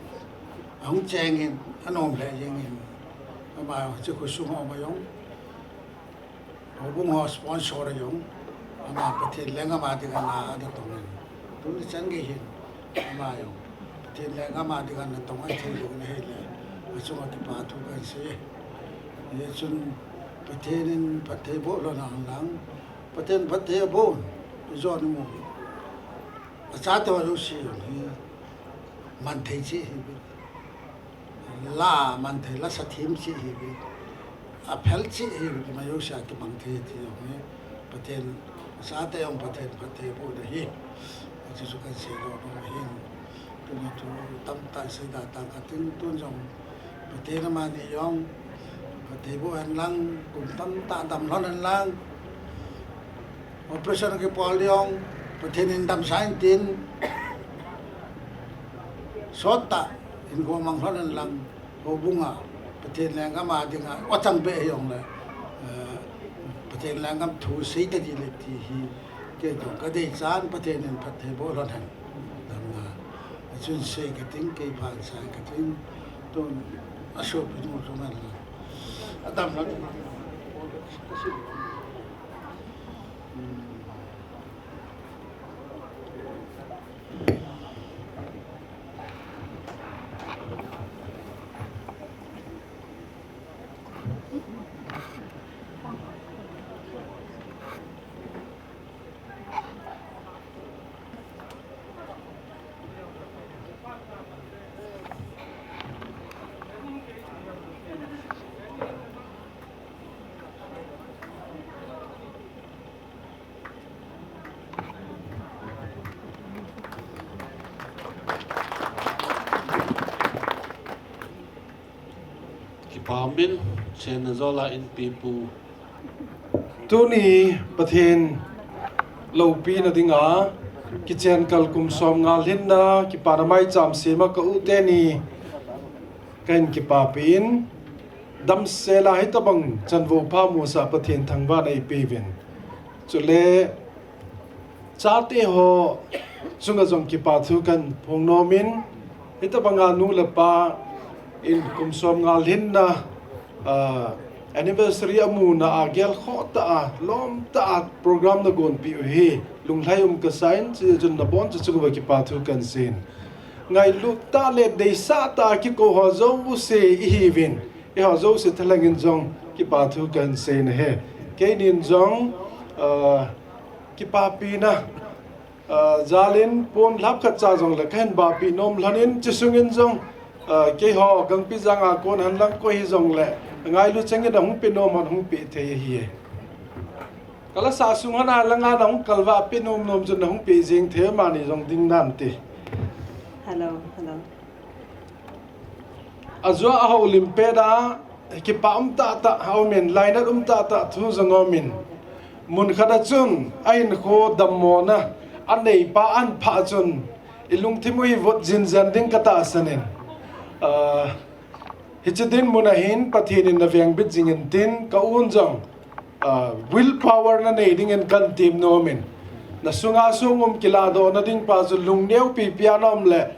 Ahung cheng in, anom lheh jeng in. Ama chu khosung ho ma jong. Houbung ho sponsor a jong, ama Pathen lenggam a dinga na ana tong in. Tuni chan gei hin, ama jong Pathen lenggam a dinga na tong a thei jong na hile, achunga kipa thu kahin sei. Hichun Pathen in phatthei boh lhon hen lang, Pathen phatthei aboh, ijon imu. Achate ho jouse jong hi, man thei cheh hi. La man thei, la sa them cheh hi ve. Aphel cheh hi ve, kima jouse a kimang thei ti jong hi. Pathen, achate jong Pathen phatthei boh ding ahi. Achu chu kahin seidoh nom ahin. Tuni thu tamtah seida tang katin, tun jong Pathen amani jong phatthei boh hen lang, kum tamtah dam lhon hen lang. Operation kibol ding jong Pathen in damsah in tin, sot tah in hinkho mang lhon hen lang, houbung a Pathen lenggam a dinga, o chang beh hijongle, eh, Pathen lenggam thu sei ta ding le ti hi, kei jong kadei chan Pathen in phatthei boh lhon hen. Damna, achun sei kating, kei phat sei kating, tun asopinu chunga la. Adam lhon. Min, Sen Nazola in Pipu. Tuni Pathen loupina dinga, kichen kal kum som nga lhinna, kipana maicham sema ka u teni, kahin kipapi in, damsela hitabang chanvo pha musa Pathen thangvahna eipeuvin. Chule, chate ho chunga jong kipa thu kahin phong nomin, hitabanga nu le pa in kum som nga lhinna, ah, anniversary amuna a gelkhoh tah a, lom tah a program nagonpeh u hi, lunglhai um kasan, chujeh chun nabonchauva kipa thu kahin seiyin. Ngailut tah le deisah tah a kikou ho jouse ihiuvin, eiho jouse thalheng in jong kipa thu kahin seiyin ahi. Keinin jong, ah, kipapina, ah, jalin pon lhap khat cha jongle kahin bapi nom lhonin, chesungin jong, ah, keiho Gangpijang a kon henlang koi hijongle, ngailu chengin ahung pe nom hon hung pe thei ahi. Kalasa sung hon a langa nahung kalvah pe nom nom chun nahung pe jeng thei, mani jong ding nante. Hello, hello. Ajua ahoulim pet a, kipa um tahtah aumin, lainat um tahtah thu jong aumin. Mun khat a chun, ahinkho dammona aneipa ahin phah chun, ilungthim u hi vot jinjan ding katahsan in. Ah, hiche dinmun a hin Pathen in navengbit jingin tin, ka un jong, ah, will power nanei dingin kahin tem nomin. Nasunga song um kilahdohna ding pa chu lungneo pipi a naum le,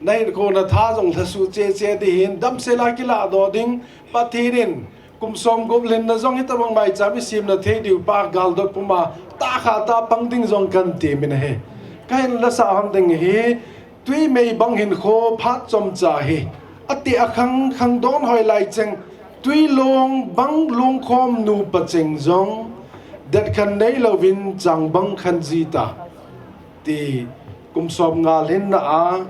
nahinkho natha jong lhasuh cheh cheh ding hin, damsela kilahdoh ding, Pathen in kum som gup lhinna jong hitabang maicham isemna thei diu pa galdot puma tahkhat a pang ding jong kahin temin ahi. Kahin lasa hon ding hi, twi mei bang hinkho phat chomcha hi, ateh akhang khang don hoi lai cheng, twi long bang lungkhom nupa cheng jong, det khan neilouvin chang bang khan jita. Ti kum som nga lhinna a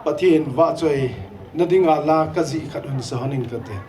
Pathen vahchoina dinga la kajih khat hin sa hon ing kate.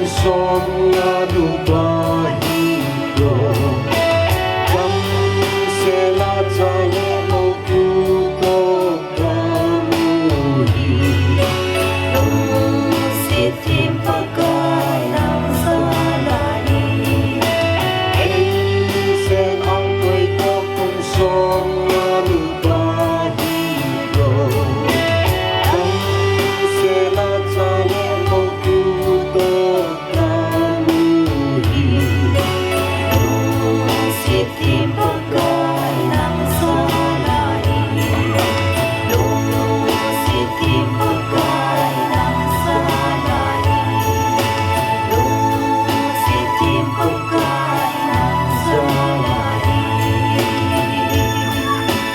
Som nga nupa hi lo. Damsel a cha le mo tu to ta mu hi. Lungset thim Pakai nang sa lai. Ei sem ang koi ko kum som nga nupa hi lo. Damsel a cha le mo tu to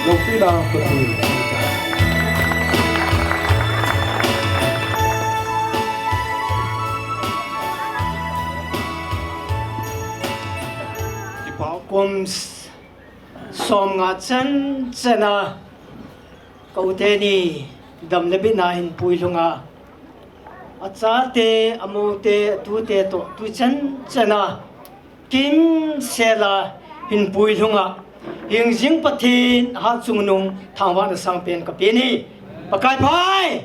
Lungpina Pathen. Kipa kum s-, som nga chan chan a ka u teni dam le bitna hin puilhung a, a chate, a mote, a tute to tu chan chan a kimsel a hin puilhung a, hingjing Pathen hatchungnung thangvahna sangpen ka pe ni. Pakai pha e.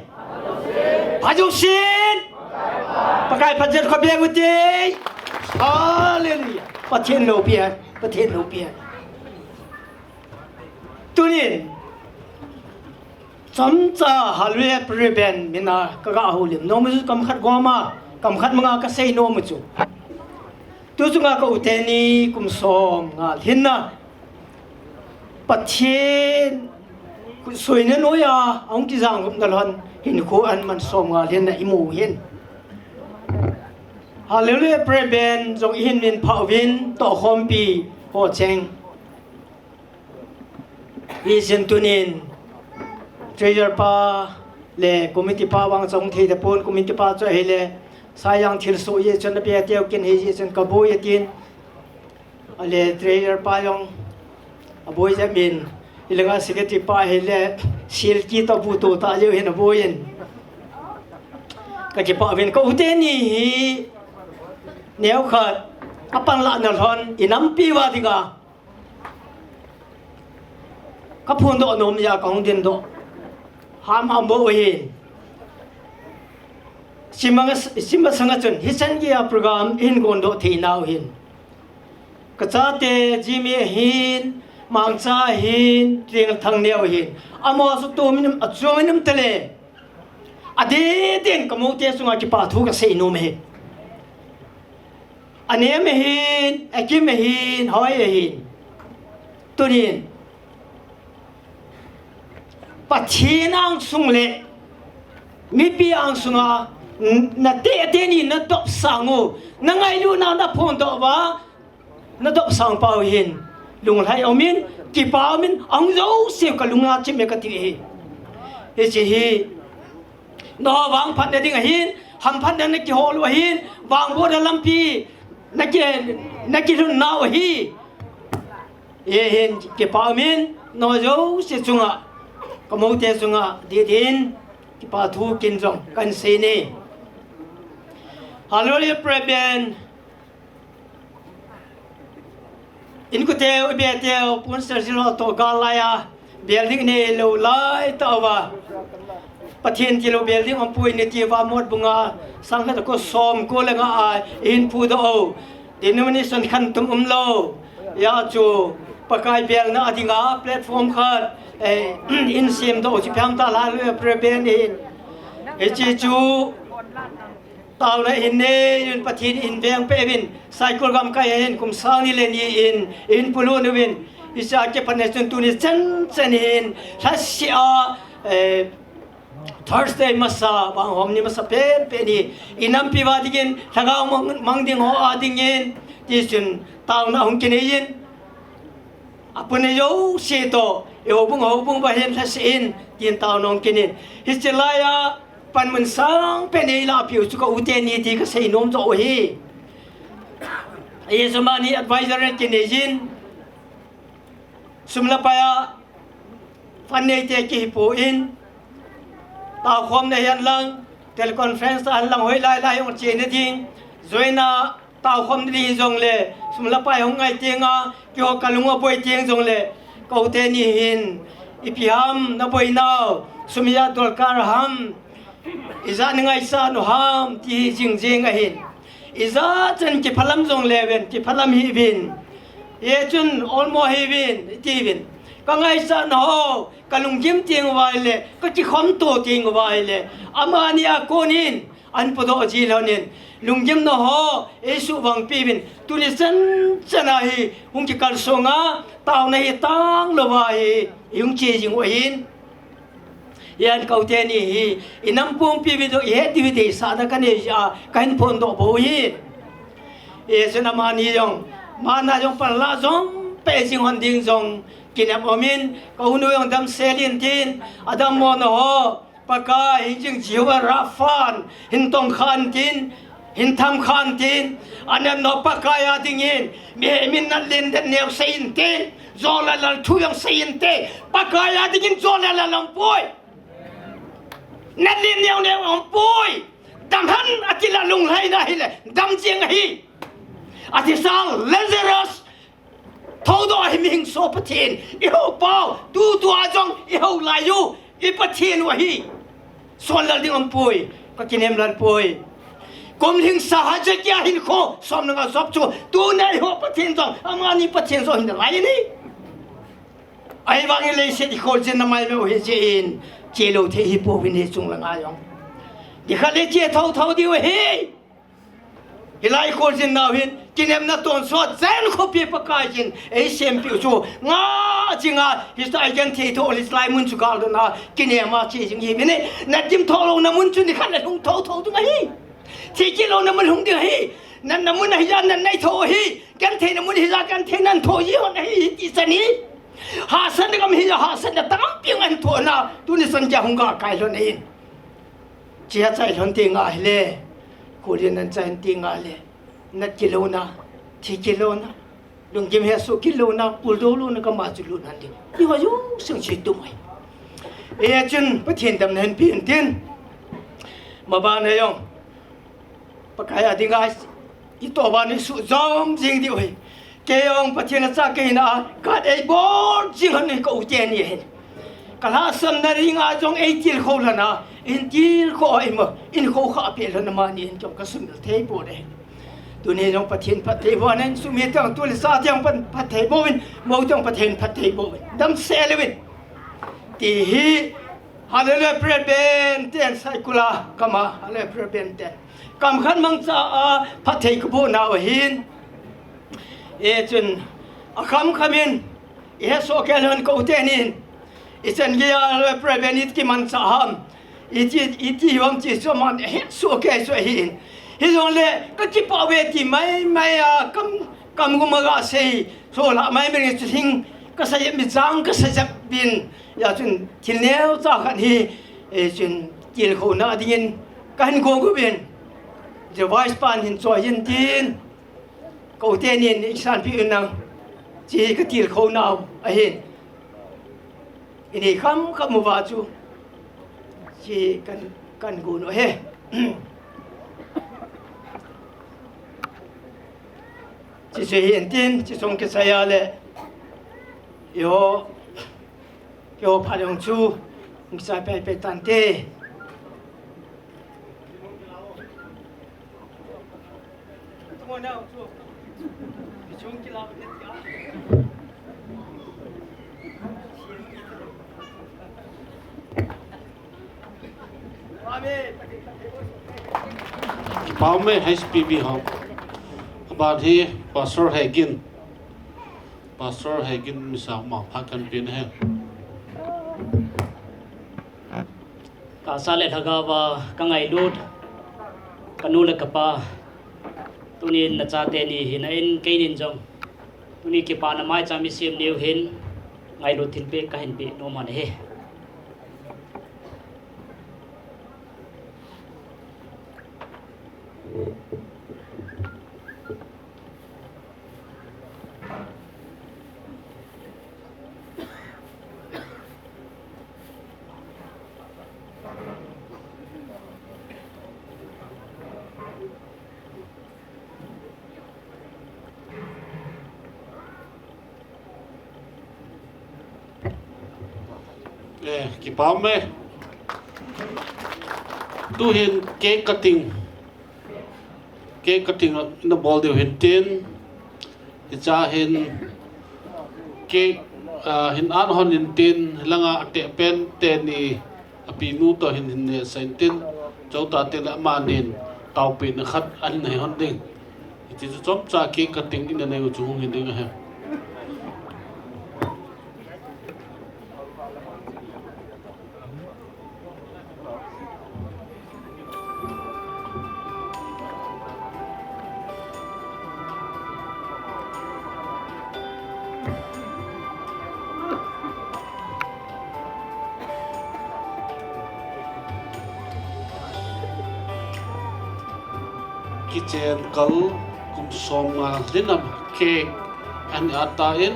Pha jousen. Pakai pha jeng kho beng u te. Hallelujah. Pathen loupi e. Pathen loupi e. Tunin chomcha Hallelujah Prayer Band min a ka ga houlim nom u chu kam khat gom a, kam khat manga ka sei nom u chu. Tu chunga ka u teni kum som nga lhinna Pathen khutsoina noiya ahung kijang gupna lhon hinkho an man som nga lhinna i mu hin. Hallelujah Prayer Band jong i hin min pha uvin, tohkhompi ho cheng. Hijeh in tunin treasurer pa le committee pa vang chong thei tapon, committee pa chu ahile Saiyang thilsoh jeh chun ape teu kin hijeh chun ka boi atin. Ale treasurer pa jong aboi jep in, hilanga secretary pa hile silki to bu to ta jeh hin aboi in. Ka kipa uvin ka u teni hi neokhat a panlahna lhon i nampi uva dinga ka phondoh nom jeh a ka hung dindoh ham ham bou ahin. Chima, chima sanga chun hichan geiya program i hin gondoh thei nau hin, ka chate Jimmy ahin, Mangcha ahin, Tengthang neo ahin, amaho chu tumin a chumin um tale. Adeh deh in ka mote chunga kipa thu ka sei nom e. Anem ahin, Akim ahin, Hoi ahin. Tunin Pathen angsung le mipi angsunga n-, na tete ni na dopsang u, na ngailutna na phondoh uva, na dopsang pau hin lunglhai umin, kipa umin, ahung jouse ka lunga chim e ka ti hi. Hiche hi nangho vangphatna ding ahin, hamphatna na kihol u ahin, vangbohna lampi na ki, na kilhun nau ahi. Hihin kipa umin, nangho jouse chunga, ka mote chunga, dih dih in kipa thu kin jong kan sei ni. Hallelujah Prayer Band. Inkote u, ibete u, Pun Sergio to gal laiya building nei lou lai tauva, Pathen tilou building umpoi ni tiuva Motbung a sangkhat ko som ko le nga a i hin phudoh u. Denomination khantum umlou. Hijeh chun Pakai belna a dinga platform khat, eh, i hin semdoh u chu ipi ham itile Hallelujah Prayer Band ahin. Hiche chu taona i hin nei uvin, Pathen in veng peh uvin, Saikul gamkai a hin kum sang ni le ni in i hin polut uvin, hiche a kipatna chun tuni chan chan hin lhaseh a, eh, Thursday masa, vang hom ni masa pen pen hi i nampi uva dingin lhagao mang, mang ding ho a dingin, tichun taona hung kinei in, apun a jouse toh i houbung, houbung uva hin lhaseh in, tin taona hung kinin. Hiche laiya panmun sangpen eilahpeh u chu ka u teni ti ka sei nom joh u ahi. Hiche mani advisor in kinei jin, sum le pai a fund neite kihi pon, taokhomna hihen lang, teleconference a hihen lang, hoilai lai jong chena ding, Join a taokhom ding jongle, sum le pai hung ngai teng a, keiho kalung aboi teng jongle, ka u teni hin, ipi ham naboi nau, sum ijat dolkar ham, ijat na ngaisah u ham, ti hi jing jing ahin. Ijat chan kiphalam jongle ven, kiphalam hih uvin. Hichun olmo hih uvin, iti uvin. Ka ngaisah nau, ka lunggim teng uva ahile, ka kikhom to teng uva ahile, amani a konin, ahin podoh ji lhonin, lunggim nau ho, eisuh vangpi uvin, tuni chan chan a hi, hung kikal sung a, taona hi tang louva hi, hung che jing u ahin. Hiche ka u teni hi, inam pumpi uvin jong, ihet diu hi deisahna kanei jeh a, kahin phondoh bou ahi. Hichun amani jong, mana jong panla jong, pe jing hon ding jong, kinem umin, ka u nu jong damsel in tin, adammo nau ho, Pakai, hijing Jehovah Rapha, hin tongkhan tin, hin thamkhan tin, anem nau Pakai a dingin, mihem in natlen det neo seiyin tin, jo le lal thu jong seiyin tin, Pakai a dingin jo le lal umpoi. Natlen neo neo umpoi. Damhen ati le lunglhaina hile, dam jeng ahi. Athisa Lazarus, Thoudoh ahi mihing so Pathen, ihou pau, tutua jong ihou lai u, i Pathen u ahi. Sonlal ding umpoi, ka kinem lal poi. Kum lhingsa Hezekiah hinkho, som le nga Job chu, tuna ihou Pathen jong, amani Pathen jong hin lai ni. Ahivangin leiset i kholjin na maimai u hi jeh in, che lou thei hi pouvin hiche chunglang a jong. Nikhat le che thotho diu ahi. Hilai kholjin nau hin, kinemna tonsot, Zion khopi Pakai hin, eisempiu chu, nga jinga, hiche a igenthei tho, hiche lai mun chu kal dona, kinema che jing hi, mine, na dim tho louna mun chu nikhat le lhung thotho ding ahi. Thi kit louna mun lhung ding ahi. Natna mun ahi a, natna itho ahi. Gentheina mun ahi a, gentheina natho ji hon ahi, ti chan hi. Hahsatna gam ahi a, hahsatna tampi ngan tho na, tuni chan geiya hung ga kai lhon ahin. Chia chai lhon teng ahile, kholin nan chai teng ahile, nat kit louna, thi kit louna, lunggim hesoh kit louna, puldou louna kama chu lut han ding. Hiho jouse chu itum ahi. Hichun Pathen damna hin pe in tin. Maban a jong, Pakai a dinga itoh uva isuh jom jing diu ahi. Kei jong Pathen a cha kahina a, Gad eibol jing lhon ahi ka u teni hin. Ka lhahsamna dinga jong eitilkhou lhon a, in tilkhou a ima, in khoukhah peh lhon a amani hin jong ka sumil thei bou ahi. Tuni jong Pathen phatthei boh in, sum hi teng tule sa teng phatthei boh in, mo teng Pathen phatthei boh in. Damsel uvin. Ti hi, Hallelujah, praise be ten, Saikul a, kama, Hallelujah, praise be ten. Kam khat mangcha a phatthei kaboh nau ahin. Hichun, akham kham in, ihesoh kei lhon ka u tenin, ichan geiya le prayer band it kimanchah ham, iti, iti ham ti chu aman ahesoh kei chu ahin. Hijongle, kakipah uve ti maimai a, kam, kam gum a gasei, so lah maimai chu hing, kasei mi jang, kasei jep bin, hijeh chun thil neocha khat hi, hichun tilkhouna dingin, kahin gong uvin, the vice pan hin choi in tin, Ka u tenin eisanpeh un lang, hiche hi katilkhou nau ahin. Inei kham kham uva chu, hiche kan, kan gon u ahi. Hiche chu hi intin, hiche chong kisai a le, eiho, keiho phat jong chu, hung kisai pei pei tante. Pau me H P B ho. Aban hi Pastor Hegin. Pastor Hegin misa ma pha kan pin he. Ka sa le lhagao a ka ngailut, ka nu le ka pa, tunin na chate ni hina in keinin jong, tuni kipana maicham i sem niu hin, ngailut thilpeh kahin peh nom ahi. Eh, kipah e. Tuhin cake cutting. Cake cutting nabol diu hintin. Hicha hin cake, ah, hin an hon hintin. Langa ateh pen teni apinu toh hin hin nehsah intin. Chutah teng le amanin taopehna khat ahin nei hon ding. Hiti chu chomcha cake cutting in anei u chu hung hi ding ahi. Kichen kal kum som nga lhinam cake ahin at tan.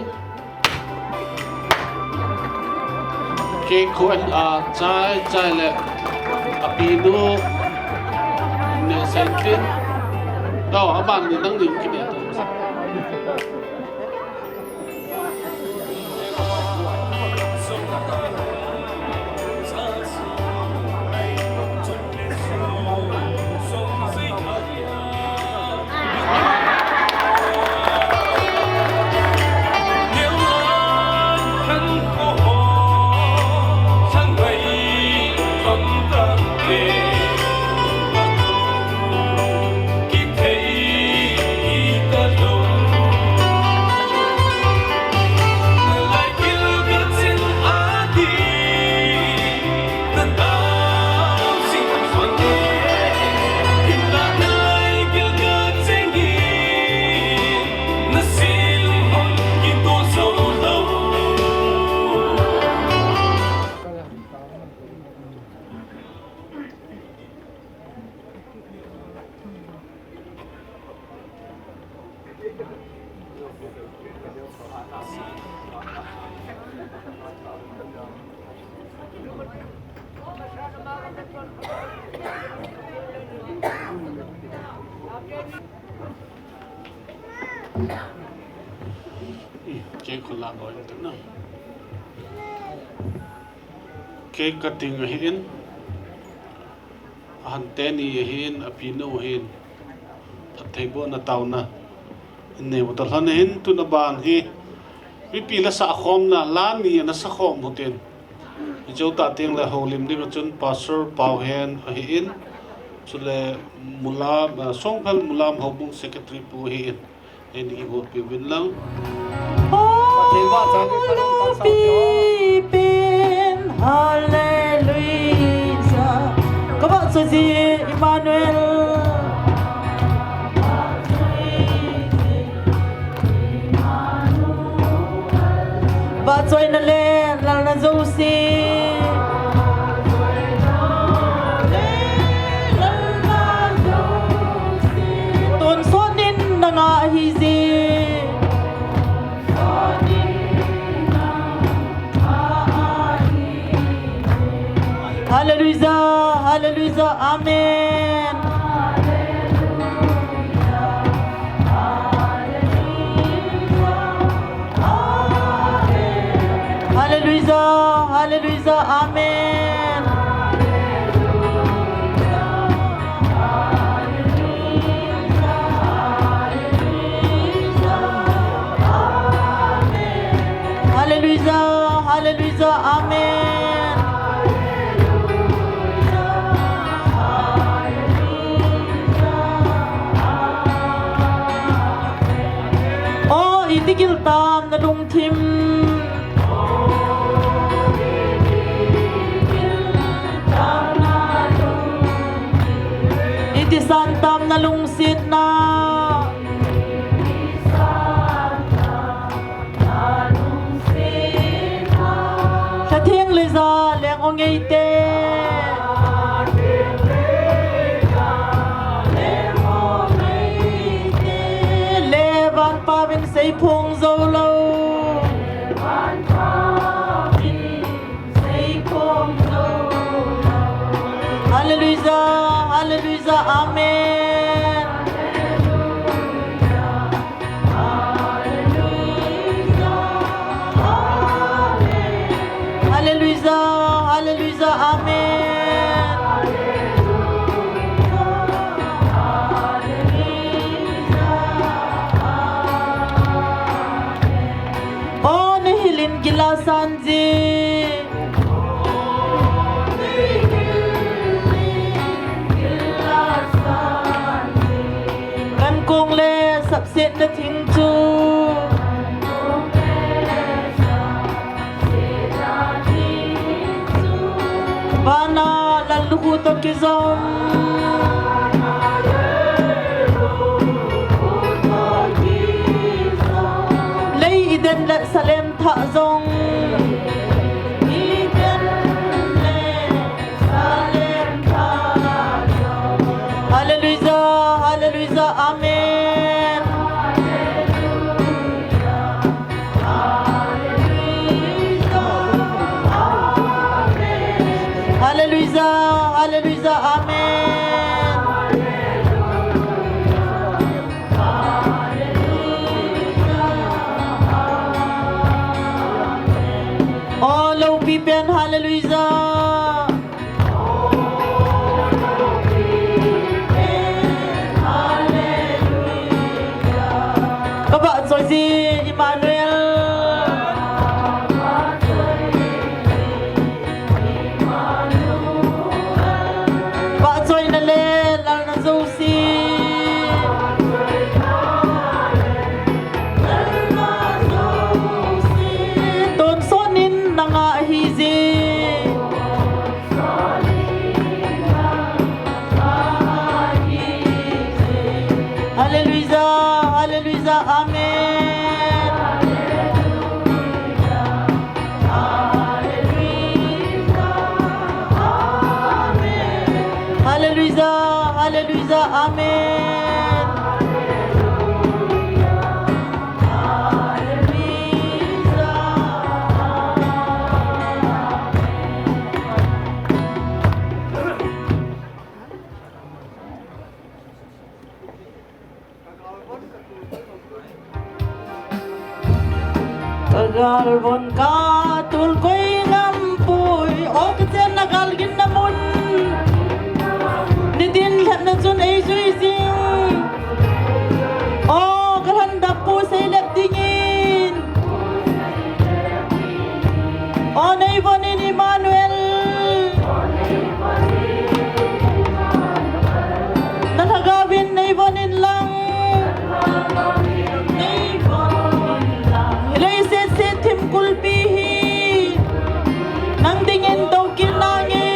Cake khu ahin at chai chai le apinu nehsah intin. Tao, aban ni nang ni kineh to. Cake khu la bol tu na. Cake cutting ahin. Ahan teni ahin, apinu ahin. Phattheibohna taona in nei u talhon ahin, tun aban hi mipi la sahkhomna la ni ana sakhom u tin. Hichu tah teng le houlim ding a chun Pastor Paohen ahin. Chule Mulam, ah, Songphel Mulam Houbung Secretary pu ahin. Eini kigot piuvin lang. Pathen vahchoi ding, Pathen vahchoi ding. Pi pen, hallelujah. Ka vahchoi ji, Emmanuel. Vahchoina le lalna jouse. Tonsot in nanga ahi je. Hallelujah, hallelujah, amen. Hallelujah, hallelujah, amen. Hallelujah, hallelujah, amen. O, iti gil tam na lungthim. Iti san tam na lungsetna. Lha theng le ja leng o ngeite. Le vanpa vin seiphong jou lou. Hallelujah, hallelujah, amen. Hallelujah, Na thing chu. Vana lallukhuh toh kijong. Lei Eden le Salem thah jong. Hallelujah, hallelujah, amen. Hallelujah, hallelujah, amen. Oh, loupi pen, hallelujah. Ka vahchoi ji, Emmanuel. Vahchoina le lalna jouse. Tonsot in nanga ahije. Hallelujah, hallelujah, amen. Hallelujah, hallelujah, amen. Ka galvon ka tulkoi ngam poi, o kachenna galginna mun. Nitin lhepna chun eijui jing. O kalhan dap pu seilep dingin. O neivon in Emmanuel. Na lhagaovin neivon in lang. Leiset set thim kulpi hi nang dingin doukit nange.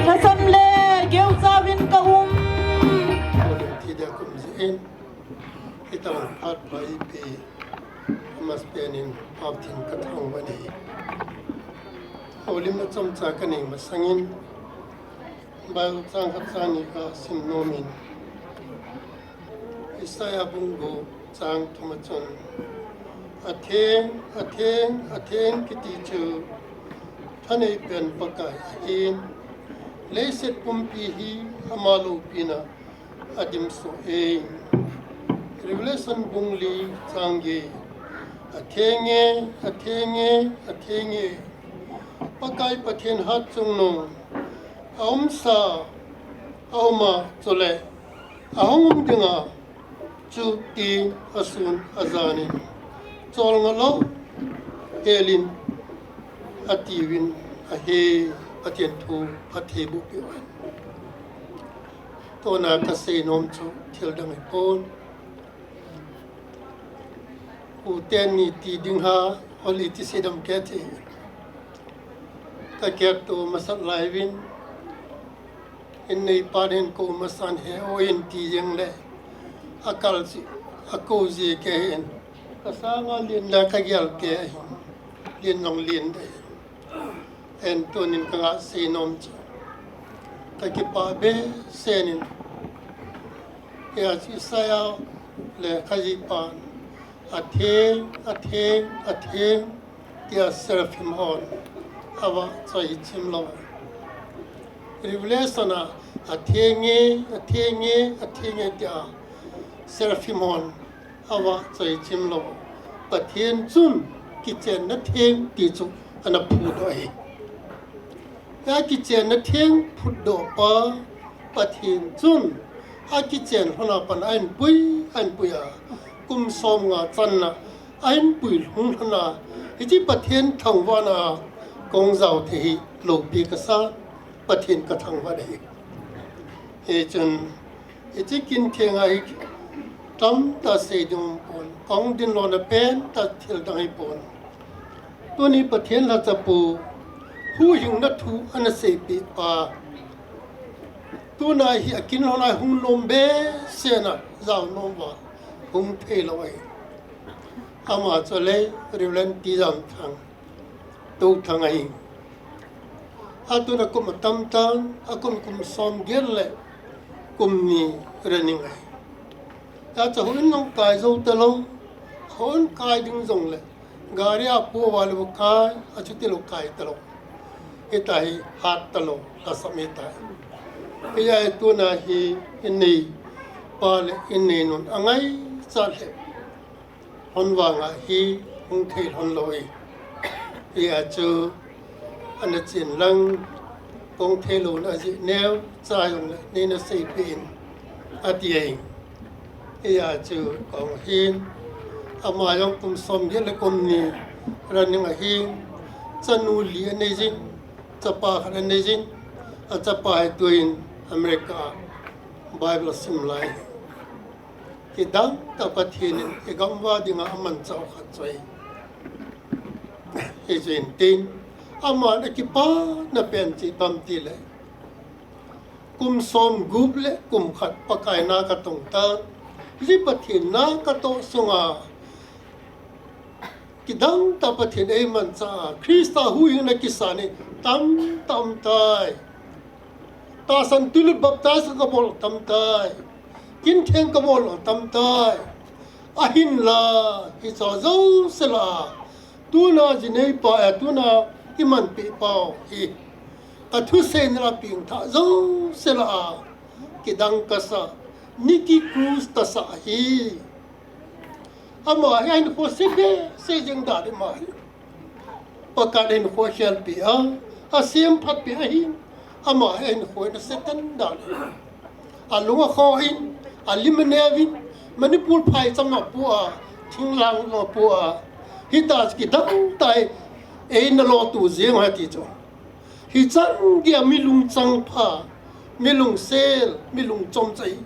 Lhasam le geuchauvin ka um. Ti dia kum jin. Hitobang phat pha ipi, amasapen in Pathen ka thangvah e. Houlimna chomcha ka nei masangin, Bible chang khat chang ni ka sim nom in. Isaiah bung gup chang thum a chun, Atheng, atheng, atheng kiti chu thanei pen Pakai ahin, leiset pumpi hi ama loupina adimsoh e. Revelation bung li chang get. Atheng e, atheng e, atheng e. Pakai Pathen hatchungnung, aumsa, auma, chule ahung um dinga, chuti asun ajan in, cholngah lou helin atiuvin ahi. Pathen thu phatthei boh peh uhen. Tuna kasei nom chu thil dang ahipon. U teni ti ding ham, holi ti sei dam kei ti. Ka kiat to masat lai uvin. In neipan hin kou masan he o in ti jeng le. Akal si, akou ji kei hin. Ka sanga lin la ka gel kei hin. Lin long lin de. En tunin ka ngah sei nom chu. Ka kipah behseh in. Hia chu Isaiah le Khajipan. Atheng, atheng, atheng, tia seraphim hon avahchoi chim lou. Revelation a, atheng e, atheng e, atheng e, tia seraphim hon avahchoi chim lou. Pathen chun kichenna theng ti chu ana phutdoh ahi. Hia kichenna theng phutdoh pa Pathen chun akichen lhona pan ahin pui, ahin pui a, kum somnga channa ahin pui lhung lhona, hiche Pathen thangvahna kong jao thei hi loupi kasa, Pathen ka thangvah ahi. Hichun Hiche kin thenga hi tamtah sei ding um pon, kong din lona pen tah thil dang hi pon. Tuni Pathen lhacha pu huhhingna thu ana seipeh pa. Tuna hi akin lona hung nom behseh na jao nom uva hung thei lou ahi. Ama chu le Reverend T. Jamthang, Touthang ahi. Atun akum atam tan, akum kum som get le kum ni running ahi. Acha houin jong kai jou talou, houin kai ding jong le, gari a pu uva le bu kai, achuti lou kai talou. Hita hi hat talou, lhasam hita. Hia hi tuna hi in neipa le in neinu angaichat le. Hon vanga hi hung thei lhon lou e. Hia chu ana chen lang kong thei louna ajeh neocha jong le neina seipeh in ati e. Hia chu kong hin ama jong kum som get le kum ni running ahin, chanu li anei jin, chapa khat anei jin, achapa hi tuin America a Bible asim lai. Kidang tah Pathen in igam uva dinga amanchah u khat chu ahi. Hichu hin tin, aman akipana pen chu ipi ham tile, kum som gup le kum khat Pakai na katong tan, hijeh Pathen na katoh sunga kidang tah Pathen eimanchah a, Christa huhhingna kisan hi tamtah um tai. Tahsan twilut baptize kabol tamtai. Kin theng kabol tamtai. Ahinla, hiche jouse lah a, tuna jinei pa, eh, tuna imanpeh pau hi, kathuseina lah a pengthah jouse lah a, kidang kasa, Nicky Cruz tasa hi. Ama hi ahinkho sei behseh jeng dan ahi, ama hi. Pakai in ahinkho akhelpeh a, asemphatpeh ahin, ama hi ahinkho in asei tan dan ahi. Alung akho in, alim aneo in, Manipur phaicham a pu a, thinglhang a pu a, hita chu kidang tah a, eina lotu jeng ahi ti chu. Hichan geiya mi lungchang pha, mi lungsel, mi lungchomcha hi.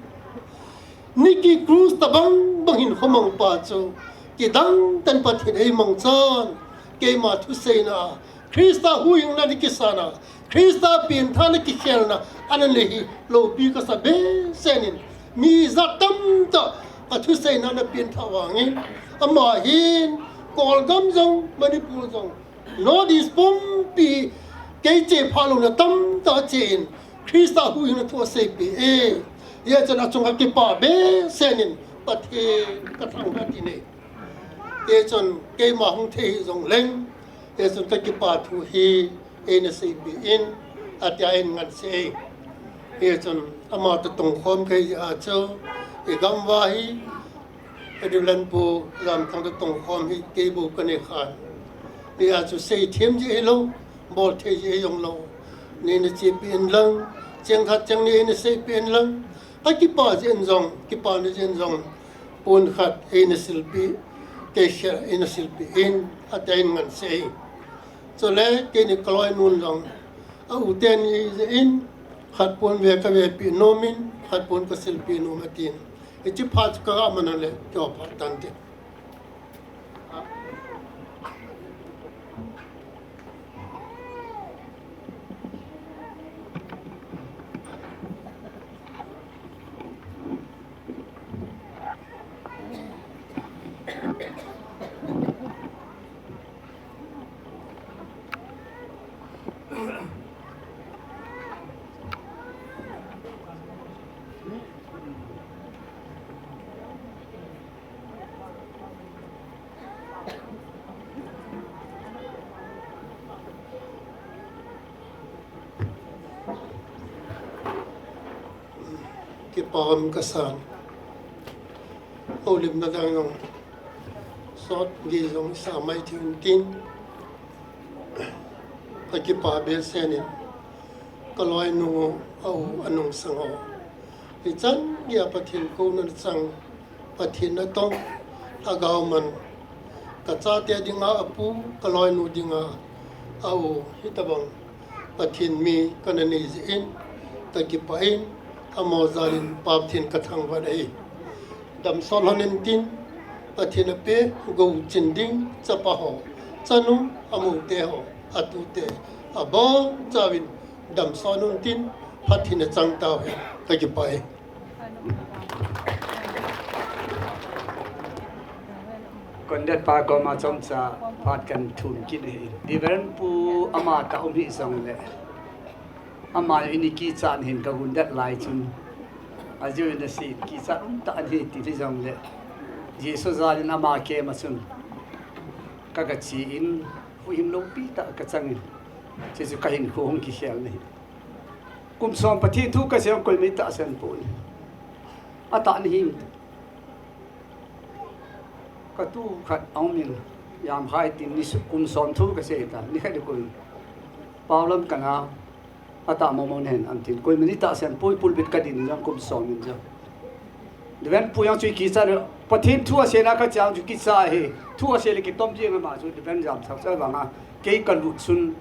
Nicky Cruz tabang bang hinkho mang pa chu, kidang tah in Pathen eimangchan, keima thuseina, Christa huhhingna ni kisana, Christa pengthahna kikhelna, ana nei hi loupi kasa behseh in, mi jat tamtah a thuseina ana pengthah vangin, ama hin, Kolgam jong, Manipur jong, North East pumpi kei che phah louna tamtah che in Christa huhhingna thu aseipeh e. Hijeh chun achunga kipa behseh in Pathen kathangvah in ati e. Hijeh chun keima hung thei hijongleng, hijeh chun kakipa thu hi eina seipeh in, atia eina ngansei e. Hijeh chun ama toh tongkhom kahi jeh a chu, igam uva hi, Reverend Pu Jamthang toh tongkhom hi kei bou kanei khan. Hia chu seithem jeh hilou, bolthei jeh hijonglou, neina chepi in lang, cheng khat cheng ni eina seipi in lang, akipa jeh in jong, kipana jeh in jong, pon khat eina silpi, kei khel eina silpi in, atia eina ngansei. Chule keini kaloinun jong, a u teni jeh in, khat pon ve kavepi nom in, khat pon kasilpi nom atin. Hiche phat chu kaga man le, kio phat tante. Kipa um kasan. Houlimna dang jong sot gei jong isa mai thei un tin, kakipa behseh in, kaloinu a u anung sang ho, hichan geiya Pathen kouna nachang, Pathen natong, lhagao man, kachate dinga apu, kaloinu dinga a u, hitobang Pathen mi kana nei jeh in, kakipah in, Amaho jalin Pa Pathen kathangvah e. Damsot lhon intin, Pathen ape, gou chin ding, chapa ho, chanu, amute ho, atute, abonchauvin, damsot untin, Pathen achang tauhen, kakipah e. Conductor pa koma chomcha phat kahin thum kit e. Reverend Pu ama ka um hih jongle, ama in kichat hin kagon det lai chun, ajeh in asei kichat umtah ahi ti hijongle, Jesu jalin ama kema chun ka, kache in, huhhing loupi tah kachang in, chuche chu kahinkho hung kikhel ahi. Kum som Pathen thu kasei, koima tahsan poi. Atah nahi. Katu khat aum in, Jamkhai tin, ni kum som thu kasei ta, nikhat ding koi. Paolam kana, atah mong mong nahen, atin, koima tahsan poi, pulpit kadin jong kum som in jong. Reverend Pu jong chu kichat le, Pathen thu aseina kache chu kichat ahi, thu asei le kitom jeng ama chu, Reverend Jamthang chu vang a, kei kalut chun,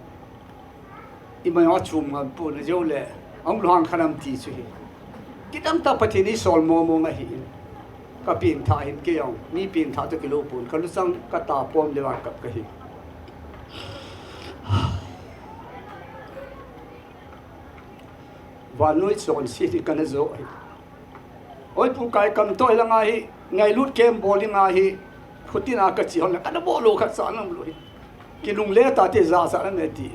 ima jong achom ngam pon, ajeh le, ahung lhung kha nam ti chu ahi. Kidang tah Pathen isol mong mong ahi in. Ka pengthah hin kei jong, mi pengthah toh kilou pon, kaluchang katapom le vang kap kahi. Vannoi chonset hi kana jo ahi. Oi Pu Kaikam toh hilanga hi, ngailut kem bol dinga hi, khutina kache hon le, kana bol lou khat sa nam lou hi. Kinungle tate jachat nam e ti.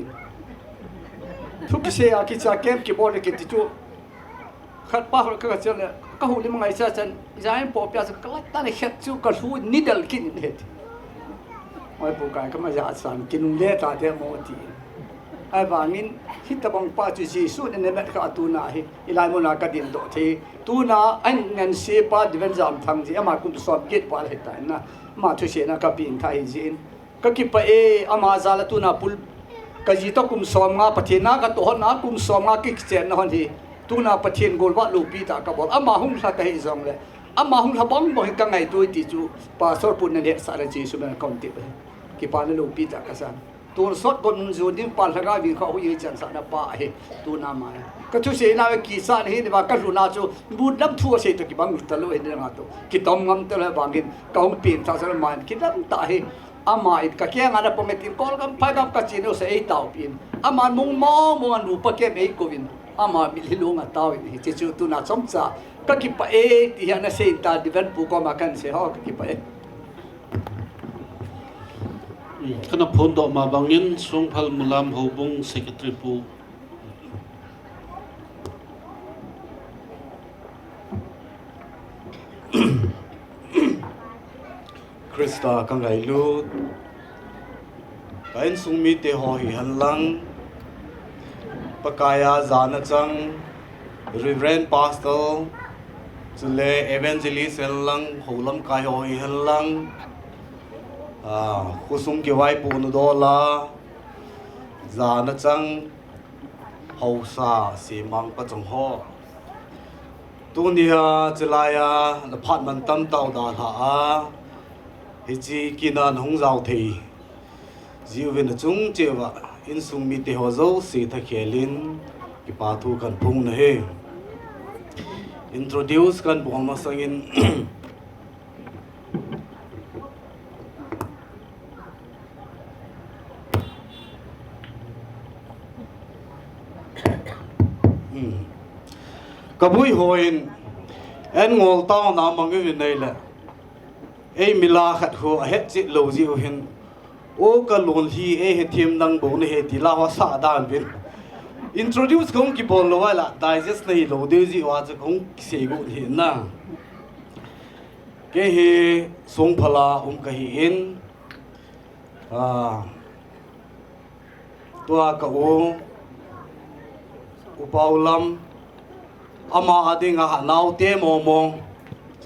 Thu kisei a kicha kem kibol le kiti chu. Khat pa hol ka, kache le, kahoulim ngai cha chan, ja in po pia cha, kala ta le khet chu, kalhu ni del kin in he ti. Oi Pu Kaikam jachat, kinungle tate mo ti. Ahivangin, hitabang pa chu Jesu in amet kha tuna hi, hilai muna kadin doh thei. Tuna, ahin ngansi pa Reverend Jamthang ji, ama kum som get pa le hita na, ama thuseina ka pengthah hi jin. Kakipah e, ama jal a tuna pul, kaji toh kum som nga, Pathen na katoh hon na, kum som nga kichenna hon hi. Tuna Pathen golvah loupi tah kabol, ama hung lha kahi jongle, ama hung lha bang bang hi kangaito e ti chu, Pastor Pu in ahetsah le Jesu min a kon tip e. Kipana loupi tah kasan. Tolsot kon nung jo ding pa lhaga vin kha hui chansahna pa ahi, tuna ama. Ka thuseina ve kichat ahi, niva kalhuna chu, bu lam thu asei toh kibang talou ahi, ni nga toh. Kitom ngam talou vangin, kahung pengthah sa le ama in, kidang tah ahi, ama in, kakeng a na pong e tin, Kolgam, Phaigam kache nau sa eitaopin. Ama mong mong mong a nupa kem eikouvin. Ama mitlhi lung atao in, hiche chu tuna chomcha. Kakipah e, ti hi ana sei in ta, Reverend Pu koma kahin sei ho, kakipah e. Kana phondoh ma bangin, Songphal Mulam Houbung Secretary Pu. Christa ka ngailut. Ka insung mite ho hihen lang. Pakai a jana chang. Reverend Pastor. Chule Evangelist hihen lang. Houlamkai ho hihen lang. Ah, khosung kivaipohna dol a. Jana chang. Haosa, semang pachang ho. Tunia, chulai a, na phat mantam tao dalha a. Hiche kin a na hung jao thei. Jiuvin a chung cheh uva, insung mite ho jouse thakhel in, kipa thu kahin phong nahi. Introduce kahin bol masangin, Hmm. Ka bui hon, en ngol tao na mang in nei le. Ei mi la khat ho, ahet chet lou jiu hin. O ka lonlhi, ei hethem nang bou na he ti la ho sa dan vin. Introduce kong kibol lou a la, digest nahi lou deu jiu a chu kong kisei got hi na. Kei hi Songphal a um kahi in, ah, tua ka u, U Pau Lam, ama a dinga naote mong mong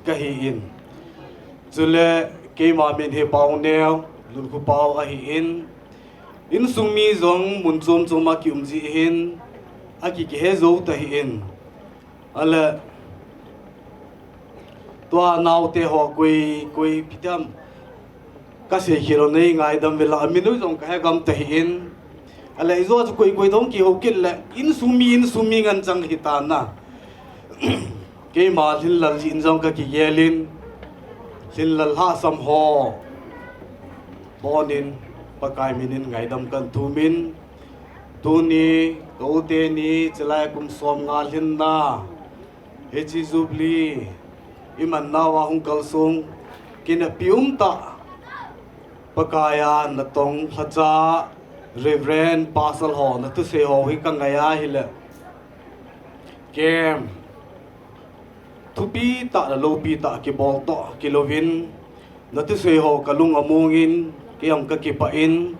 kahi in. Chule keima min hi Pau Neo, Lulkhu Pau ahi in. Insung mi jong mun chom chom a ki um ji hin, aki kihe jou ta hi in. Ale, tua naote ho koi, koi pitam. Ka sei khel lou nei ngaidam vela, a min u jong ka he gam ta hi in. Ale, ijo chu koi, koi dong kihou kit le, insung mi, insung mi ngen chang hi ta na. Keima lhinlel jin jong ka kigelin, lhinlel lhasam ho bonin, Pakai minin ngaidam kan thumin, tuni ka u teni chilai kum som nga lhinna, hiche Jubilee i manna uva hung kalsong, kineppi umtah Pakai a natong lhacha Reverend Pastor ho, nathusei ho hi ka ngai ahile, kem thupi tah le loupi tah kibol toh kilouvin, nathusei ho ka lung amongin, kei jong ka kipah in,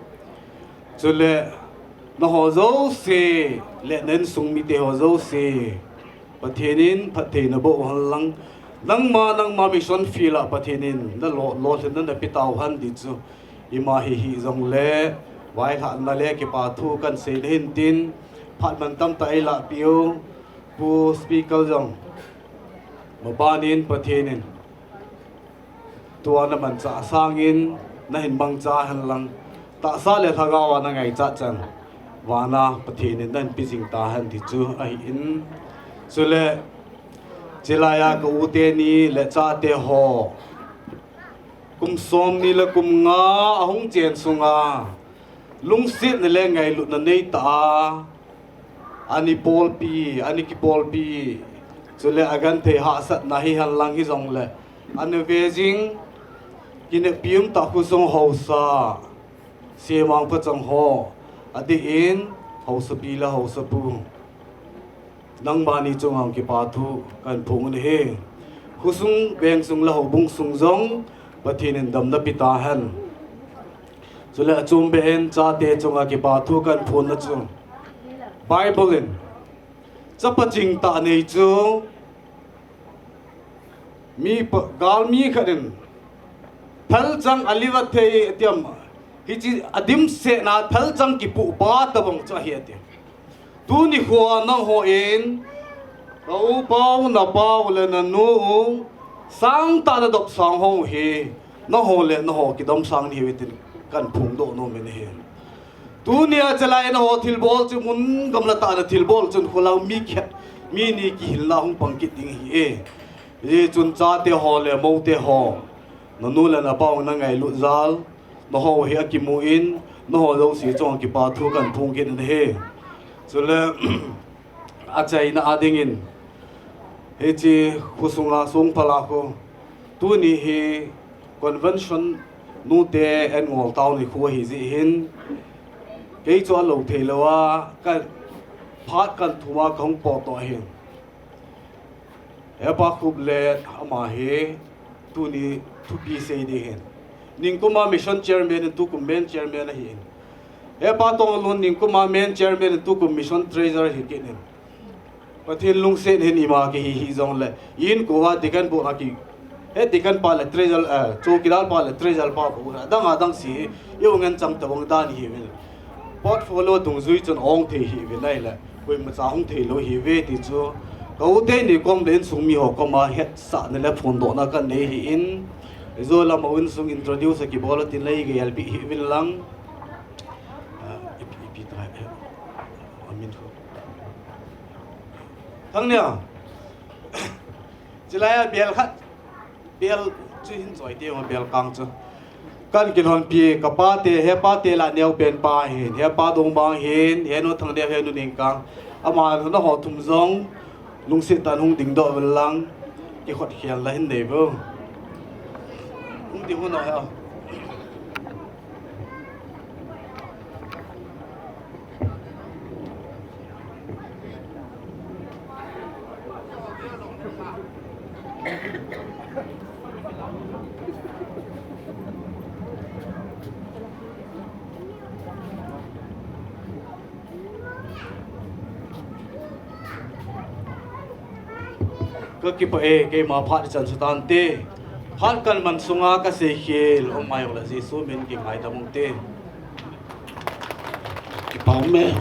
chule nangho jouse le na insung mite ho jouse Pathen in phatthei naboh hen lang, nangma, nangma mission field a Pathen in nalo, lolhinna napeh tauhen ti chu ima hi hijongle, vailhahna le kipa thu kan seina hin tin, phat mantam tah eilah peh u, Pu Speaker jong, mabanin Pathen in tua namanchah sangin nahin mangcha hen lang, tahsa le lhagao a nangaichat chan, vana Pathen in nahin peh jing tahen ti chu ahin, chule chilai a ka u teni le chate ho kum somni le kum nga ahung chen sunga lungsetna le ngailutna neitah a, ana bolpi, ana kibolpi, chule agenthei hahsatna hihen lang hijongle, ana ve jing, kineppi umtah khosung haosa, Semang phachang ho, adeh in haosapi le haosapu, nangma ni chunga kipa thu kahin phong u ahi. Khosung, vengsung le houbung sung jong Pathen in damna peh tahen. Chule achombeh in chate chunga kipa thu kahin phonna chu, Bible in chapa chingtah nei chu mi pa, galmi khat in phalchang aliva thei atiam, hiche adimsetna phalchang kipoh pa tobang chu ahi ati. Tuni khoa nangho in, ka u pau, na pau le nanu u, sangtah nadop sang ho hi, nangho le nangho kidom sang nahiuve tin kahin phongdoh nomin ahi. Tunia chalai nangho thilbol chu mun gamla tah a nathilbol chun kholang mi khat, mi ni kihilna hung pang kit ding ahi e. Hichun chate ho le moute ho, nanu le napau nangailut jal, nangho hi akimun, nangho jouse chunga kipa thu kahin phong kit in ahi. Chule, achaina a dingin, hiche khosunga songphal a kho, tuni hi convention nute annual tao nikho ahijeh hin, kei chu alou theilouva, ka, phat kahin thum a kahung potdoh ahin. Hepa Khuplet ama hi tuni thupi sei ding ahin. Ningkuma mission chairman in tukum main chairman ahin. Hepa Tonglun ningkuma main chairman in tukum mission treasurer ahi kit in. Pathen lungset hin ima kihi hijongle, inkoa deacon board a ki, he deacon pa le treasurer, eh, chowkidar pa le treasurer pa bou, adang adang si, i-ong ngen chang tabang dan ihiuvin. Portfolio dungjui chun ong thei ihiuvin ahile, koimacha hung theilou ihiuve ti chu, ka u teni kom le insung mi ho koma hetsahna le phondohna kanei ahin, ijou lam a insung introduce akibol a tin le igel peh ihiuvin lang. Ah, ipi, ipi ta, eh, amin ho. Thangnia. Chilai a bel khat. Bel chu hin choi te ma bel kang chu. Kahin kilhonpi, ka pate, hepa Telaneo pen pa hin, hepa Dongbang hin, henu Thangneo, henu Ningkang. Ama nangho thum jong, lungset tah in hung dingdoh uvin lang, kikhotkhel la hin nei uvin. Hung ding un o he. Ka kipah e, keima phat ichan sah tante. Phat kaman sunga ka seikhel, Almighty Jesu min kingaidam ute. Kipah e.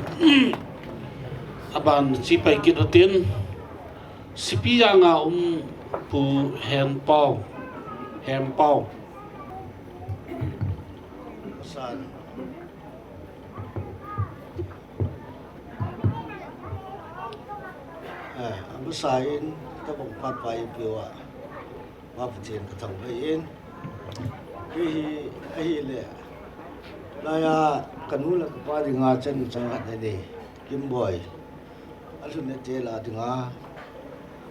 Aban chipai kit utin. Sipi janga um Pu Henpao. Henpao. San. A, Amasa in, tabang phat pa eipeuva, Pa Pathen kathangvah in. Kei hi, ahile, laiya, kanu le kapa dinga chan chang khat anei, Kimboi. Alhun nate lah dinga,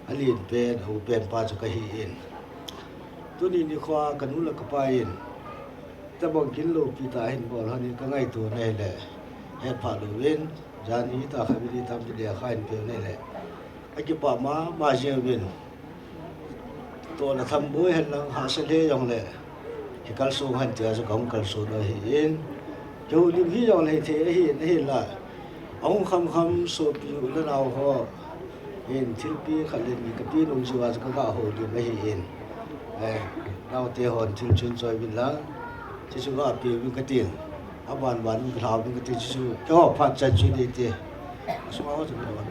alen pen, aupen pa chu kahi in. Tuni nikhoa kanu le kapa in, tabang kin loupi tah ahin bol hon in kangaito nahile, hetphah louvin, janhi tah kha vili tampi lekha ahin peu nahile, akipah mama jeng uvin. Tohna thamboi henlang hahsa lheh jongle, kikalsong hen tia chu kahung kalson u ahin. Kihoulim hijongle hithei ahin, ahinla, ahung khamkham sopi u le nao ho hin thilpeh khat le ni kapeh nung jiuva chu kaga houlim ahin. Eh, naote hon thil chun choi uvin lang, chuchu gapeh uvin katin. Abanban kilha uvin kati chu, keiho phat chan chu neite. Asunga ho chu kilhon.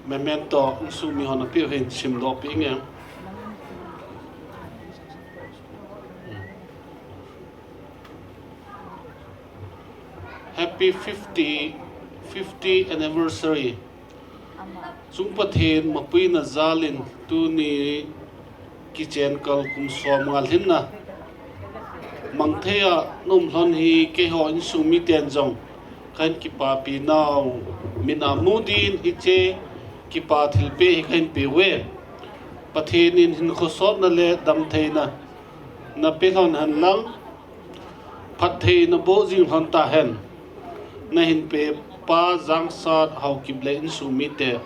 Memento, insung mi hon apeh u hin simdoh peh inge. Happy fifty, fifty anniversary. Chung Pathen mapuina jalin tuni kichen kal kum som nga lhinna mangthei a naum lhon hi keiho insung miten jong kahin kipapi nau, mit a mu din hiche kipa thilpeh hi kahin peuve. Pathen in hinkho sotna le damtheina napeh lhon hen lang, phattheina boh jing lhon tahen. Nahin peh Pa Jangsat, Haokip le insung mite.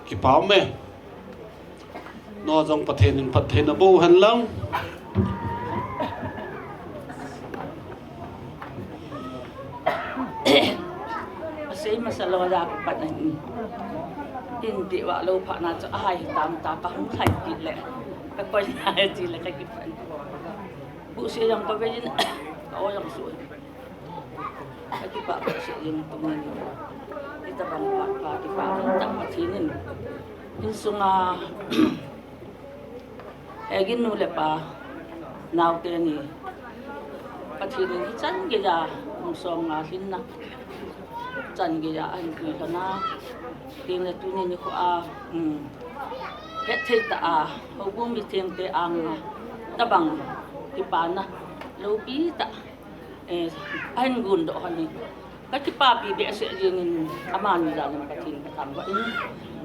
Kipa ume. Nangho jong Pathen in phattheina boh hen lang. Asei masa lou a kapat ahi. Tin ti va lou phat na chu ahai hitam ta kahung lhai kit le. Kakoi na e ti le kakipah. Buhse jong kavei in, ka-o jong su. Kakipah buhse jing tuni. Hitabang phat pa kipah tah Pathen in. Insunga Hegin nu le pa, naote ni, Pathen in hichan geiya kum som nga lhinna chan geiya ahin pui lhon a, tin le tuni nikho a, um, hetthei tah a, houbung mithengte anga tabang kipana loupi tah, eh, ahin gondoh lhon hi kakipapi behseh jengin, amani jal in Pathen kathangvah in,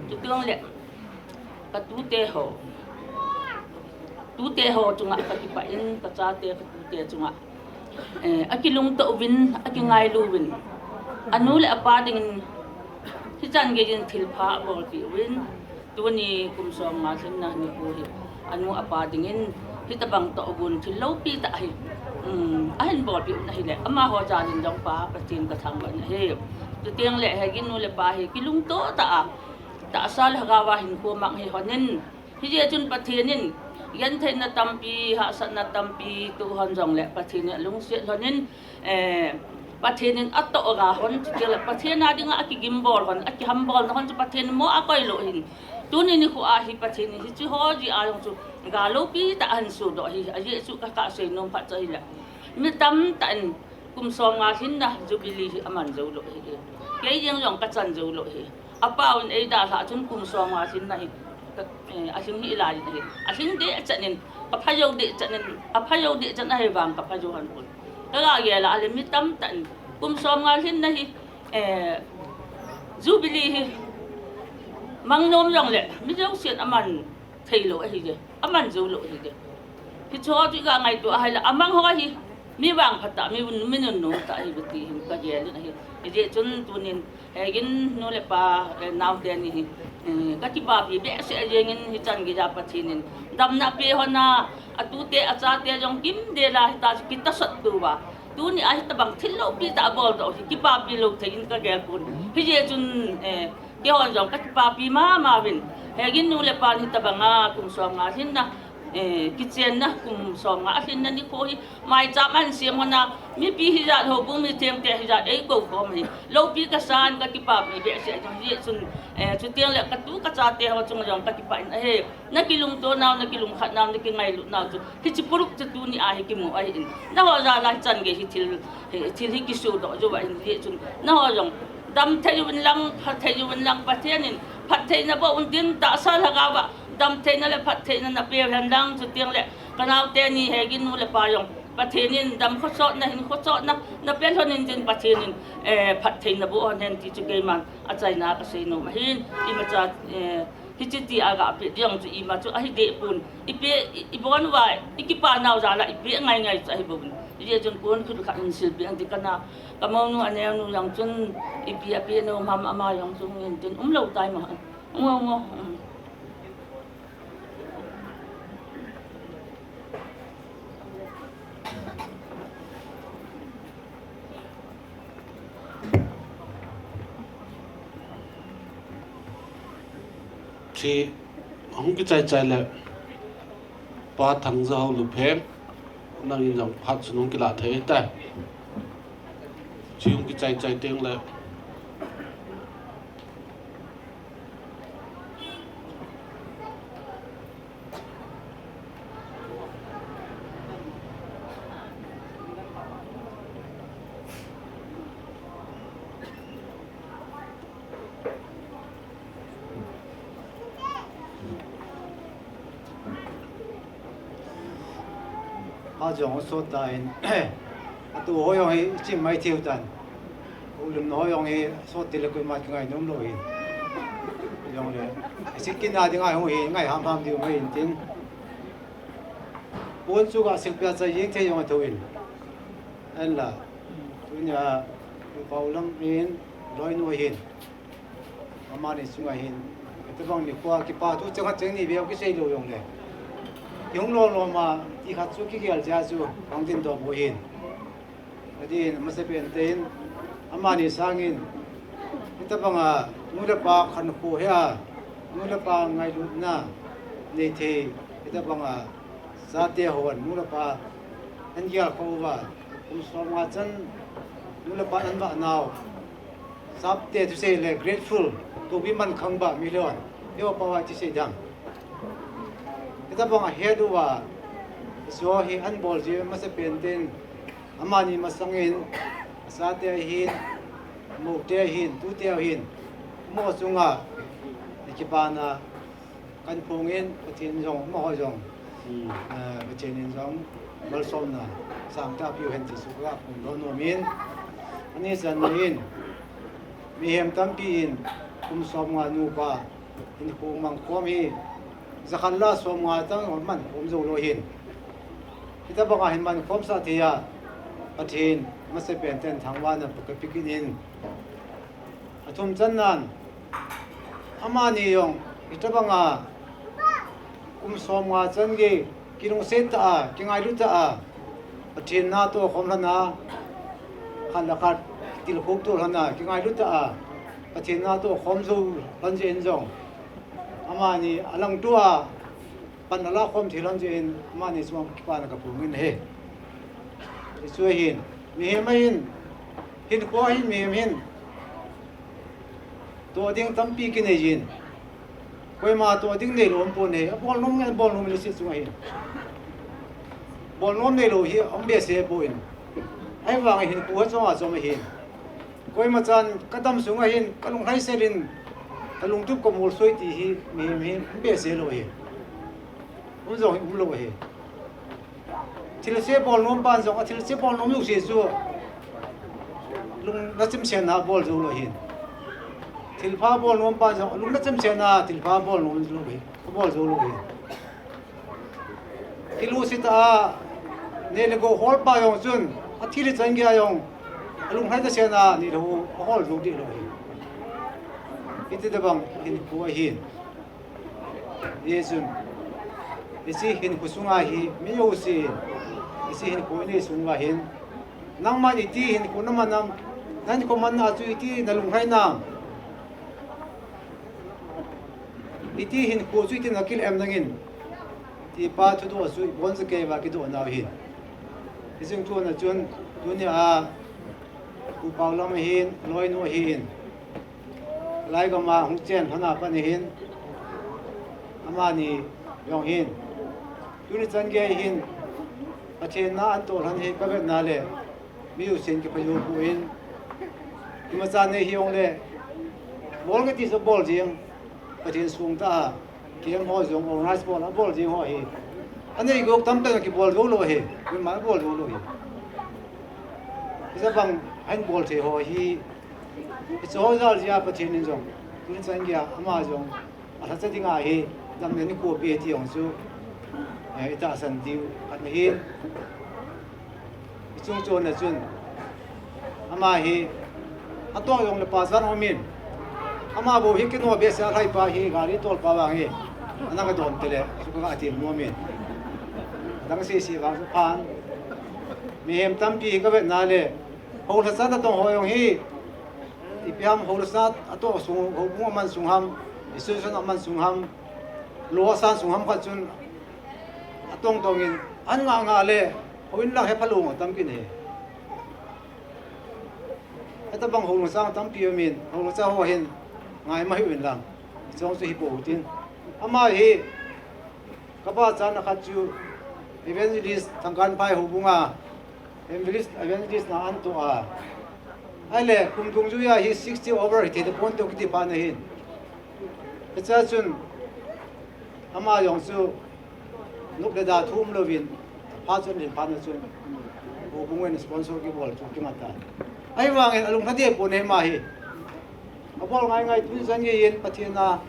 chuteng le Ka tute ho. Tute ho chunga kakipah in, kachate, ka tute chunga. Eh, akilungto uvin, akingailu uvin. Anu le apa dingin, hichan geiyin thilpha abolpeh uvin. Tuni kum som nga lhinna nikho hi. Anu apa dingin, hitabang tohgon thil loupi tah hi. Um, ahin bolpeh uvin ahile. Amaho jal in jong Pa Pathen kathangvah in ahi. Chuteng le Hegin nu le pa hi, kilungto tah a. Tahsa le lhagao a hinkho mang hi lhonin, hijeh chun Pathen in, gentheina tampi, hahsatna tampi, toh lhon jongle Pathen in alungset lhonin, eh, Pathen in atoh aga lhon, chuteng le Pathen a dinga akigimbol lhon, akihambol na lhon chu Pathen in mo akoi lou ahin. Tuni nikho a hi Pathen in hiche ho jeh a jong chu ga loupi tah ahin sodoh ahi, ajeh chu kakah seinom phat chu ahile. Mi tamtah in kum som nga lhinna jubilee hi aman jou lou ahi. Kei jeng jong kachan jou lou ahi. Apa un eidalhah chun kum som nga lhinna hi, ka, eh, alhing hih lai in ahi. Alhing deh chan in, kapha jou deh chan in, apha jou deh chan ahi vang kapha jou lhon pon. Kaga gel a le mi tamtah in, kum som nga lhinna hi, eh, jubilee hi, mang nom jongle, mi jousen aman thei lou ahi je, aman jou lou ahi je. Hicho chu iga ngaito ahile, amang ho hi mi vangphat tah, mi, mi nunnom tah ahiuve ti hin kagel in ahi. Hijeh chun tunin, eh, Hegin nu le pa, eh, naote ni hi, eh, kakipapi behseh jengin, hichan geija Pathen in damna apeh hon a, atute achate jong kimdel a hitia chu kitasot touva, tuni a hitabang thil loupi tah abol doh hi kipapi lou thei in kagel pon. Hijeh chun, eh, keihon jong kakipapi mama uvin. Hegin nu le pan hitabanga kum somnga lhinna, eh, kichenna, kum somnga alhinna nikho hi maicham ahin sem hon a, mipi hijat, houbung mi thengte hijat eikou khom hi loupi kasan, kakipapi behseh jong. Hijeh chun, eh, chuteng le katu kachate ho chunga jong kakipah in ahi. Nakilungto nau, nakilungkhat nau, nakingailut nau chu hiche puruk chu tuni a hi kimu ahin, nangho jal a hichan gei hi thil, hi thil hi kisodoh jou ahin, hijeh chun nangho jong damthei uvin lang, phatthei uvin lang, Pathen in phattheina boh untin, tahsa lhagaova damtheina le phattheina napeh hen lang, chuteng le kanaote ni Hegin nu le pa jong Pathen in damkho sotna, hinkho sotna napeh lhon intin, Pathen in, eh, phattheina boh hon hen ti chu keiman achaina a kasei nom ahin, imacha, eh, hiche ti a gapeh ding chu ima chu ahi deh pon, ipeh, i, ibon uva ikipa nau jal a ipeh ngai ngai chu ahi bouvin. Hijeh chun kon khut khat in silpeh intin, kana kamounu aneonu jong chun ipi apeh nom ham, ama jong chu hung intin umlou tai ma. Ngo, ngo. Um. Chi hung kichai chai le Pa Thangjahoulupheng, nangin jong phat chu nung kilah thei tai. Chi hung kichai chai teng le Pa jong asot tan, atu ho jong hi chim mai thei tan. Ulum no jong hi sot tile koima kingai nom lou hi. Jong le, si kina ding a hung hi, ngai ham ham diu mai intin. Pon chu ga silpia cha jeng thei jong athouvin. Ahinla, tunia, Pa Ulam in, loinu hin. Amani chunga hin, hitabang nikho a kipa thu chang khat chang ni veu kisei lou jong le, kihung lom lom a, ti khat chu kigel jeh a chu, hung ding doh bou hin. Adin, amasapen in, amani sangin, hitabanga, nu le pa khankho hi a, nu le pa ngailutna nei thei, hitabanga, chate hon, nu le pa, ahin gelkhoh uva, kum somnga chan, nu le pa ahin vah nau, Sapte thusei le grateful, toupi man khangba mi lhon. Eiho pao a thusei dang. Hitabang ahet uva, Isua hi ahin bol ji masapen in, amani masangin, achate ahin, amoute ahin, tute ahin, amaho chunga, kipana, Kahin phong in, Pathen jong, amaho jong. Hmm. Eh, Pathen in jong, malsomna, sangtah peh u hen ti chu kaga phong doh nom in. Ani channa in, mihem tampi in, kum somnga nupa, hinkho mangkhom hi, jakhat le somnga tang man khom jou lou hin. Hitabanga hin man khomsah thei a, Pathen, masapen in thangvahna kape kit in. Athum channan, amani jong, hitabanga, kum somnga chan gei, kilungset tah a, kingailut tah a, Pathen natoh khom lhon a, khat le khat, kitilkhouna lhon a, kingailut tah a, Pathen natoh khom jou lhon jeh in jong, amani alangtoa, pan ala khom thei lhon jeh in, amani chunga kipana kaphong in ahi. Hichu ahin, mihem ahin, hinkho ahin, mihem ahin. Toh ding tampi kinei jin. Koima toh ding neilou umpon ahi. Abol nom nge, abol nom in leiset chunga hin. Bol nom neilou hi, um behseh poi. Ahivangin hinkho hi chom a chom ahin. Koima chan kadam sunga hin, kalung lhaisel in, kalungtup kamolsoi ti hi, mihem hi, um behseh lou ahi. Um jong hi, um lou ahi. Thilse bol nom pan jong, athilse bol nom jouse chu lungna chimsetna bol jou lou ahin. Thilpha bol nom pan jong, lungna chimsetna thilpha bol nom lou ahi, bol jou lou ahi. Kilu sita a, ne le go hol pa jong chun, athi le chan gei a jong, alunglhai ta sena, ni le hu, ahol jou dih lou hi. Iti tabang hinkho ahin. Hichun, hiche hinkho sunga hi, mi jousen, hiche hinkho inei sunga hin, nangman iti hinkho naman nam, nahinkho manna chu iti nalunglhai nam. Iti hinkho chu iti nakil em nangin. Ti pa thudoh chu ibon sa kei va kidoh nau hin. Hichun tuna chun, tunia, Pu Paolam ahin, aloinu ahin. Lai gam a hung chen lhon a pat ahin. Amani jong hin. Tuni chan gei hin. Pathen na antoh lhon hi kavetna le. Mi jousen kiphajou poi. Imacha nei hijongle. Bol kati chu bol jeng. Pathen sung tah a. Camp ho jong organize bol, abol jeng ho hi. Anei gou tamtah in kibol jou lou hi. Mimal bol jou lou hi. Hiche bang ahin bol thei ho hi. Hiche ho jal jeh a Pathen in jong. Tuni chan gei a ama jong. Alhacha dinga hi. Damna nikho pe ti jong chu. Eh, itahsan diu. Khat na hi. Ichung chon a chun, ama hi, atoh jong le pachan umin. Ama bou hi kino behseh a lhai pa hi, gari tol pa vang hi. Ana kadom tele, chu ka atil nom in. Adang sese vang chu phan. Mihem tampi hi kavetna le, houlhachat atong ho jong hi. Ipi ham houlhachat atoh sung, houbung aman sung ham, institution aman sung ham, lo asan sung ham khat chun, atong tong in, an ngah ngah le, houin lang hepha lou atam kit e. Hitabang houlhachat tampi umin, houlhachat ho hin, ngai ma hiuvin lang. Chong chu hi pou tin. Ama hi, kapa chan a khat chu, Evangelist Thangkanphai houbung a, Evangelist, evangelist na antoh a. Ahile, kum dungjuia hi sixty over hithei tapon toh kiti phat na hin. Hichea chun, ama jong chu, nop le da thum louvin, phat chun din phat na chun, houbung in sponsor kibol chu kingat a. Ahivangin alung lha deh pon e ama hi. Abol ngai ngai tun chan gei in Pathen a,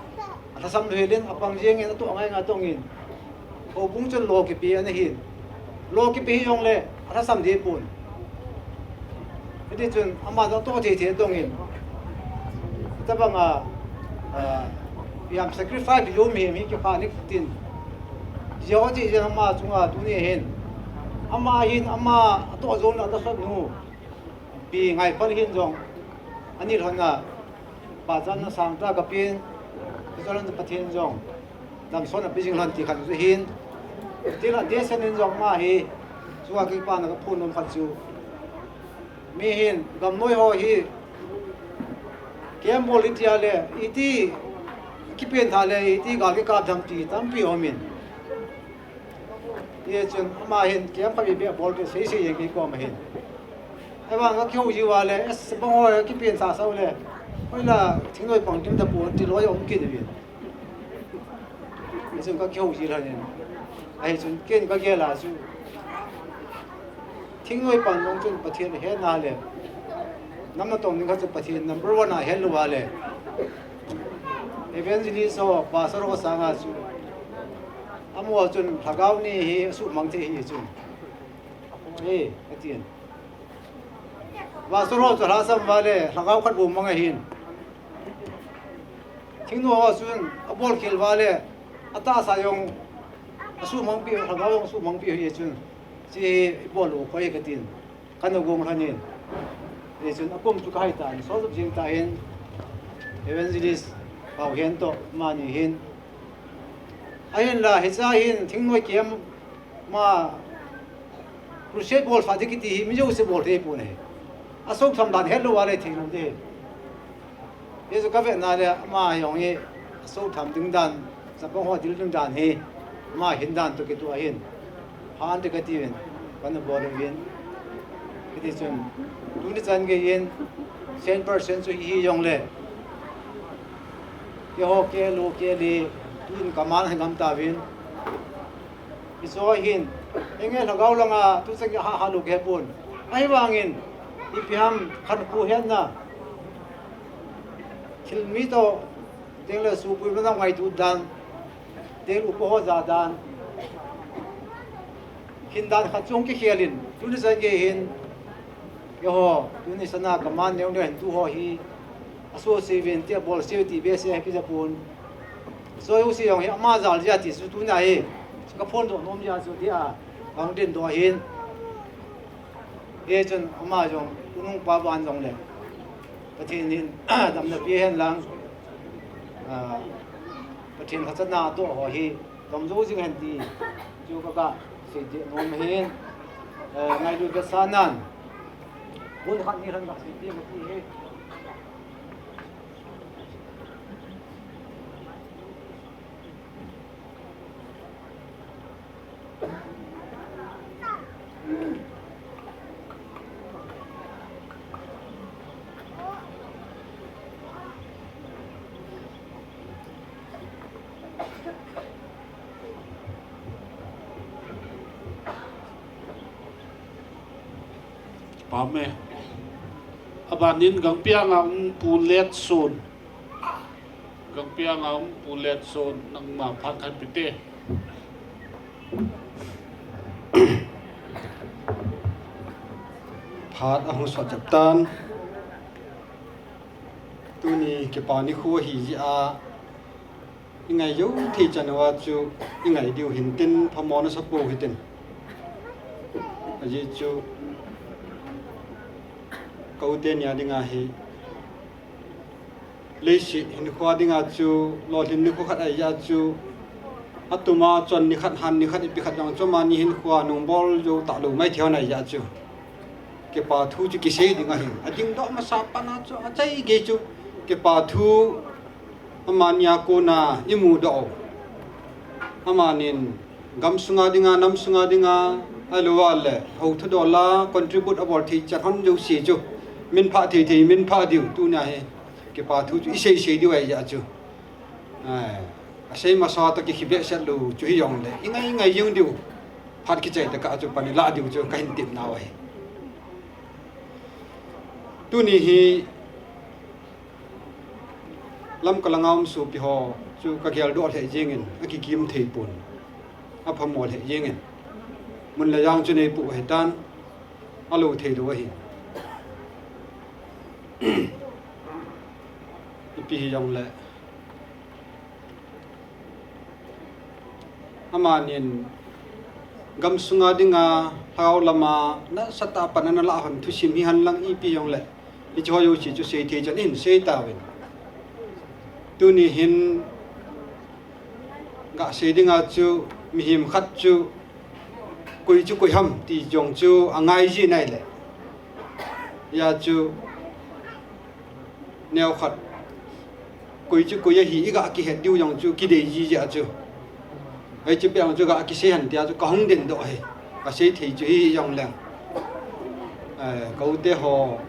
alhasam lheh in apang jeng in atoh ngai ngai tong in. Houbung chun lo kipe ana hin. Lo kipe hijongle, alhasam deh pon. Hiti chun ama jong atoh thei thei tong in. Hitabang a, a, ipi ham sacrifice jou mihem hi kikha ni tin. Jeh a chu jeh ama chunga tuni hin. Ama hin ama atoh jou na atoh sot nu. Pi Ngaiphal hin jong, ani lhon a, pachatna sangtah kapen, hiche lhon Pathen jong, damsotna pe jing lhon ti khat chu hin, ti la desen in jong ama hi, chunga kipana kaphon nom khat chu, mi hin, gamnoi ho hi, camp bol iti a le, iti, kipen tha le, iti gal kikap dam ti tampi um in. Hichun ama hin camp khat beh bol kit sei sei jeng kei koma hin. Ahivang kakihou jiu va le, es bang ho kipen sa sa u le. Hoila thingnoi pang tim tapon ti loi um kit uvin. Hichun kakihou ji lhon in. Ahichun ken kagel a chu. Thingnoi pang jong chun Pathen ahetna le. Nam natong ding khat chu Pathen number one a het lou va le. Evangelist ho, pastor ho sanga chu. Amaho chun lhagao ni hi asuhmang thei hi chun. He, atin. Pastor ho chu lhasam va le, lhagao khat bou mang ahin. Thingnoi ho chun abol khel va le, atahsa jong asuhmang pi, lhagao jong asuhmang pi hi chun. Chi bol u khoi katin. Kana gong lhon in. Hichun akum chu kahai tan, so jing ta hin. Evangelist Paohen toh, amani hin. Ahinla, hiche hin, thingnoi camp ma, crusade bol sa ding kiti hi, mi jouse bol thei pon ahi. Asou tham dan het lou va le thei lou ding. Hichu kavetna le, ama jong hi, asou tham ding dan, chapang ho dil ding dan hi, ama hin dan toh kitoh ahin. Phan te kati uvin, kana bol uvin. Hiti chun, tuni chan gei in, cent percent chu hi jongle. Keiho kei lou kei le, tun kaman hin gam tauvin. Hichu hin, enge lhagao langa, tu chan gei ha ha lou kei pon. Ahivangin, ipi ham khankho hetna. Thil mi toh, Teng le supui mana ngaito dan, teng upa ho ja dan. Hin dan khat chung kikhel in, tuni chan gei hin, keiho, tuni sana kaman neo neo hin tu ho hi, aso se ven ti, abol se ti behseh hi kija pon. Soi u se jong hi ama jal jia ti chu tuni a hi, ka phondoh nom jia chu ti a, ka hung dindoh ahin. Hichun ama jong, tunung pa ban jong le, Pathen in damna pe hen lang, ah, Pathen khat chana toh ho hi, Dom jou jing hen ti chu ka, ka sei ding nom ahin, eh, ngailut vetsahnan, mun khat ni khat ka sei ding ka ti hi. Pame. Abanin Gangpiang a um Pu Letson. Gangpiang a um Pu Letson, nangma phat khat pite. Phat ahung sot jep tan. Tuni kipa nikho hi jeh a, i ngai jou thei chan uva chu i ngai diu hintin, phamo nasa pou hitin. Ajeh chu ka u teni a dinga hi, leiset hinkho dinga chu, lolhin nikho khat ahi jeh chu, atuma chon nikhat, han nikhat, ipi khat jong chu amani hinkho nung bol jou talou mai thei ahi jeh chu, kipa thu chu kisei ding ahi. Adingdoh masa pat a chu, achai gei chu, kipa thu amani a kona i mudoh u. Amanin gam sunga dinga, nam sunga dinga, ahilou le hou thudol a contribute abol thei chan hon jouse chu, min phah thei thei, min phah diu, tunia hi kipa thu chu i sei sei diu ahi jeh chu. Ai, asei masa toh kikhe behseh lou chu hijongle, i ngai ngai jing diu, phat kichai tah a chu pan i lah diu chu kahin tepnau ahi. Tuni hi Lamka langa um sopi ho chu ka geldoh lheh jengin, akikim thei pon, aphamo lheh jengin, mun le jang chu neipoh ahitan, alou thei lou ahi. Ipi hijongle, amanin gam sunga dinga, lhagao lama nasatah a pan ana lah hon thusim hihen lang ipi jongle, hiche ho jouse chu sei thei chan in sei tauvin. Tuni hin gasei dinga chu, mihem khat chu koi chu koi ham ti jong chu angai ji nai le, hijeh chu neokhat koi chu koi ahi i gakihet diu jong chu kidei ji jeh chu, hiche pet jong chu gakisei hen tia chu kahung dindoh ahi. Kasei thei chu hijongleng, eh, ka u te ho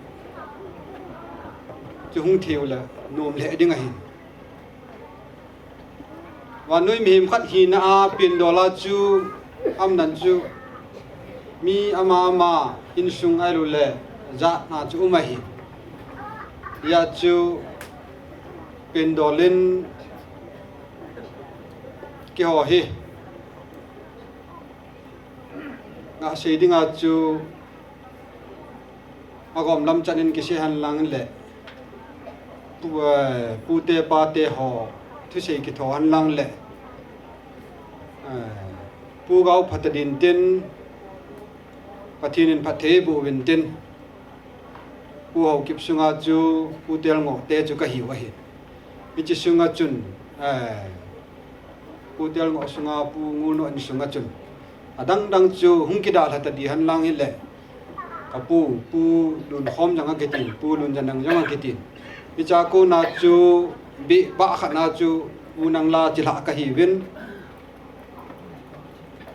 chu hung thei u le nom lheh ding ahi. Vannoi mihem khat hina a pindol a chu, aumdan chu, mi ama ama insung ahilou le jat na chu um ahi. Hijeh chu pindol in keiho hi gasei dinga chu agom lam chan in kisei hen lang le, pu, eh, pute pate ho thusei kitho hen lang le, eh, pu gao phatah ding tin, Pathen in phatthei boh uvin tin, Pu Haokip sunga chu Pu Telngoh te chu kahiu ahi. Hiche sunga chun, eh, Pu Telngoh sunga Pu Ngulnoh in sunga chun, adang dang chu hung kidalha ta ding hen lang hile, ka pu, Pu Lunkhom jong akitin, Pu Lunjanang jong akitin. Hichea kona chu, beh bah khat na chu, Pu Nangla chilhah kahiuvin.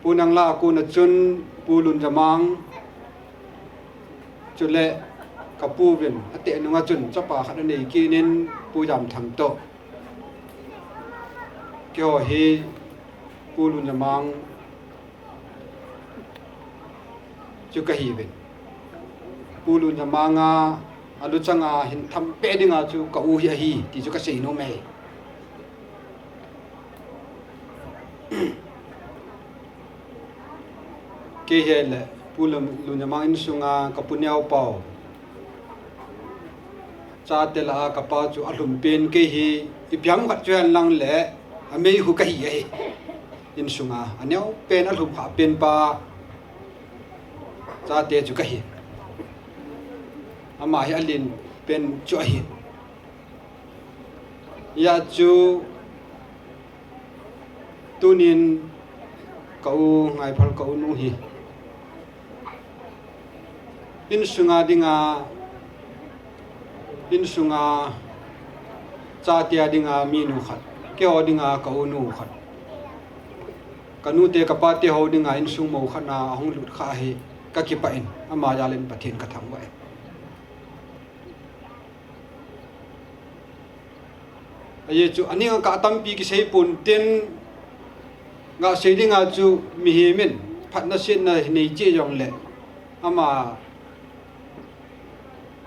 Pu Nangla a kona chun Pu Lunjamang, chule ka pu vin, ateh nunga chun chapa khat anei kit in Pu Jamthang toh. Keiho hi Pu Lunjamang chu kahiuvin. Pu Lunjamang a, aluchang a hin thampeh dinga chu ka u hi ahi, ti chu kasei nom e. Kei hi le, Pu Lun, Lunjamang insunga ka pu neo pau. Chate lah a ka pa chu alhum pen kei hi, ipi ham khat chu hen lang le, amei hu ka hi ahi. Insunga, aneo pen alhum kha pen pa. Chate chu ka hi. Ama hi alen pen chu ahi. Hia chu tunin ka u Ngaiphal ka u nu hi. Insunga dinga, insunga chate a dinga minu khat. Keiho dinga ka u nu khat. Ka nute ka pate ho dinga insung mo khat na ahung lut kha hi ka kipah in. Ama jal in Pathen ka thangvah e. Ajeh chu, aning a ka tampi kisei pon tin, nga sei dinga chu mihem in phatna sietna nei cheh jong le, ama,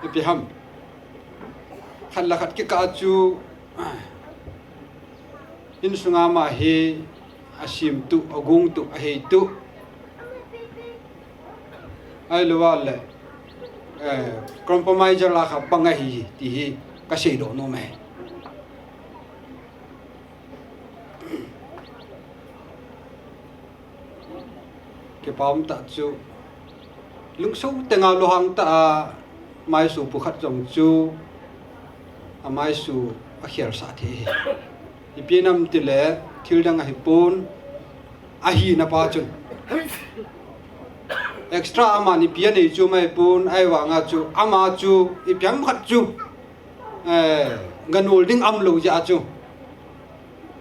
ipi ham. Khat le khat kikah chu, insunga ama hi, asim tu, agong tu, ahei tu. Ahilou le, eh, compromise la kha bang ahi, ti hi ka seidoh nom e. Kipah um tah chu, lungsuh tenga luhang tah a, maisu pu khat jong chu, amaisu akhel sah thei hi. Ipi nam ti le, thil dang ahi pon, ahina pa chun. Extra ama nipi anei chu mai pon, ahivanga chu, ama chu, ipi ham khat chu, eh, ganol ding umlou jeh a chu.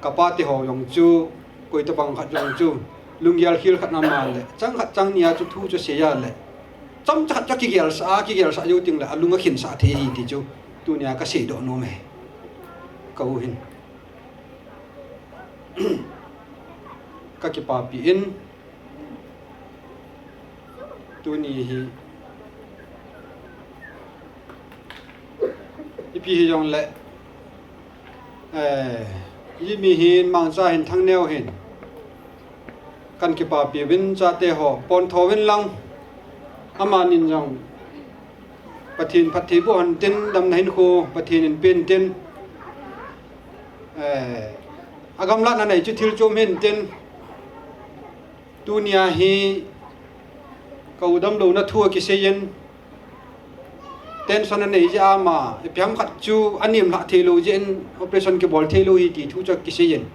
Ka pate ho jong chu, koi tabang khat jong chu, lunggel khel khat na ma le, chang khat chang ni a chu thu chu sei a le. Chomcha khat chu kigel sah, kigel sah jou teng le, alung akhin sah thei hi ti chu, tunia ka seidoh nom e. Ka u hin. Ka kipapi in, tuni hi, ipi hijong le, eh, Jimmy hin, Mangcha hin, Thangneo hin, kan kipapi uvin chate ho, pontho uvin lang, amanin jong, Pathen phattheiboh hen tin, damna hinkho Pathen in pen tin, eh, agamlatna nei chu thil chom hen tin, tunia hi ka u damlouna thu akisei in, tension anei jeh a ama, ipi ham khat chu anem lhah theilou jeh in operation kibol theilou hi ti thu chu akisei in.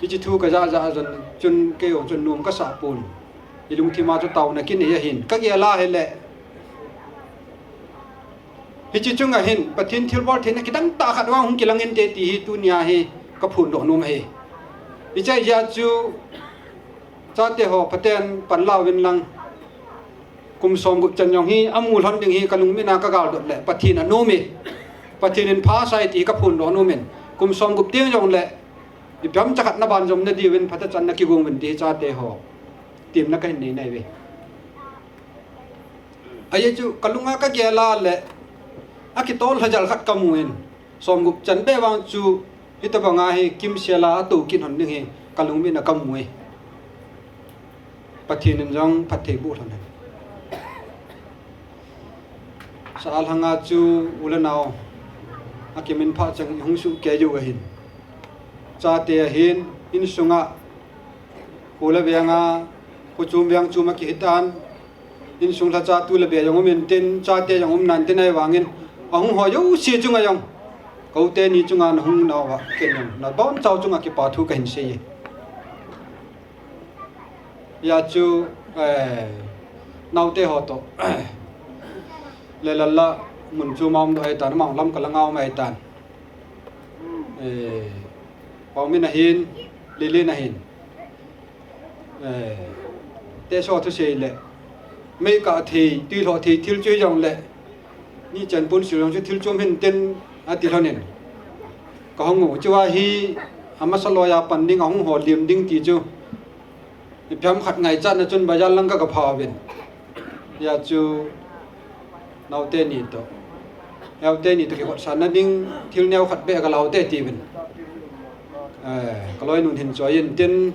Hiche thu ka ja ja a chun, chun kei jong chun nom ka sa pon. I lungthim a chu taona kinei ahin. Ka gel a hile, hiche chunga hin, Pathen thilbol theina kidang tah khat vang hung kilang inte ti hi tunia hi ka phondoh nom ahi. Hiche jeh a chu, chate ho, phaten pan la uvin lang. Kum somgup chan jong hi, amu lhon ding hi, ka lungmit a ka galdot le, Pathen anom e. Pathen in phasah e ti hi ka phondoh nom in. Kum somgup teng jong le, ipi ham chakhat na banjom na diuvin, phatechan na kigong uvin ti hi chate ho. Temna ka hin nei nai uve. Ajeh chu, ka lunga ka gel a le, akitol lhajal khat ka mu in. Somgup chan beh vang chu, hitabanga hi kimsel a atou kit lhon ding hi, ka lungmit a ka mu e. Pathen in jong phattheiboh lhon hen. Sa a lhanga chu u le nao, akiminphah chang i hung suhkei u ahin. Chate ahin, insunga, kho le veng a, kho chom veng chom a kihi tan, insung lhacha tu le be jong um intin, chate jong um nan tin ahivangin, ahung ho jouse chunga jong, ka u teni chunga na hung nau va, ken jong, na bonchau chunga kipa thu ka hin sei e. Hia chu, eh, naote ho toh, le lalla, mun chu ma um doh ahitan, amang lam ka langa um ahitan. Eh, Paomin ahin, Lilin ahin. Eh, teso thusei le, mei kah thei, tui lhoh thei, thil chu hijong le, ni chan pon sil jong chu thil chom hen tin ati lhon in. Ka hung u, chua hi, amasa loi a pan ding, ahung ho lim ding ti chu. Ipi ham khat ngaichatna chun bazar lang ka, ka pha uvin. Hia chu naote ni toh. Naote ni toh kikotsanna ding thil neo khat beh ka laute tiuvin. Eh, ka loinun hin choi intin.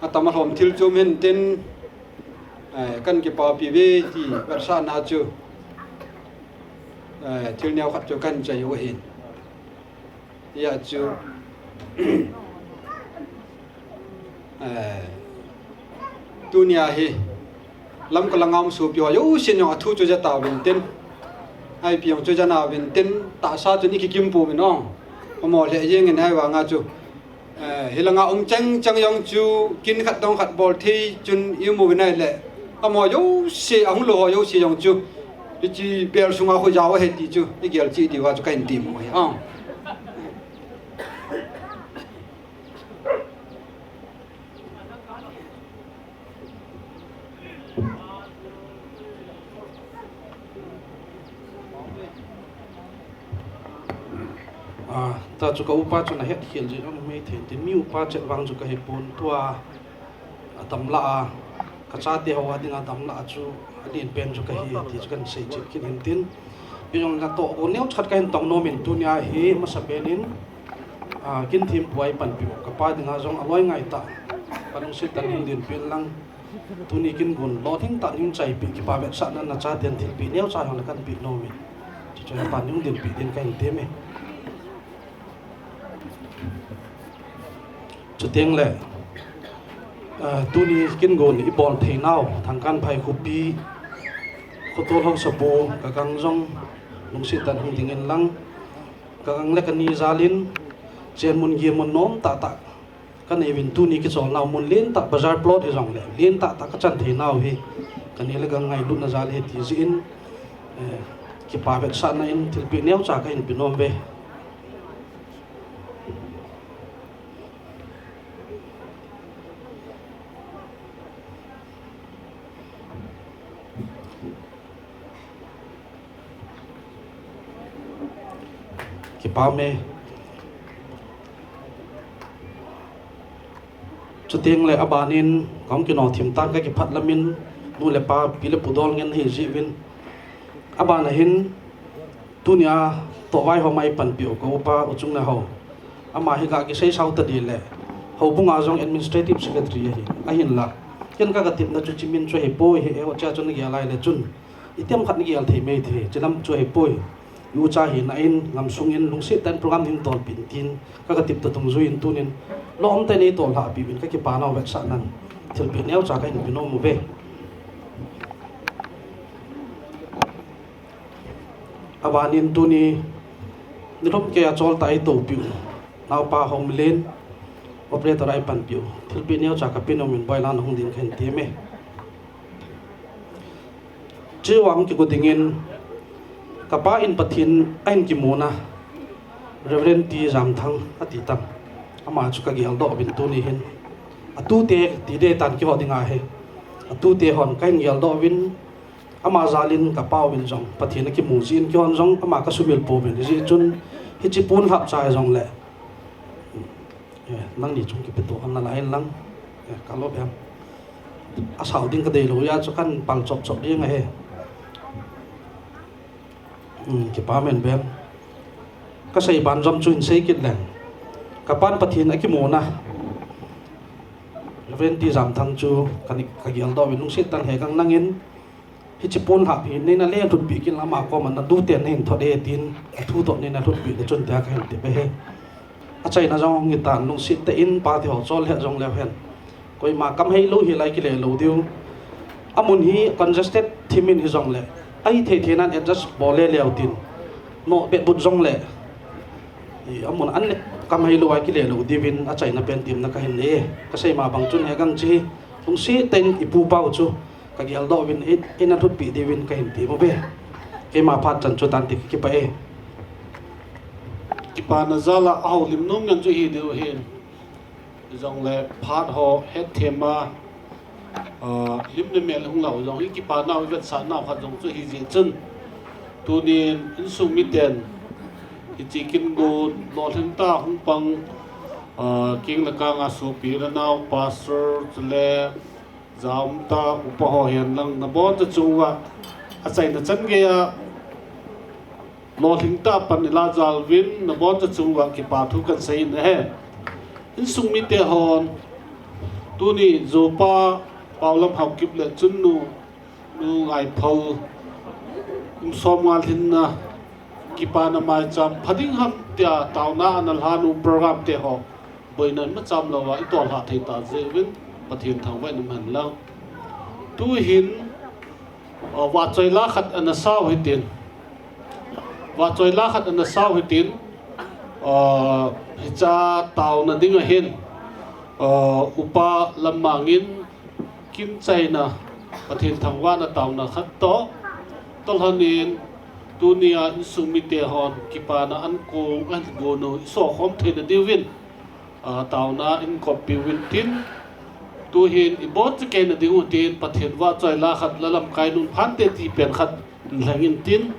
Atam alhom thil chom hen tin. Eh, kan kipapi ve ti vetsahna chu, eh, thil neo khat chu kan chai u ahin. Hijeh chun, eh, tunia hi Lamka langa um sopi ho jousen jong athu chu ja tauvin tin, ipi jong chu ja nauvin tin, tahsa chun i kikim pouvin ong. Amaho lheh jeng in ahivanga chu, eh, hilanga um chang chang jong chu kin khat dong khat bol thei chun i um uvin ahile, amaho jouse, ahung lou ho jouse jong chu hiche bel sunga khu jao ahi ti chu i gel cheh diuva chu kahin tem u ahi. Ah. Ah, ta chu ka upa chu na het khel jeh jong mei thei tin, mi upa chet vang chu ka hi pon, tua a damlah a, ka chate ho a dinga damlah a chu alen pen chu ka hi ti chu kan sei chet kit in tin. Hijong natoh gon neo khat kahin tong nom in tunia hi masa pen in, ah, kin thempu a i panpi u ka pa dinga jong aloi ngai tah, ka lungset tah in hung dinpi in lang. Tuni kin gon lolhing tah in hung chaipi, kipa vetsahna na chaten thilpeh neocha jong le kan pe nom in. Chuche pa in hung dinpi din kahin tem e. Chuteng le, eh, tuni kin gon i bol thei nau, Thangkanphai khopi, khotol haosapu, ka gang jong lungset tah in hung ding in lang, ka gang le ka ni jal in, chen mun gin mun nom tah tah ka nei uvin, tuni kichol nau mun lentah, bazar plot hi jong le lentah tah ka chan thei nau hi ka ni le ka gang ngailutna jal ahi ti jeh in, eh, kipa vetsahna in thilpeh neocha kahin pe nom uve. Kipa ume. Chuteng le aban in, ka hung kino thim tan ka kiphat lam in, nu le pa, pi le pu dol ngen ahi jeh uvin. Aban a hin, tunia toh vaihom a i panpi u ka upa U Chungnehao, ama hi ka kisei sao ta di le, houbung a jong administrative secretary ahi, ahinla, ken ka, ka tipna chu hiche min chu ahipoi, hi e, hiche a chun na gel lai le chun, itiham khat na gel thei mai thei, hiche lam chu ahipoi. I ucha hina in, gamsung in, lungset tah in program hin tolpeh in tin, ka, ka tip ta dungjui in tunin, lom tah in nei tol lhah peh uvin ka kipa nau vetsahnan thilpeh neocha kahin pe nom uve. Aban in tuni, nilhum kei a chol tah a i toupi u, naopa Home Lane, operator a i panpi u, thilpeh neocha ka pe nom in boi lan hung din kahin tem e. Chua hung kigo ding in, ka pa in Pathen ahin kimu na, Reverend T Jamthang ati tan. Ama chu ka geldoh uvin tuni hin. Atute ti ding tan keiho dinga hi. Atute hon kahin geldoh uvin, ama jal in ka pa uvin jong Pathen akimu jeh in keihon jong ama ka sumil pouvin, hijeh chun hiche pon lhap cha jong le, eh, nangni chung kipeto hon nalai in lang, eh, ka lop em. Asao ding ka deilou jeh chu kan pal chop chop ding ahi. Hmm, kipa umen ben. Ka sei ban jom chu hin sei kit leng. Ka pan Pathen akimu na, Reverend T Jamthang chu ka ni, ka geldoh uvin lungset tah in he kang nangin, hiche pon lhap hi nei na lelhut peh kit in lang ama koma na dute na hin thot e tin, athu toh nei na lhut peh le chun tia kahin tep ahi. Achaina jong hung hi tan, lungset tah in party ho chol lheh jong leu hen. Koima kam hei lou hi lai kile lou diu. Amun hi congested thim in hi jong le, ahi thei thei nan adjust bol le leu tin, no bet but jong le, i amun an le kam hei lou a kile lou diuvin achaina pen temna kahin nei e. Ka sei ma bang chun he gang chi hi lungset tah in i pu pa u chu ka geldoh uvin, ei, ei na lhutpi diuvin kahin ti mo ve. Keima phat chan chu tante kipah e. Kipana jal a ahoulim nom ngen chu hi diu hin. Jongle phat ho hetthem a, ah, lim le mel hung lau jong hi kipana u vetsahna u khat jong chu hi jeh chun. Tunin insung miten hiche kin gon lolhing tah hung pang, ah, king le kang a sopi le nao, pastor chule Jamthang upa ho hihen lang nabonchauva achaina chan geiya lolhing tah pan ila jal uvin nabonchauva kipa thu kan sei in ahi. Insung mite hon tuni jopa Paolam Haokip le chun nu, nu Ngaiphal, kum som nga lhinna, kipana maicham pha ding ham tia taona ana lhan u program te ho boina macham louva i tolhah thei ta jeh uvin Pathen thangvah in um hen lang. Tuhin, uh, vahchoi la khat ana sao hitin. Vahchoi la khat ana sao hitin, uh, hiche a taona ding ahin, uh, Upa Lammang in kin chaina, Pathen thangvahna taona khat toh, toh lhonin, tunia insung mite hon kipana an kong an gon u i sokhom theina diuvin, a, taona in kop piuvin tin, tuhin i bol cheh kei na ding u tin, Pathen vahchoi la khat la lamkai nun phante ti pen khat in lheng in tin,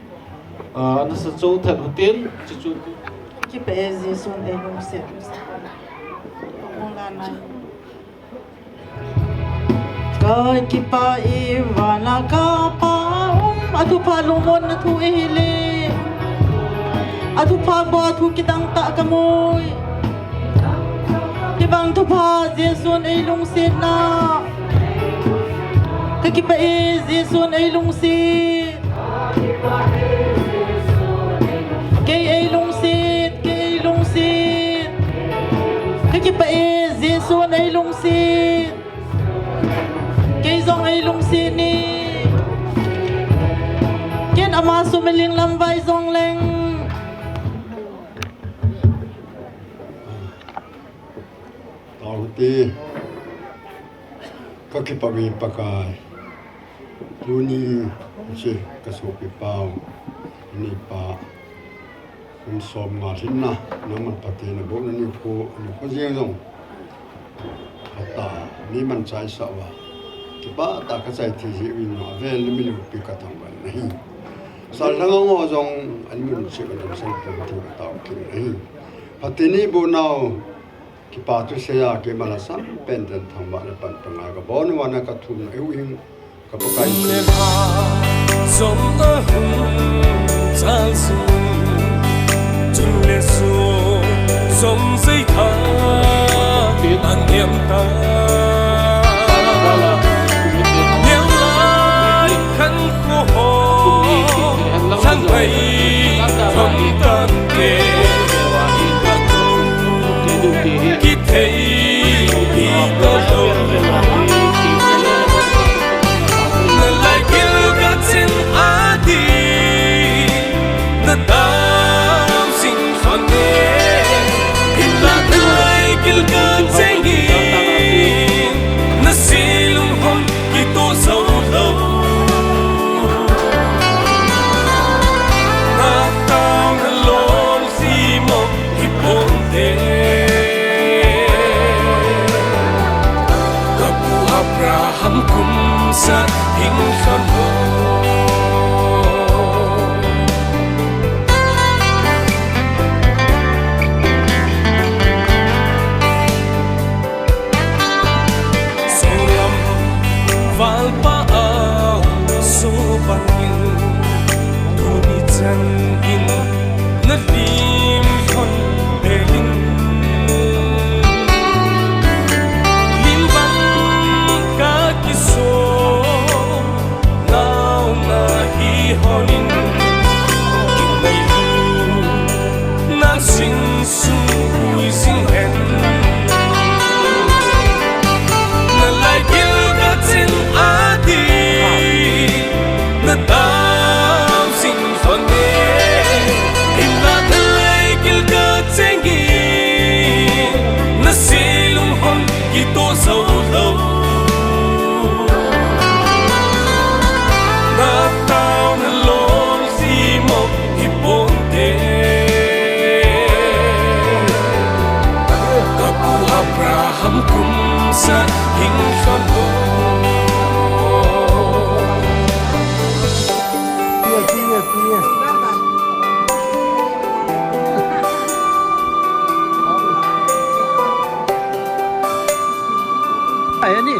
a, nasa chou thet u tin, chuchu. Kipah e Jesu in eilungset. Ka kipah e vana ka Pa um, athupha lungmonna thu eihil e. Athupha bou a thu kidang tah ka mu e. Hivang thupha Jesu in eilungset na. Ka kipah e Jesu in eilungset. Kei eilungset, kei eilungset. Ka kipah e Jesu in eilungset. Kei jong eilungset e. Ken ama sumil ing lamvai jong leng. Tao te, ka kipah e Pakai. Tuni, hiche ka sopi pau, ni pa, kum som nga lhinna, nangman Pathen abohna nikho, nikho jeng jong. Hata, mi man chai sa uva. Kipah tah a ka chai thei jeh uvin, avel le miloupi ka thangvah in ahi. Sal dang a ngo jong, ani mun cheh ka damsel pon ti ka tao kit in ahi. Pathen in eiboh nau, kipa thusei a keima lhasam pen ten thangvahna pan pangai ka bol uva na ka thum na eiu hing ka Pakai. Chungle hung chal jing, chungle jong jong jai tha an niam ta. Niam lai khan kho ho, sang pai thom tan te. Kithei hi talou. Nalai gil kachin a ding, nadam sing fan e. Hinla nalai gil kacheng in, nasi lunghon kitoh jou lou. Natao nalol jimo hi ponte. Ka pu Abraham kum sat hing lhon lou. Solam valpa a so bang in, tuni chan in na lim lhon be in. Lim bang ka kiso nau na hi hon in, kin nai lu na sing sung ui sing hen. Nalai gil kachin a ding, nadam sing fan e. Hinla nalai gil kacheng in, nasi lunghon kitoh jou lou. Natao nalol jimo hi ponte. Ka pu Abraham kum sat hing lhon lou. Ai, ani.